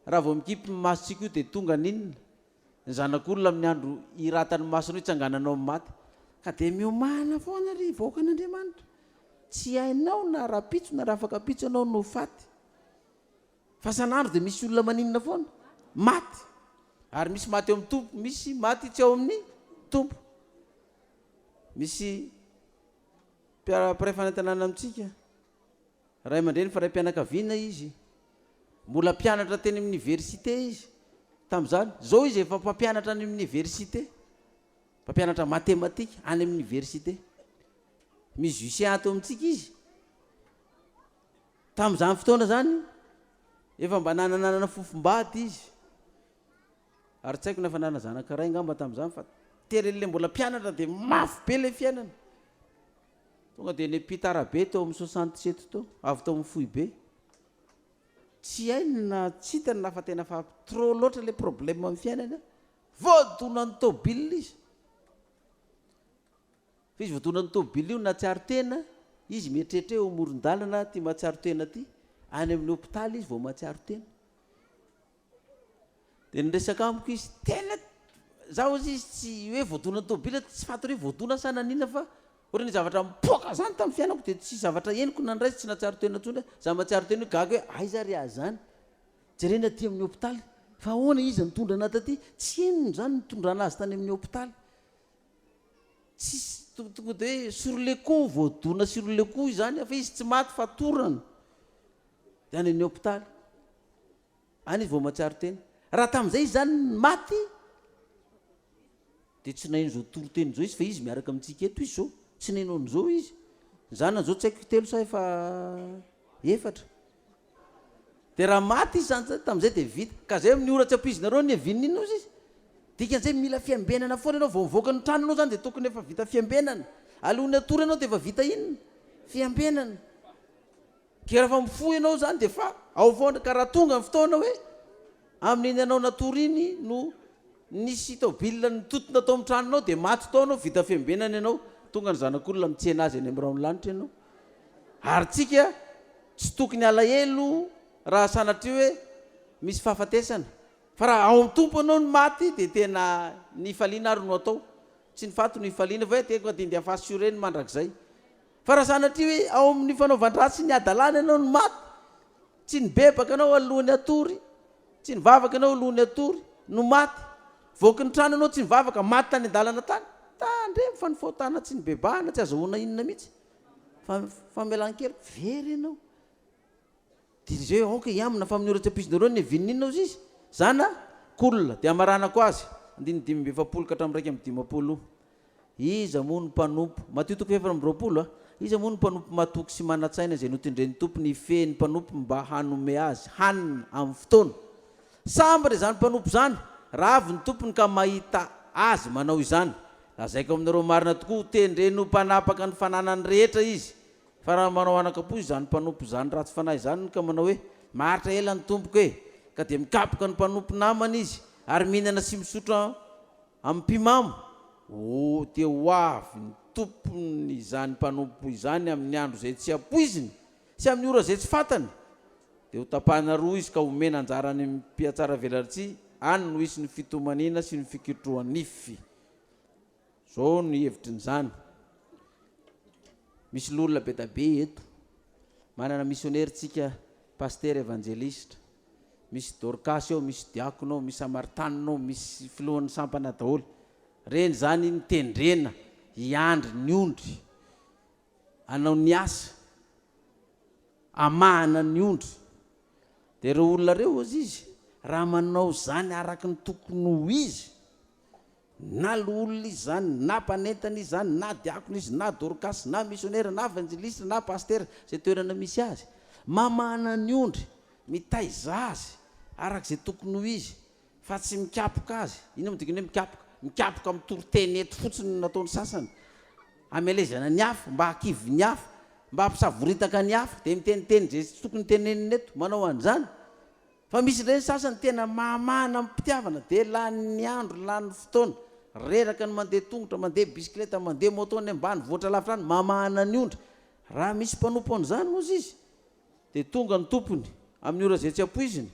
Raha vao mikipy ny masontsika io dia tonga ny inona? Ny Zanak'olona amin'ny andro hiratan'ny masonao hitsangananao amin'ny maty. Ka dia miomàna foana ry vahoakan'Andriamanitra. Tsy hainao na rahampitso na rahafakampitso ianao no ho faty. Fa isan'andro dia misy olona maninona foana? Maty. Ary misy maty ao amin'ny Tompo, misy maty tsy ao amin'ny Tompo. Misy mpiray fanentanana amintsika. Ray aman-dreny fa raim-pianakaviana izy. Mbola mpianatra teny amin'ny oniversite izy tamin'izany. Izao izy efa mpampianatra any amin'ny oniversite. Mpampianatra matematika any amin'ny oniversite. Musicien ato amintsika izy. Tamin'izany fotoana izany, efa mba nanananana fofombady izy. Ary tsy haiko na efa nanana zanaka iray angamba tamin'izany fa tery ilay mbola mpianatra dia mafy be ilay fiainana. Tonga dia niampita arabe teo amin'ny 67 teo, avy tao amin'ny foibe. Tsy hainy na tsy hitany na fa tena fa trop loatra ilay problème amin'ny fiainana. Voadonan'ny tôbila izy. Fa izy voadonan'ny tôbila io nahatsiaro tena, izy mieritreritra eo amoron-dalana aty mahatsiaro tena aty, any amin'ny hôpitaly izy vao mahatsiaro tena. Dia niresaka amiko izy, tena za hozy izy tsy hoe voadonan'ny tôbila, tsy fantatra hoe voadona sa naninona fa ohatran'ny zavatra mipoaka zany tamin'ny fiainako dia tsy zavatra henoko nandray sy tsy nahatsiaro tena intsony aho, za mahatsiaro tena hoe gaga hoe aiza ary aho zany, jerena aty amin'ny hôpitaly fa ahoana iza nitondra anah taty, tsy henony zany nitondrana azy tany amin'ny hôpitaly, tsisy tonga dia hoe sur le coup voadona sur le coup izany aho fa izy tsy maty fa torana dia any amin'ny hôpitaly. Any izy vao mahatsiaro tena. Raha tamin'izay izy izany maty dia tsy naheno izao toriteny izao izy fa izy miaraka amintsika eto izy izao. Tsy naheno an'izao izy. Ny zanany izao tsy haiko telo sa efa efatra. Dia raha maty izy izany tamin'izay dia vita. Ka izay amin'ny ora tsy ampoizinareo ny niavian'ny inona ozy izy. Dikan'izay mila fiambenana foana ianao. Vao mivoaka ny trano ianao izany dia tokony efa vita fiambenana. Alohan'ny hatory ianao dia efa vita inona? Fiambenana. Dia rehefa mifoha ianao izany dia efa ao foana, ka raha tonga ny fotoana hoe amin'iny ianao natory iny no nisy tôbila nitotona tao amin'ny tranonao dia maty tao ianao, vita fiambenana ianao, tonga ny zanak'olona mitsena azy eny amin'ny rahon'ny lanitra ianao. Ary tsika tsy tokony halahelo raha sanatria hoe misy fahafatesana, fa raha ao amin'ny Tompo ianao no maty dia tena ny hifaliana ary no atao, tsy ny faty no hifaliana fa hoe tonga dia ndeha fa assurer ny mandrakizay. Fa raha sanatria hoe ao amin'ny fanaovan-dratsy sy ny hadalana ianao no maty, tsy nibebaka ianao alohan'ny hatory, tsy nivavaka ianao alohan'ny hatory, no maty, voaky ny trano ianao tsy nivavaka, maty tany an-dalana tany, tandremo fa ny fahotana tsy nibebahana tsy azahoana inona mihitsy, fa famelan-keloka, very ianao. Dia izay hoe aoka hiambina fa amin'ny ora tsy ampoizinareo ny niavian'ny inona hozy izy? Zana, k'olona. Dia hamaranako azy, andininy 45 ka hatramin'ny 51. Iza moa no mpanompo, Matio toko faha 24 a, Iza moa no mpanompo matoky sy manan-tsaina izay notendren'ny tompony hifehy ny mpanompony mba hanome azy hanina amin'ny fotoana? Sambatra izany mpanompo izany, raha avy ny tompony ka mahita azy manao izany. Lazaiko aminareo marina tokoa, hotendreny ho mpanapaka ny fananany rehetra izy. Fa raha manao anakam-po izany mpanompo izany ratsy fanahy izany ka manao hoe, Maharitra ela ny tompoko e! Ka dia mikapoka ny mpanompo namany izy, ary mihinana sy misotro amim-pimamo, oh, dia ho avy ny tompon' izany mpanompo izany amin' ny andro izay tsy ampoiziny sy amin' ny ora izay tsy fantany, dia hotapahina roa izy ka homena anjara any amin' ny mpihatsaravelatsihy, any no hisy ny fitomaniana sy ny fikitroha-nify. Zao no hevitrin'izany. Misy loholona be da be eto. Manana misionera tsika, pasitera, evanjelistra. Misy Dorcas eo, misy diakona ao, misy samaritanina ao, misy filohan'ny sampana daholo. Reny zany nitendrena hiandry ny ondry, hanao ny asa, hamahana ny ondry. Dia ireo olona ireo hozy izy, raha manao izany araka ny tokony ho izy, Na loholona izy izany, na mpanentana izy izany, na diakona izy, na dorkasy, na misionera, na evanjelistra, na pasitera, izay toerana misy azy. Mamahana ny ondry, mitaiza azy araka izay tokony ho izy, fa tsy mikapoka azy. Inona moa dikany hoe mikapoka? Mikapoka amin'ny toriteny eto fotsiny no nataon'ny sasany. Hamelezana ny hafa, mba hahakivy ny hafa, mba hampisavoritaka ny hafa, dia miteniteny izay tsy tokony tenenina eto. Manao an'izany. Fa misy indray ny sasany tena mahamahana amim-pitiavana dia lany andro, lany fotoana, reraka ny mandeha tongotra, mandeha bisikileta, mandeha moto any ambanivohitra lavitra any, mamahana ny ondry. Raha misy mpanompo an'izany hozy izy dia tonga ny tompony amin'ny ora izay tsy ampoiziny.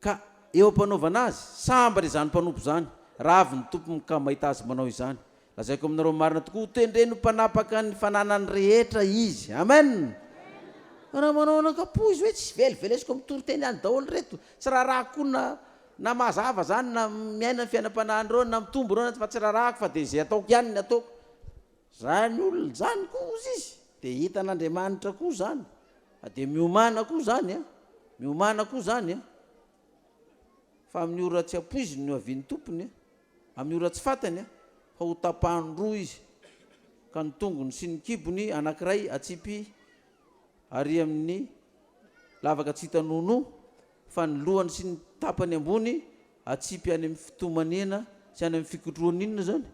Ka eo am-panaovana azy, sambatra izany mpanompo izany, raha avy ny tompony ka mahita azy manao izany. Lazaiko aminareo marina tokoa, ho tendreny ho mpanapaka ny fananany rehetra izy. Amen! Fa raha manao anakam-po izy hoe tsy velivelesiko amin'ny toriteny any daholo ireto, tsy raharahako koa na na mazava izany na miaina ny fiainam-panahin'ireo na mitombo ireo na fa tsy raharahako fa dia izay ataoko ihany ny ataoko. Izany olona izany koa hozy izy dia hitan'Andriamanitra koa izany. Fa dia miomàna koa izany an! Miomàna koa izany an! Fa amin'ny ora tsy ampoiziny no hiavian'ny Tompony an! Amin'ny ora tsy fantany an! Fa ho tapahany roa izy, ka ny tongony sy ny kibony anankiray atsipy ary amin'ny lavaka tsy hita nonoa, fa ny lohany sy ny tapany ambony atsipy any amin'ny fitomaniana sy any amin'ny fikotrohana inona izany?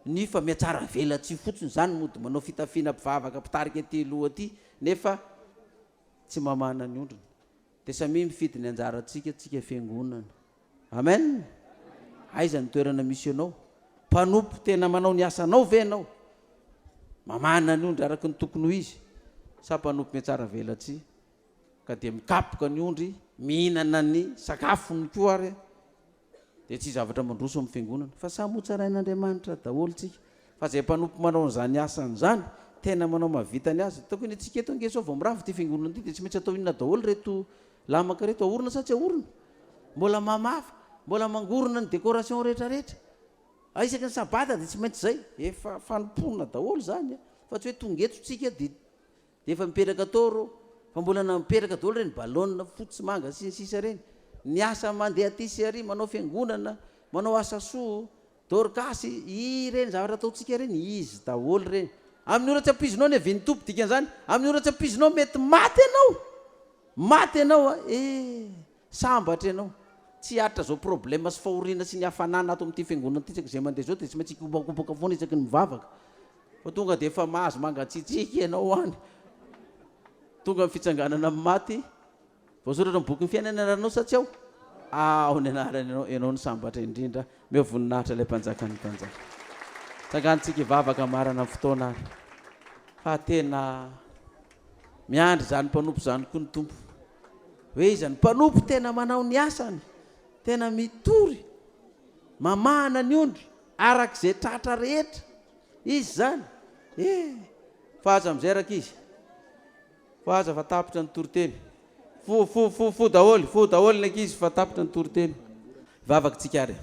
Ny fa mihatsara velatsihy fotsiny izany mody manao fitafiana mpivavaka mpitarika aty aloha aty nefa tsy mamahana ny ondriny. Dia samia mifidy ny anjarantsika tsika fiangonana. Amen! Aiza ny toerana misy anao? Mpanompo tena manao ny asanao ve ianao? Mamahana ny ondry araka ny tokony ho izy sa mpanompo mihatsara velatsihy? ka dia mikapoka ny ondry mihinana ny sakafony koa ary dia tsy zavatra mandroso amin'ny fiangonana fa samy ho tsarain'Andriamanitra daholo tsika fa izay mpanompo manao an'izany asany izany tena manao mahavita ny azy tokony antsika eto ange sao vao mirava ity fiangonana ity dia tsy maintsy atao inona daholo reto lamaka reto ahorina sa tsy ahorina mbola mamafa mbola mangorona ny décoration rehetra rehetra isaky ny sabata dia tsy maintsy izay efa fanompoana daholo izany fa tsy hoe tonga eto tsika dia Dia efa mipetraka tao reo, fa mbola na mipetraka daholo ireny ballon fotsy manga sy ny sisa ireny. Ny asa mandeha aty sy ary, manao fiangonana, manao asa soa, dorcas, ireny zavatra ataontsika ireny, izy daholo ireny. Amin'ny ora tsy ampoizinao ny avian'ny Tompo, dikan'izany, amin'ny ora tsy ampoizinao mety maty ianao, maty ianao a, eh. Sambatra ianao. Tsy hiaritra izao problème sy fahoriana sy ny hafanana ato amin'ity fiangonana ity isaka izay mandeha izao dia tsy maintsy hikopakopoka foana isaky ny mivavaka. Fa tonga dia efa mahazo mangatsiatsiaka ianao any. Tonga ny fitsanganana amin'ny maty. Voasoratra amin'ny bokin'ny fiainana ny anaranao sa tsy ao? Ao ny anarany ianao, ianao no sambatra indrindra. Omeo voninahitra ilay Mpanjakan'ny mpanjaka. Tsanganontsika hivavaka marina amin'ny fotoana ary. Fa tena miandry izany mpanompo izany koa ny Tompo. Hoe iza ny mpanompo tena manao ny asany, tena mitory, mamahana ny ondry araka izay tratra rehetra. Izy izany. Eh! Fa aza amin'izay rankizy. Fa aza fa tapitra ny toriteny. Fo, fo, fo, fo daholo, fo daholo ny ankizy fa tapitra ny toriteny. Hivavaka tsika ary.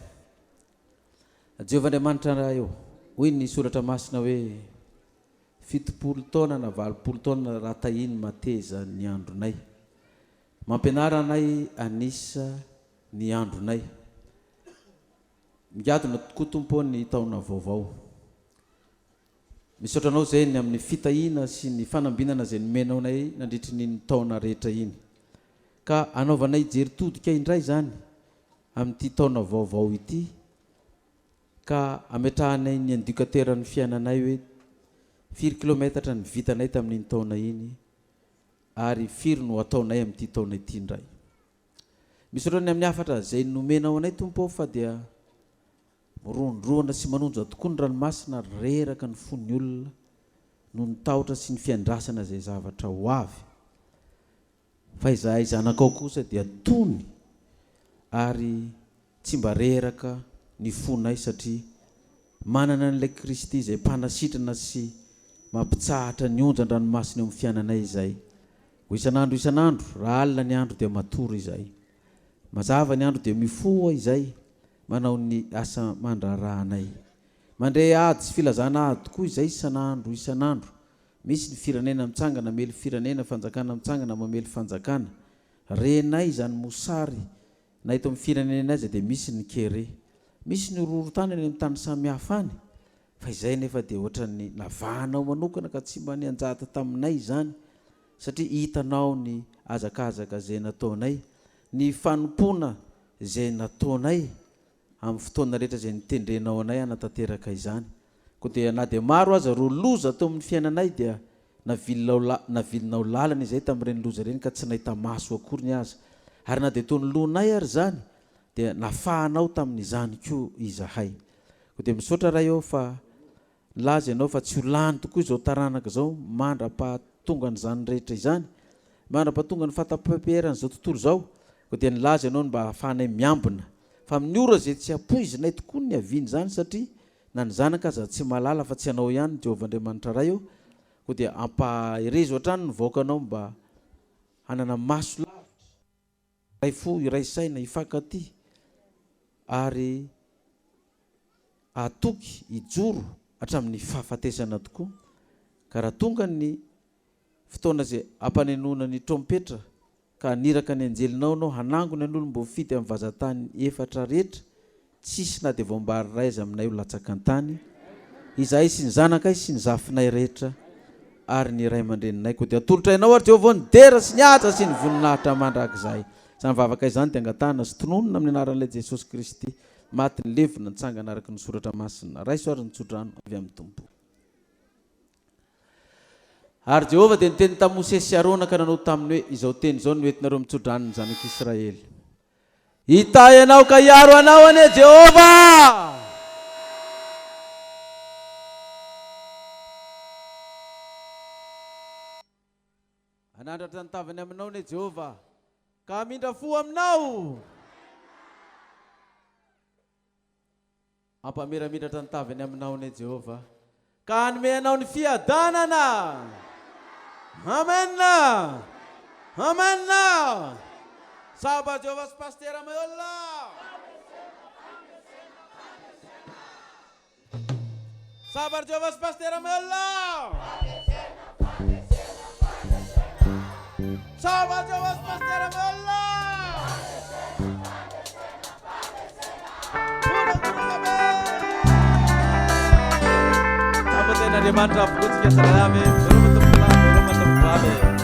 Jehovah Andriamanitra Ray ô, hoy ny soratra masina hoe, 70 taona na 80 taona raha tahiny mateza ny andronay. Mampianara anay anisa ny andronay. Migadona tokoa Tompo ô ny taona vaovao. Misaotra Anao izay ny amin'ny fitahiana sy ny fanambinana izay nomenao anay nandritry ny iny taona rehetra iny. Ka anaovanay jery todika indray izany amin'ity taona vaovao ity ka ametrahanay ny indicateur-n'ny fiainanay hoe firy kilometatra ny vitanay tamin'iny taona iny ary firy no ataonay amin'ity taona ity indray. Misaotra ny amin'ny hafatra izay nomenao anay Tompo ô fa dia mirohondrohana sy manonja tokoa ny ranomasina ary reraka ny fon'ny olona noho ny tahotra sy ny fiandrasana izay zavatra ho avy. Fa izahay zanakao kosa dia tony ary tsy mba reraka ny fonay satria manana an'ilay Kristy izay mpanasitrana sy mampitsahatra ny onjan-dranomasina eo amin'ny fiainanay izahay. Ho isan'andro isan'andro, raha alina ny andro dia matory izahay. Mazava ny andro dia mifoha izay manao ny asa aman-draharahanay. Mandre ady sy filazana ady tokoa izay isan'andro isan'andro. Misy ny firenena mitsangana mamely firenena, fanjakana mitsangana mamely fanjakana. Renay izany mosary na eto amin'ny firenena aza dia misy ny kere. Misy ny horohorontany any amin'ny tany samihafa any fa izay anefa dia ohatran'ny navahanao manokana ka tsy mba nianjady taminay izany satria hitanao ny hazakazaka izay nataonay, ny fanompoana izay nataonay. amin'ny fotoana rehetra izay nitendrenao anay hanatanteraka izany. Koa dia na dia maro aza ireo loza teo amin'ny fiainanay dia navilinao navilinao lalana izahay tamin'ireny loza ireny ka tsy nahita maso akoriny aza. Ary na dia toa ny lohanay ary izany dia nafahanao tamin'izany koa izahay. Koa dia misaotra Ray ô fa Nilaza ianao fa tsy ho lany tokoa izao taranaka izao mandra-pahatongan'izany rehetra izany, mandra-pahatongan'ny fahatapam-piheran'izao tontolo izao. Koa dia nilaza Ianao ny mba hahafahanay miambina, fa amin'ny ora izay tsy ampoizinay tokoa ny niavian'izany, satria na ny zanaka aza tsy mahalala fa tsy Anao ihany, Jehovah Andriamanitra Ray ô, koa dia ampaherezo hatrany ny vahoakanao mba hanana maso lavitra, hiray fo, hiray saina, hifankatia, ary hahatoky, hijoro hatramin'ny fahafatesana tokoa, ka raha tonga ny fotoana izay hampanenoana ny trompetra ka haniraka ny anjelinao Ianao hanangona ny olom-boafidy amin'ny vazan-tany efatra rehetra, tsy hisy na dia voambary iray aza aminay ho latsaka an-tany, izahay sy ny zanakay sy ny zafinay rehetra ary ny ray aman-dreninay. Koa dia atolotray Anao ary Jehovah ny dera sy ny haja sy ny voninahitra mandrakizay. Izany vavaka izany dia angatahana sy tononina amin'ny anaran'ilay Jesosy Kristy, maty nilevina, nitsangana araka ny Soratra Masina. Raiso ary ny tsodrano avy amin'ny Tompo. Ary Jehovah dia niteny tamin'i Mosesy sy Arona ka nanao taminy hoe, Izao teny izao no entinareo mitso-drano ny zanak'Israely. Hitahy anao ka hiaro anao anie Jehovah! Hanandratra ny tavany aminao anie Jehovah, ka hamindra fo aminao! Hampamiramiratra ny tavany aminao anie Jehovah, ka hanome anao ny fiadanana. Amen! Amen! Saba Jehovah sy Pasitera Mayola! Saba Jehovah sy Pasitera Mayola! Saba Jehovah sy Pasitera Mayola! Andriamanitra avokoa tsika tsirairay avy. Veloma tompokolahy, veloma tompokovavy.